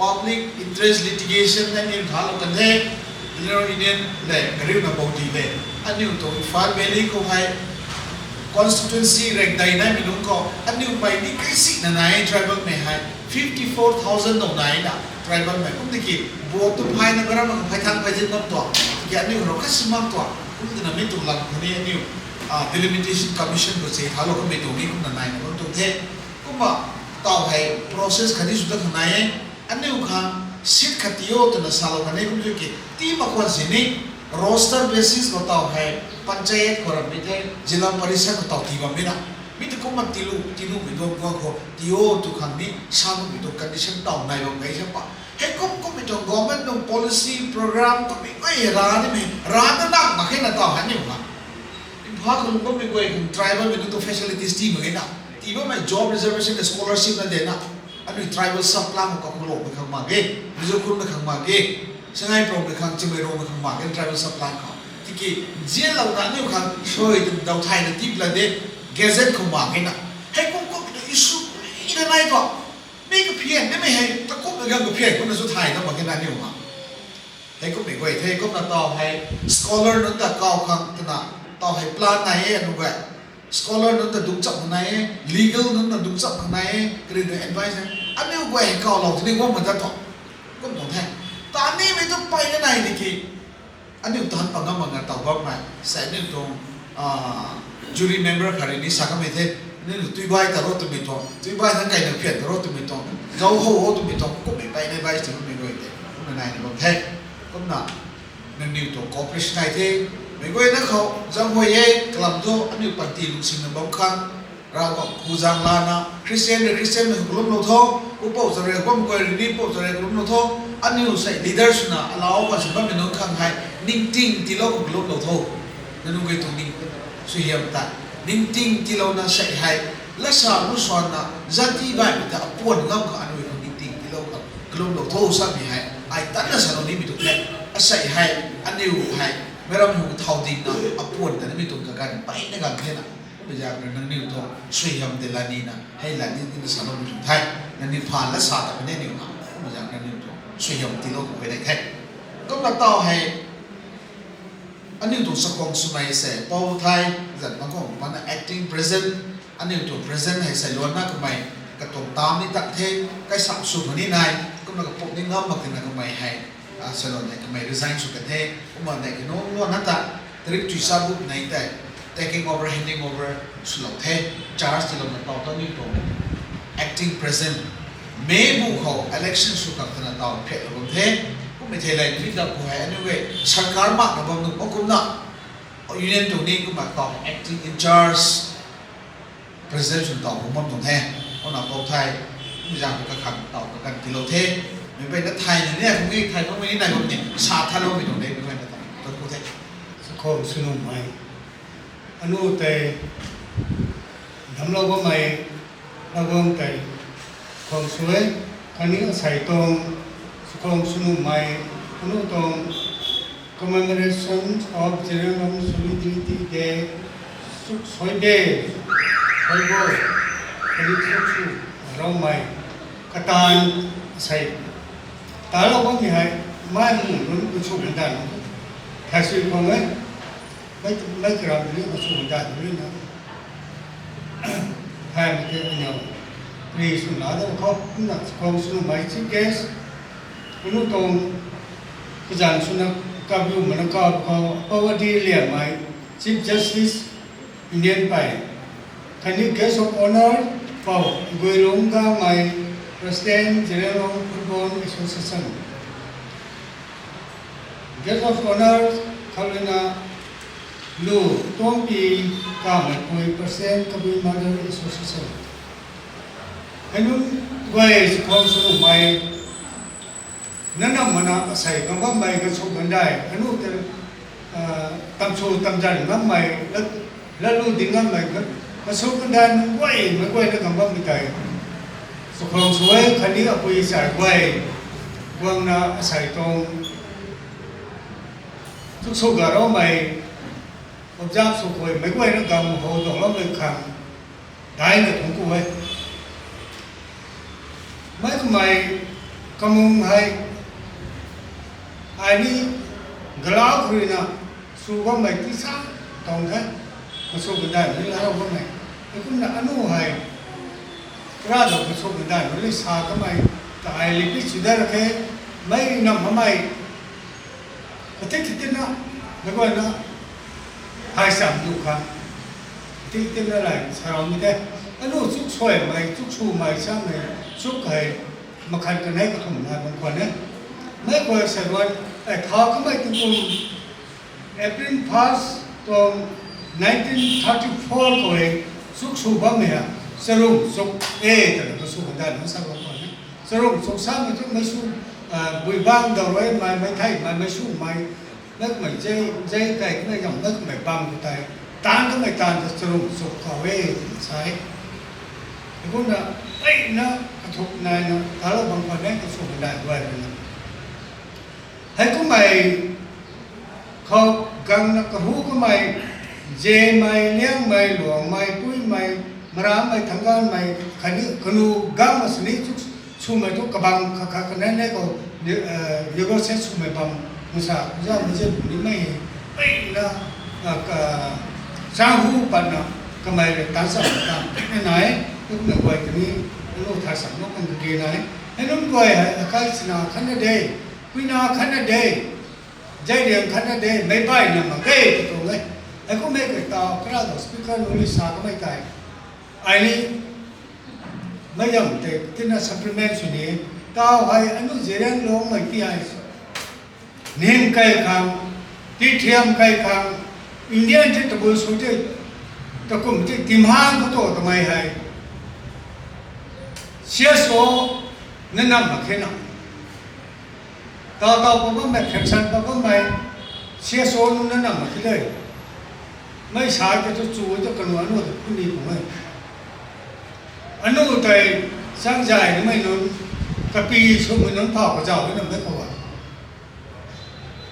public interest litigation na aniu thalou kan the, Zeliangrong Union le kariuna body le, aniu tuang Imphal Valley khou hei constituency rengdei naimei nunc khou aniu mei ni kaisina nai tribalmei hei fifty four thousand nau nai na, tribalmei kum tiki vote tu phayna karam khou phey thang phey zin bam tuang, tiki aniu rou kasi mak tuang kum twna mi tuang lam khou ni aniu delimitation commission khou se thalou kamei tuang ni kumna naina bam tuang the. Kumna taw hei process khatni sw ta khang nai e. Aniu khang seat khat ti o twna salou kan e kum tiki tii mak khwan sini roster basis khou taw hei panchayat khou rammei the, zilla parishad khou taw tii bammei na. Mi tu kumna tiilu tiilumei tuang guang khou ti o tw khang ni sa makmei tuang condition taw nai bam gay sa pa. Heikum kummei tuang government tuang policy program kummei guay ra nimei ra na nak mak khe na taw hei aniu khang Imphal khou lungc bammei guay khang tribalmei nunc tuang facilities tii mak ge na. Tii bammei job reservation le scholarship na de na. Aniu tribal sub plan khou kakhulokmei khang mak ge, Mizo khunmei khang mak ge, Sangai Prongmei khang, Chimei Rongmei khang mak ge tribal sub plan khou. Tiki zianlouna aniu khang sui twna daw thayna tip la de, gazette khou mak ge na. Heikum kummei tuang issue na nai thu mi kaphian nimei hei takumhmei gang kaphian kumna sw thay ta mak ge na aniu khang. Heikumhmei guay the, kumna taw hei scholar nunc ta kaw khang twna taw hei plan nai e anu guay. Scholar nunc ta dungcham khang nai e, legal nunc ta dungcham khang nai e, kariuna advice e. Aniu guay hei kawlou tini guang ma ta thu. Kum tuang the. Tanimei tu peyna nai tiki aniu taanc pang ngam mak nga taw bammei sei aniu tuang jury member khat rui ni sa kamei the. Aniu tuibai ta ro twmei tuang, tuibai thang kaina phian ta ro twmei tuang, zauc how o twmei tuang kummei peyna advice ti kummei rui de, kumna naina bam the. Kumna nangniw tuang cooperation nai the. Meic guayna khou zang huay e, kalam thu aniu panty lungsingna bam khang, Ravguangc khou zaeng lana Christian rui Christianmei khou kalumlou tho, Pu Pou Charek bam guay rui ni Pou Charek kalumlou tho, aniu sei leader swna alau khwan si bammei nunc khang hei ningting tiilou khou kalumlou tho. Nangniw guay tuang ning suaihiam ta ningting tiilouna sei hei lasa lu swanna zati baihmei ta apuan ngam khang aniu khang ningting tiilou khang kalumlou tho samei hei ai tanna salou nimei tu the. Asei hei aniu hei meiram hu thau dingna apuan ta nimei tuang kaganv peyna ganv thena, kummei zaeng rui nangniw tuang suaihiam tei la nina hei la ni tina saloumei tuang the. Nangniw phaan la sa ta puni aniu na, kummei zaeng nangniw tuang suaihiam tiilou khou huay nai the. Kumna taw hei Aniu tuang sakhwang swmei se, Pou Thay, zat bangc khou pana acting president, aniu tuang president hei sei luanna kamei, katuang tam ni tak the, kaisam sw khou ni nai, kumna kapumc ni ngam mak tina kamei hei, a, sei luan hei kamei resign sw kan the, kumna nei kanu luanna ta, tarik tui sa buk nei tei, taking over, handing over, swlou the, charge tiilouna taw ta aniu tuang acting president, May bu khou election sw kak twna taw phetlou bam the, kummei thei lei mi dap khou hei, anyway, sarkar makna bam nuh mak kumna, union tuang ni kumna taw acting in charge, president swn taw bam bam tuang the, kumna Pou Thay, mi zaeng khou kakhang taw kakan tiilou the, mei peyna thay ni ni, kum ni thay bammei ni nai bam ni, sa thaloumei tuang de, mei peyna ta, tan ku the. Sakhwang sw nuhmei, anu tei, damclou bammei, na bam tei, khwang sw e, khatni asei tuang, sakhwang sw nuhmei, anu tuang, Commemoration of Zeliangrong Solidarity Day, suk soi de, soi bo, khatni suk sw, raumei, kataanv, asei, talou bammei hei, mei mu nunc kasw kan dan, thai sui khwang e, mei, mei karam ni kasw kan dan ni na. Thaymei tei aniu, ri swna da khou, kumna sakhwang sw nuhmei chief guest, anu tuang, kazanc swna kabiu mana kau khou, Poverty Liangmei, Chief Justice, Indian pei, khatni guest of honour, Pou Guilungc Gangmei, President, Zeliangrong Football Association. Guest of honour khou ruina Lu Tuangpi Kameipui, President, Kabui Mother Association. Hei nunc guay sakhwang sw nuhmei, na nam mana asei kang bammei kasw kan dai, anu tei, a, tamsw tamzan ngammei, lat, latlu ding ngammei, kasw kan dai nunc guay, meic guayna kang bammei tei, sakhwang sw e, khatni apui sai guay, guangna asei tuang, chuk sw ga raumei, observe sw khuay, meic guayna gang hou tuang loumei khang, daina thungc ku e. Mei kamei, kamung hei, ai ni, galau khou ruina, sw bammei ti sa, tuang the, kasw kan dai ni la rau bammei. Heikumna anu hei, kara dau kasw kan dai ni sa kamei, ta ai lipi sw da ra khe, mei nam hamei, katik katikna, meic guayna, hai sam tu khang, katik katikna lay, sa raumei tei, anu chuk swmei, chuk swmei, samei, chuk hei, makhan kanei kathumh nai bam khwan e. Mei guay sa ruan, ai tha kamei tingkum, April first tuang nineteen thirty-four khou e, chuk sw bammei a, charung chuk e, twna kasw kan dai ni sa bam khwan e. Charung chuk samei chuk mei sw, a, bui bang dau rui mei, mei theimei, mei swmei, mei kamei zei, zei kai kamei gam, mei kamei bam khou tei, taanv kamei taanv ta charung chuk khou e, sa e. Heikumna, eina, kathuk naina, talou bam khwan e, kasw kan dai guay ruina. Heikumei khou gangna kahu kamei, Zemei, Liangmei, Luangmei, Puimei, Maramei, Thangganmei, khatni kanu gangna sini chuk swmei thu kabang khat khat kanei nei khou, ni, eh, negotiate swmei bam, masa, kuzamei zin nimei, eina, ah, ka, changhu patna, kamei rui tan sa ta, ni nai, kumna guay kani, anu tha sam no kan kage nai, hei nunc guay hei, akai sina khatna de, puina khatna de, zai riang khatna de, meic bai na mak ge, tw tuang e. Heikumhmei kata, kara dau speaker nunc ni sa kamei tei, ai ni, mei yam tei, tina supplement sw ni, taw hei, anu Zeliangrongmei ti hei, nim kai khang, tithiam kai khang, Indian ti tabui sw ti, takum ti, timhan khou tu tamei hei, C S O, na nam mak khe na. Taw taw pa bammei, faction pa bammei, C S O nunc na nam mak khe de. Mei sa ke tu chu tu kanu anu tu puni pu mei. Anu tei changzay nimei nunc, kapi swmei nunc phau kazauh na mei khou a.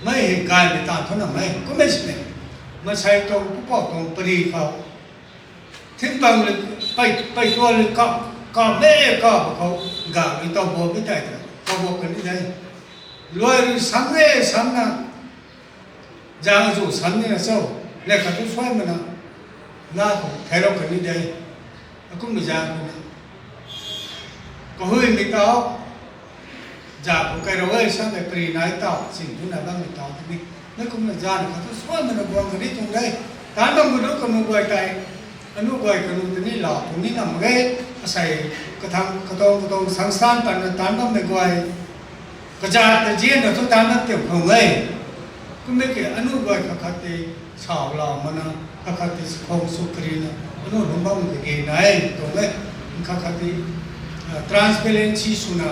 Mei hei gaymei taanv thu na mei, kumei sini. Masei tuang, pupouc tuang, pari khou. Thingpang le, pei, pei tual le kap, kap le kap khou, ga le taw bo mei tei ta, taw bo kani de. Luai rui sam le samna, Zaeng zu san nina cho, ne khat tu suai mana, na khou theilou kani de, akumna zaeng kuna. Kahuimei tau, zaeng khou kai rau e, samei pari nai tau, sing tu na bammei tau tini. Na kumna zaeng khat tu suai mana guang kani tuang de. Tan bam gu nu kanu guay tei, anu guay kanu tini lau tuang ni nam ge, asei kathang, katang, katang, sangstan tan na tan bammei guay. Kazat ta zianna thu tan na tiam khou e. Kumna ke anu guay khat khat tei, sau lau mana, khat khat tei khou su karina, anu lungc bam kage na e, tuang e, khat khat tei, ah, transparency swna,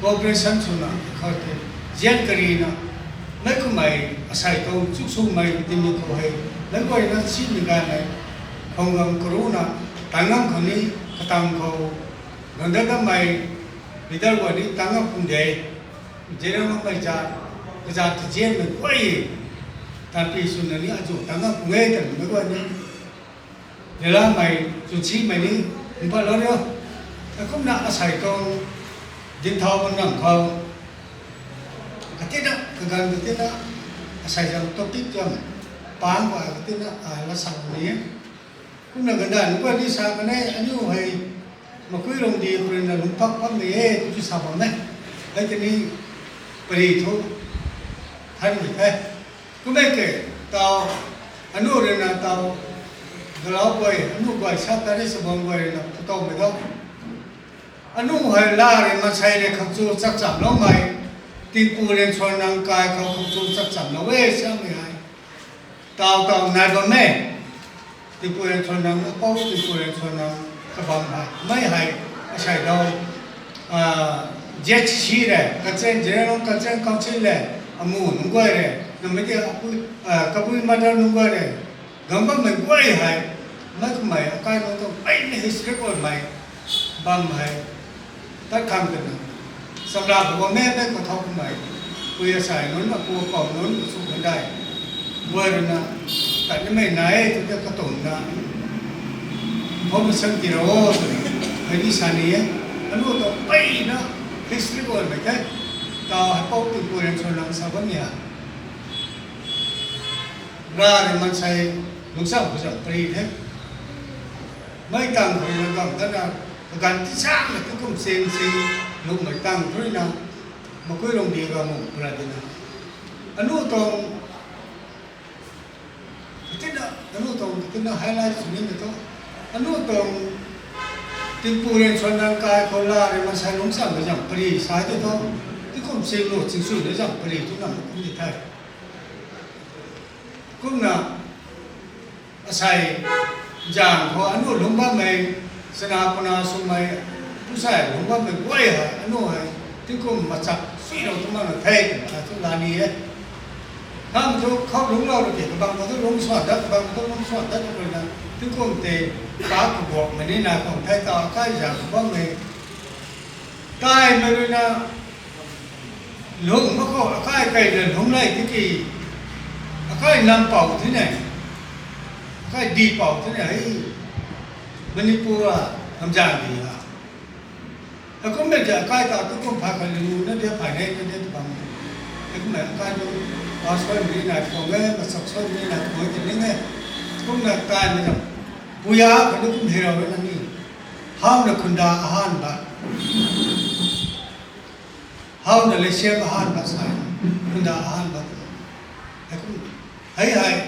cooperation swna, khat tei, zian karina, mei kumei, asei tuang, chuk sumei, timi khou hei, mei guayna simei ganv hei, khang gang karuna, tangam khou ni, katang khou, gandadamei, leader guay ni tangam pung de, Zeraongmei zat, kazat ta zianmei guay, tanpi swna ni azu tangam pung e, tanmei guay ni, lelamei, chunsimei ni, mpat lou rio. Akumna asei tuang, dinthau bam nam khou, katina, kaganv katina, asei zam topic zam, pang guay katina, ai la sa ni e. Kumna ganv dan guay ni sa kan e, aniu hei, Makui Lungdi khou ruina lungc pak pammei e, tu sa bam e. Hei tini, pari thu, thanmei the. Kummei ke, tau, anu ruina tau, galau guay, anu guay sa tari sa bam guay ruina, putowmei tho. Anu hei la rui maansei rui khang chu chakchamloumei, tingpu rui suan nang kai khou khang chu chakchamlou e samei hei. Tau tau nai bam e. Tingpu rui suan nang, apou tingpu rui suan nang kabam hei. Mei hei, asei dau, ah, Z C C rui, Kachin, Zeliangrong Kachin Council rui, amu nunc guay rui, namei ti apui, ah, kabui mother nunc guay rui, gang bammei guay hei, mei kumei akai nunc tuang, mei ni history guaymei, bam hei, tat khang twna, samra khou bammei mei khou thau kumei, pui asei nunc, apu apou nunc, sw kandai, guay ruina, tat nimei nai, tu te katumna, information tii ro, twna, hei ni sa ni e, anu tuang peyna, history guaymei the, tau hei pou tingpu rui suan nang sa bam ni a. Ra rui maansei lungccham khou zam pari the. Mei tang khou rui na bam tana, kaganv ti changna tu kum sing sing lungmei tang khou rui na, Makui Lungdi ga mu pura dina. Anu tuang, katina, anu tuang, katina highlight sw nimei thu. Anu tuang, tingpu rui suan nang kai khou la rui maansei lungccham khou zam pari sa tei thu. Ti kum sing lu ching sui na zam pari tu nam kum di the. Kumna, asei, zaeng khou anu lungc bammei, chana puna swmei, pusei lungc bammei guay hei, anu hei, tingkum machak suilou tu makna the, twna thu la ni e. Khang thu khou lungclou rui ke, kabang khou thu lungc suan dat, kabang khou thu lungc suan dat, tu ruina, tingkum tei, pa kaguakmei ni nai khang the tau, akai zaeng khou bammei, taimei ruina, lungc mak khou, akai kai na lungc lei tiki, akai nam pou thina, akai di pou thina hei, Manipur a, namzan di a. Akum mei ta akai ta tu kum phay khat lu na dia phay nei na dia tu bam. Akum mei akai tu, pa suan ni nai khang e, masak suan ni nai khang e, ti ning e. Kumna taimei zam, puya khat ni kum hei rau na ni. Howna khunda ahanba. Howna leisiam ahanba sa e. Khunda ahanba. Hei kum, hei hei.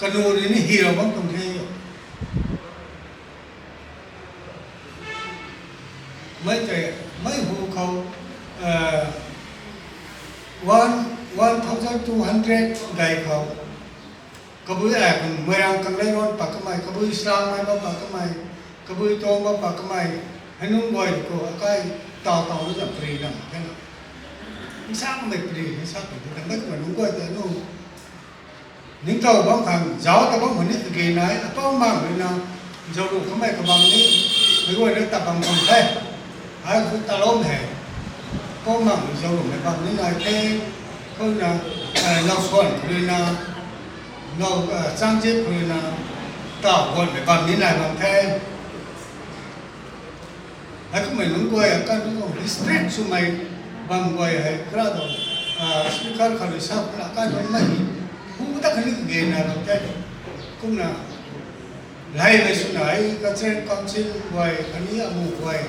Kanu rui ni hei rau bam tuang the. Mei tei, mei hu khou, eh, one, one thousand two hundred dai khou. Kabui ai khang Moirang Kangleiron pat kamei, kabui Srangmei bam pat kamei, kabui Tuang bam pat kamei, hei nunc guay khou akai tau tau na zam pari nam the na. Nsa kamei pari, nsa kamei pari, mei kamei nunc guay tei nu. Ningtow bam khang, zauc ta bam khou ni kage nai, apou mang rui na, zauc lu kamei kabam ni, mei guay rui ta bam khang the. Ai khou talou hei. Apou mang rui zauc lumei bam ni nai the, khou na, eh, now suan rui na, now, eh, changzip rui na, tau guanmei bam ni nai bam the. Hei kummei nunc guay a kan nunc tuang district swmei bam guay hei kara tuang. Speaker khou rui sa kumna kai bam na hi, kum ta khatni kagena ram tei, kumna, laimei swna hei cultural council guay khatni amu guay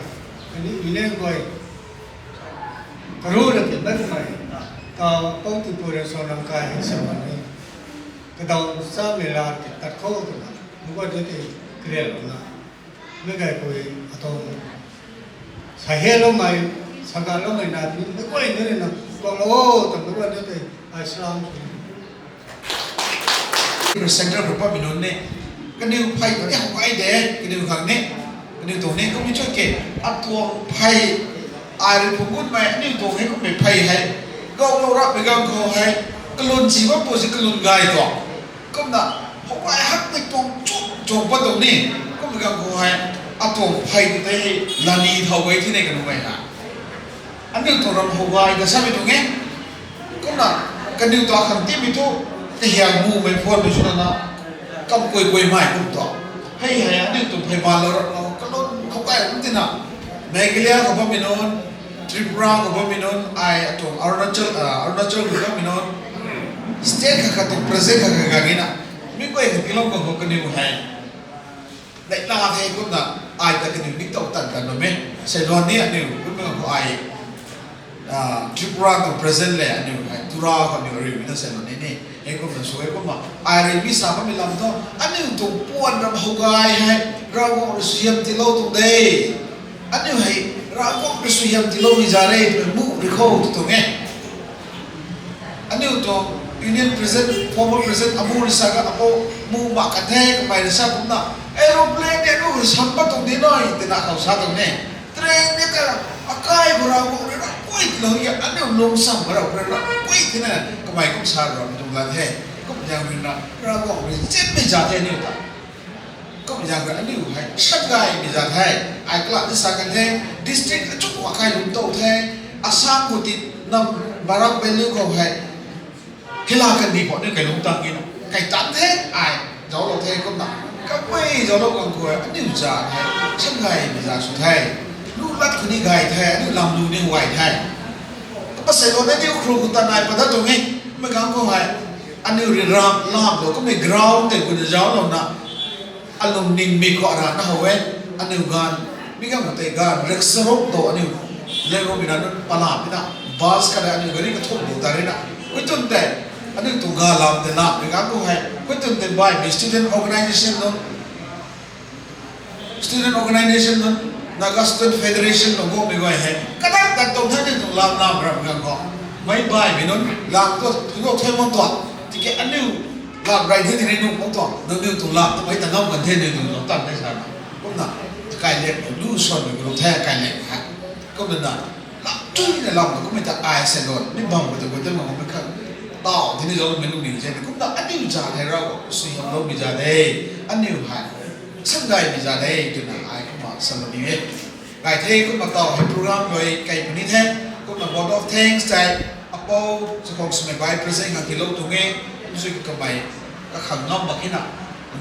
khatni union guay, karuna ti bammei, ta, Pou Tipu rui sa ram kai hei sa bam e. Kadaw chamei la ti tat khou twna, meic guay tei kariaklouna, meic guay pui atuang sa heloumei, sa ganloumei na ti meic guay ni rui na kuaklou o twna meic guay ni tei ai salam sw e. Centre khou bammei nunc ni, kaniw phey tu ni how gay de, kaniw khang ni, kaniw tuang ni kum ni chu ke, atuang phey, ai rui phungc gutmei aniu tuang hei kummei phey hei, gauhlou rapmei ganv khou hei, kalun si bam pu si kalun gay tuang. Kumna, how gay hakmei tuang chuk chuk pat tuang ni, kummei ganv khou hei, atuang phey tu tei hei lani thau gay thina kanunc gay na. Aniu tuang ram how gay ta samei tuang e. Kumna, kaniw ta khang tiimei thu, kahiang mumei phuanmei swna na, kam kuai kuaimei kum tu. Hei hei aniu tuang phey banlou rap khou, kalun how gay kum tina. Meghalaya khou bammei nunc, Tripura khou bammei nunc, ai atuang Arunachal, ah, Arunachal khou bammei nunc, state khat khat tuang president khat khat ganv ni na, meic guay khat tiilou khou kaniw hei neihla the kumna, ai ta kaniw ningtow tan tan bam e. Seiluan ni aniu kummei ganv khou ai, ah, Tripura tuang president le aniu hei Tura khou aniu ariumei na seiluan ni ni, hei kumna sw e kumna, ai rui mi sa bammei lam thu, aniu tuang puan ram how gay hei, Ravguangc rui suaihiam tiilou tuang de. Aniu hei Ravguangc rui suaihiam tiiloumei za re twmei mu rui khou tu tuang e. Aniu tuang Union President, former President amu rui sa ga apou mu mak kan the, kamei rui sa kumna, aeroplane ni aniu rui sam pat tuang di nai twna khou sa tuang e. Train ni ka, akai khou Ravguangc rui ram guay tiilou e, aniu lung sam khou Ravguangc rui ram guay tina, kamei kum sa ram tuang lat the. Kum zaeng rui na Ravguangc rui zinmei za the aniu ta. Kum zaeng rui aniu hei sa gaymei za the. Ai kalat ni sa kan the, district achuk akai lungc tow the. Assam khou ti nam Barak Valley khou hei, hei la kandih khou aniu kai lungc tang e na, kai tan the, ai zauclou the kumna. Kamei zauclou kan khou aniu za hei sa gaymei za sw the. Lu lat khou ni gay the, aniu lam lu ni gay the. Kapasei lou na aniu khru khou ta nai pat dat tuang e. Mei ganv khou hei, aniu rui ram lamlou kummei ground tei khou na zauclouna, alungning mi khou arana how e, aniu ganv, mi ganv khou tei ganv rickshaw tu aniu, lengloumei na nunc palam e na, bus khat aniu gari kathumh lu ta rui na, kuitun tei, aniu tuang galam tei lamei ganv khou hei, kuitun tei baihmei student organisation nunc, student organisation nunc, Naga Student Federation nunc guangmei guay hei, kadat dat tuang the aniu tuang lam lam ram ganv khou. Meic baihmei nunc lam tu, tu tu the man tuang, tiki aniu lam rey the tini nunc mak tuang, nangniw tuang lam tu mei ta ngam kan the, aniu tuang lam tan the sa na. Kumna, kai lek lu suanmei gu lu the, kai lek hei. Kumna na, lam tui na lam na, kummei ta ai seiluan, mi bam khou ta gu ta mak kummei khat. Taw, tini zaucmei lungning se, kumna aniu za hei Ravguangc suaihiamloumei za de, aniu hei sa gaymei za de twna ai kumna salou ni e. Gay the, kumna taw hei program lui kai puni the, kumna vote of thanks tei, apou Chakhwang Swmei Vice President khang tiilou tuang e, kum sw ki kamei, kakhang ngam mak khe na,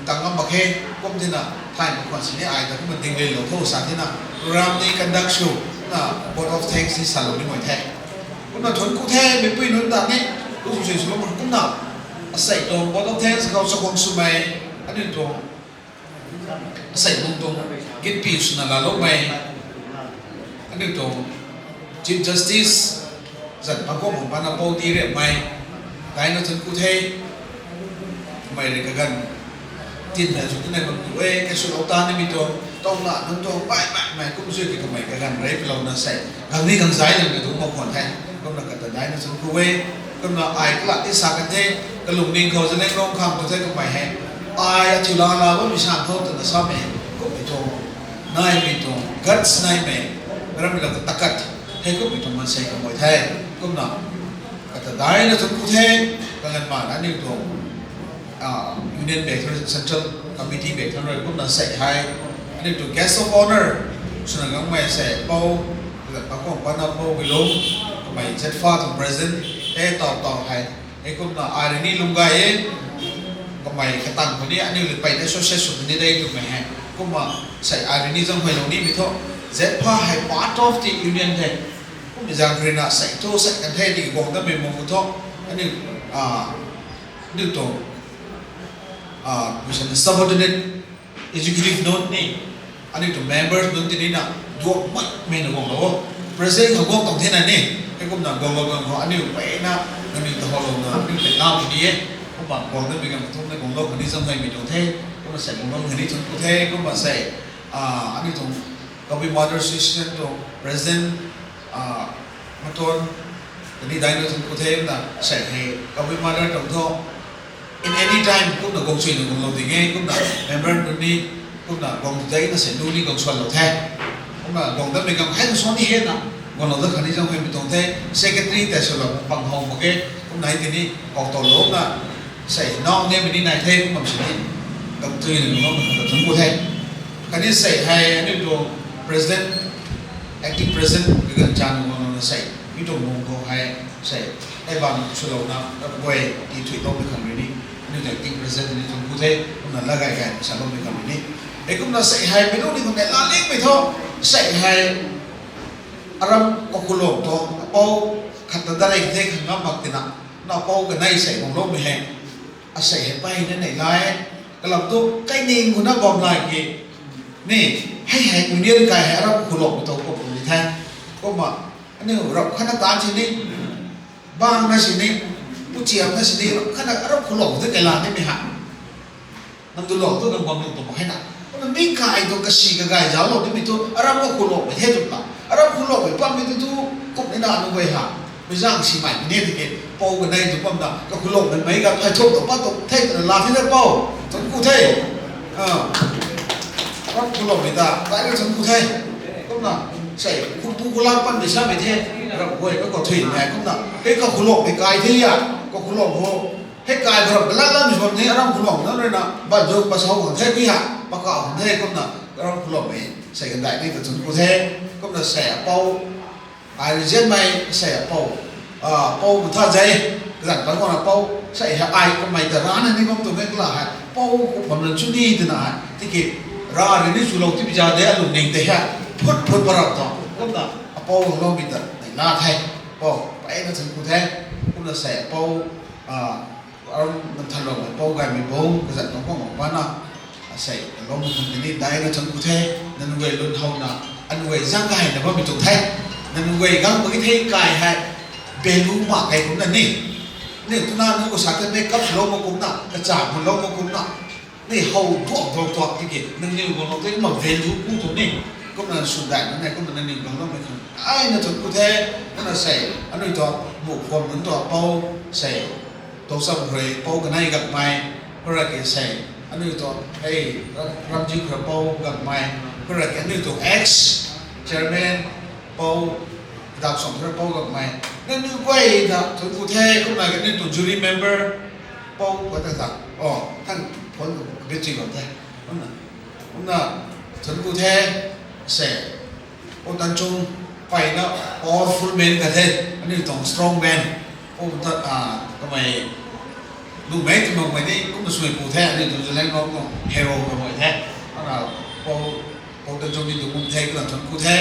ntang ngam mak khe, kum tina, thay mak khwan sini ai ta kumna dinglilou tho sa tina, program ni conduct sw, na vote of thanks ni salou ni mai the. Kumna thuanc ku the, meipui nunc ta ni, kum sw sw lou kumna, asei tuang vote of thanks khou Chakhwang Swmei, aniu tuang, asei bung tuang, gitpi swna laaloumei, aniu tuang, Chief Justice, zat pakuang pana pou di riamei, daina thuanc ku the, mei rui kaganv, tin hei sw tinei bam tu e, kai swlou ta nimei tuang, tawna nunc tuang, baihmei, mei kum sw ki kamei kaganv rey palouna sei, gang ni gang zai lang ni tu mak khwan the, kumna kata daina thuanc ku e, kumna ai kalat ti sa kan the, kalungning khou Zeliangrong khang khou the kamei hei, ai athiu la la bammei san khou twna samei, kummei tuang, naimei tuang, guts naimei, ramei la katakat, hei kummei tuang maansei kamei the, kumna, kata daina thuanc ku the, kaganv mana aniu tuang, ah, Union Bactor Central Committee Bactor rui kumna sei hei, aniu tuang guest of honour, swna gangmei sei pou, kaganv pakuang pana pou Guilung, kamei Z F A tuang president, e taw taw hei, hei kumna ai rui ni lung gay e, kamei katang khou ni aniu rui peyna associate sw ni de twmei hei, kumna sei ai rui ni zanghuaylou nimei thu, Z F A hei part of the union the. Mizang kharina sei thu sei kan the di guang dat mei mung thu. Aniu, ah, aniu tuang, ah, mission subordinate executive nunc ni, aniu tuang members nunc tini na, duak mai mei na guang lo. President khou guang tuang the na ni, hei kumna guang lo guang khou aniu peyna, aniu ta hou lo na, aniu pey lam ni e. Kumna guang dat mei kan thum na guang lo kani zam hei mei tuang the, kumna sei guang lo kani thun ku the, kumna sei, ah, aniu tuang Kabi Mother Association tuang president, ah, Maton, kani dai na thun ku the, kumna sei hei Kabi Mother tuang thu, in any time, kumna guang sui na guang lo ding e, kumna member nunc ni, kumna guang dai na sei nu ni guang suan lo the. Kumna guang dat mei kan hei suan ni he na, guang lo dat kani zam hei mei tuang the, secretary tei sw lo pang hou mak e, kumna hei tini, kau tau lo na, sei nau ne mei ni nai the, kumna sini, kam tui na guang lo na thun ku the. Khatni sei hei, aniu tuang president, acting president, kagan chan guang lo na sei, mi tuang mung khou hei, sei, hei bam swlouna, rap guay, ti thui tau mei khang rui ni, aniu tuang acting president ni thun ku the, kumna la gay gay, sa lou mei khang rui ni. Hei kumna sei hei, mei lu ni kumna la ling mei thu, sei hei, aram kakhulou thu, apou, khat ta da rei the khang ngam mak tina, na apou kanei sei guang lou mei hei, asei hei pey na nei lai, kalam thu, kai ning guna bam lai ki, ni, hei hei union kai hei aram kakhulou mei thu kum ni the, kumna, aniu rap khatna tan sini, bang na sini, puchiam na sini, rap khatna aram khulou thu kai la nimei ha. Nang du lou tu nang bam nang tu mak hei na. Kumna mi kai tu kasi kagay zauclou nimei tu, aram kakhulou mei the tu la. Aram khulou mei pammei tu tu, kum ni na nunc guay ha. Mei zang si mei ni tiki, pou kanei tu pam na, kakhulou mei mei ka, thai thuk tu pa tu, the twna la the na pou. Thun ku the. Ah. Aram khulou mei ta, kai na thun ku the. Kumna, sei, khumpu khulang pan mei sa mei the. Aram guay ka kau thui mei, kumna, hei kakhulou mei kai the ya, kakhulou ho. Hei kai khou rap la lam swan ni aram khulou na rui na, ban zung pasau khang the ki ha, pakau khang the kumna, aram khulou mei, sei kandai ni ta thun ku the, kumna sei apou, ai rui zianmei sei apou, ah, pou Mutha Zei, kazan pan guangna pou, sei hei ai kamei ta rana ni bam tu mei kala hei, pou kum bam lan chu ni twna hei, tiki, ra rui ni chulou tipi za de, alung ning tei hei, phut phut parap thu, kumna, apou guang loumei ta, nei la the, pou, peyna thun ku the, kumna sei apou, ah, aram nang thanloumei pou gaymei bung, kazat nang khang mak pana, asei, lou mei khang tini, dai na thun ku the, nang guay lun houna, aniu guay zang gayna bammei tuang the, nang guay gang mak ki the kai hei, value mak kei kumna ni, ni twna nang khou sa the makeup swlou mak kumna, kachak manlou mak kumna, ni how duak duak duak tiki, nangniw guang lou tei kumna value ku tuang ni, kumna sw dai na nei, kumna nangniw gang loumei khang, ai na thun ku the, kumna sei, aniu tu, bu khwan nunc tu pou, sei, Tokcham rui pou kanei gakmei, khou ra ki sei, aniu tu, hei, ram, ramziu khou ra pou gakmei, khou ra ki aniu tu ex chairman, pou, dak song khou ra pou gakmei, nangniw guay ta thun ku the, kumna aniu tu jury member, pou, kata ta, o, thang, phone khou kabit chi bam the, kumna, kumna, thun ku the, sei, Pou Tanchung, peyna powerful man ka the, aniu tuang strong man. Pou ta, ah, kamei, lumei ti makmei ni, kumna swmei pu the, aniu tuang Zeliangrong tuang hero kamei the. Ana, pou, Pou Tanchung ni tuang mung the, kumna thun ku the,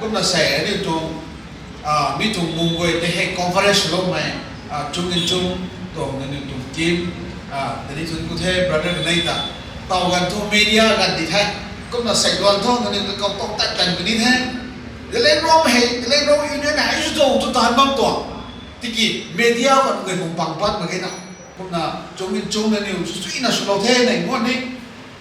kumna sei, aniu tuang, ah, mi tuang mung guay tei hei coverage loumei, ah, Chung Nginchung tuang, aniu tuang team, ah, tei ni thun ku the, brother kanei ta. Taw ganv thu media ganv di the. Kumna sei luan thu, aniu ta kau tok tat ganv puni the. Zeliangrong hei, Zeliangrong Union hei, ai zu tu taanv bam tuang. Tiki media khou guay bung pang pat mak ge na. Kumna, Chung Nginchung nangniw, suina swlou the, nei nguan ni.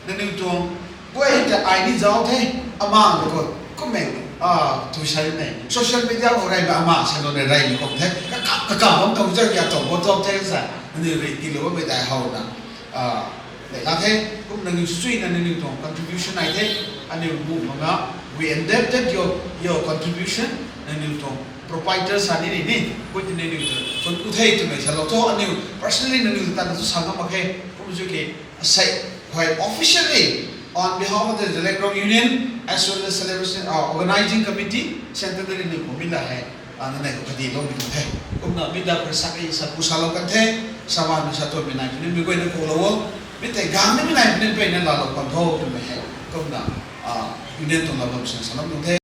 Nangniw tuang, guay ta ai ni zauc the, ama khou, kummei, ah, tu sa nei. Social media khou rey ba ama, sa lou nei rey ni kum the. Kakap, kakap bam tuang zauc kia tuang, bo tuang the sa. Nangniw rui tiilou bammei tei how na. Ah, nei la the, kum nangniw suina nangniw tuang contribution nai the, aniu bu mak nga, we accepted your, your contribution, nangniw tuang proprietor sa ni ni ni, kut nangniw tuang, tuang ku the twmei salou thu, aniu personally nangniw ta na tu sa ngam mak khe, kum zu ki, sei, hoi officially, on behalf of the Zeliangrong Union, as well as celebration, uh, organizing committee, centenary ni kumina hei, ah, nanei khou kadi loumei tuang the. Kumna mi da khou sa kei sa ku salou kan the, sa man sa tuanmei nai puni mi guayna kulou o, mi tei gang nimei nai puni peyna laalou kan tho twmei hei. Kumna, ah, union tuang laalou sing salou tuang the.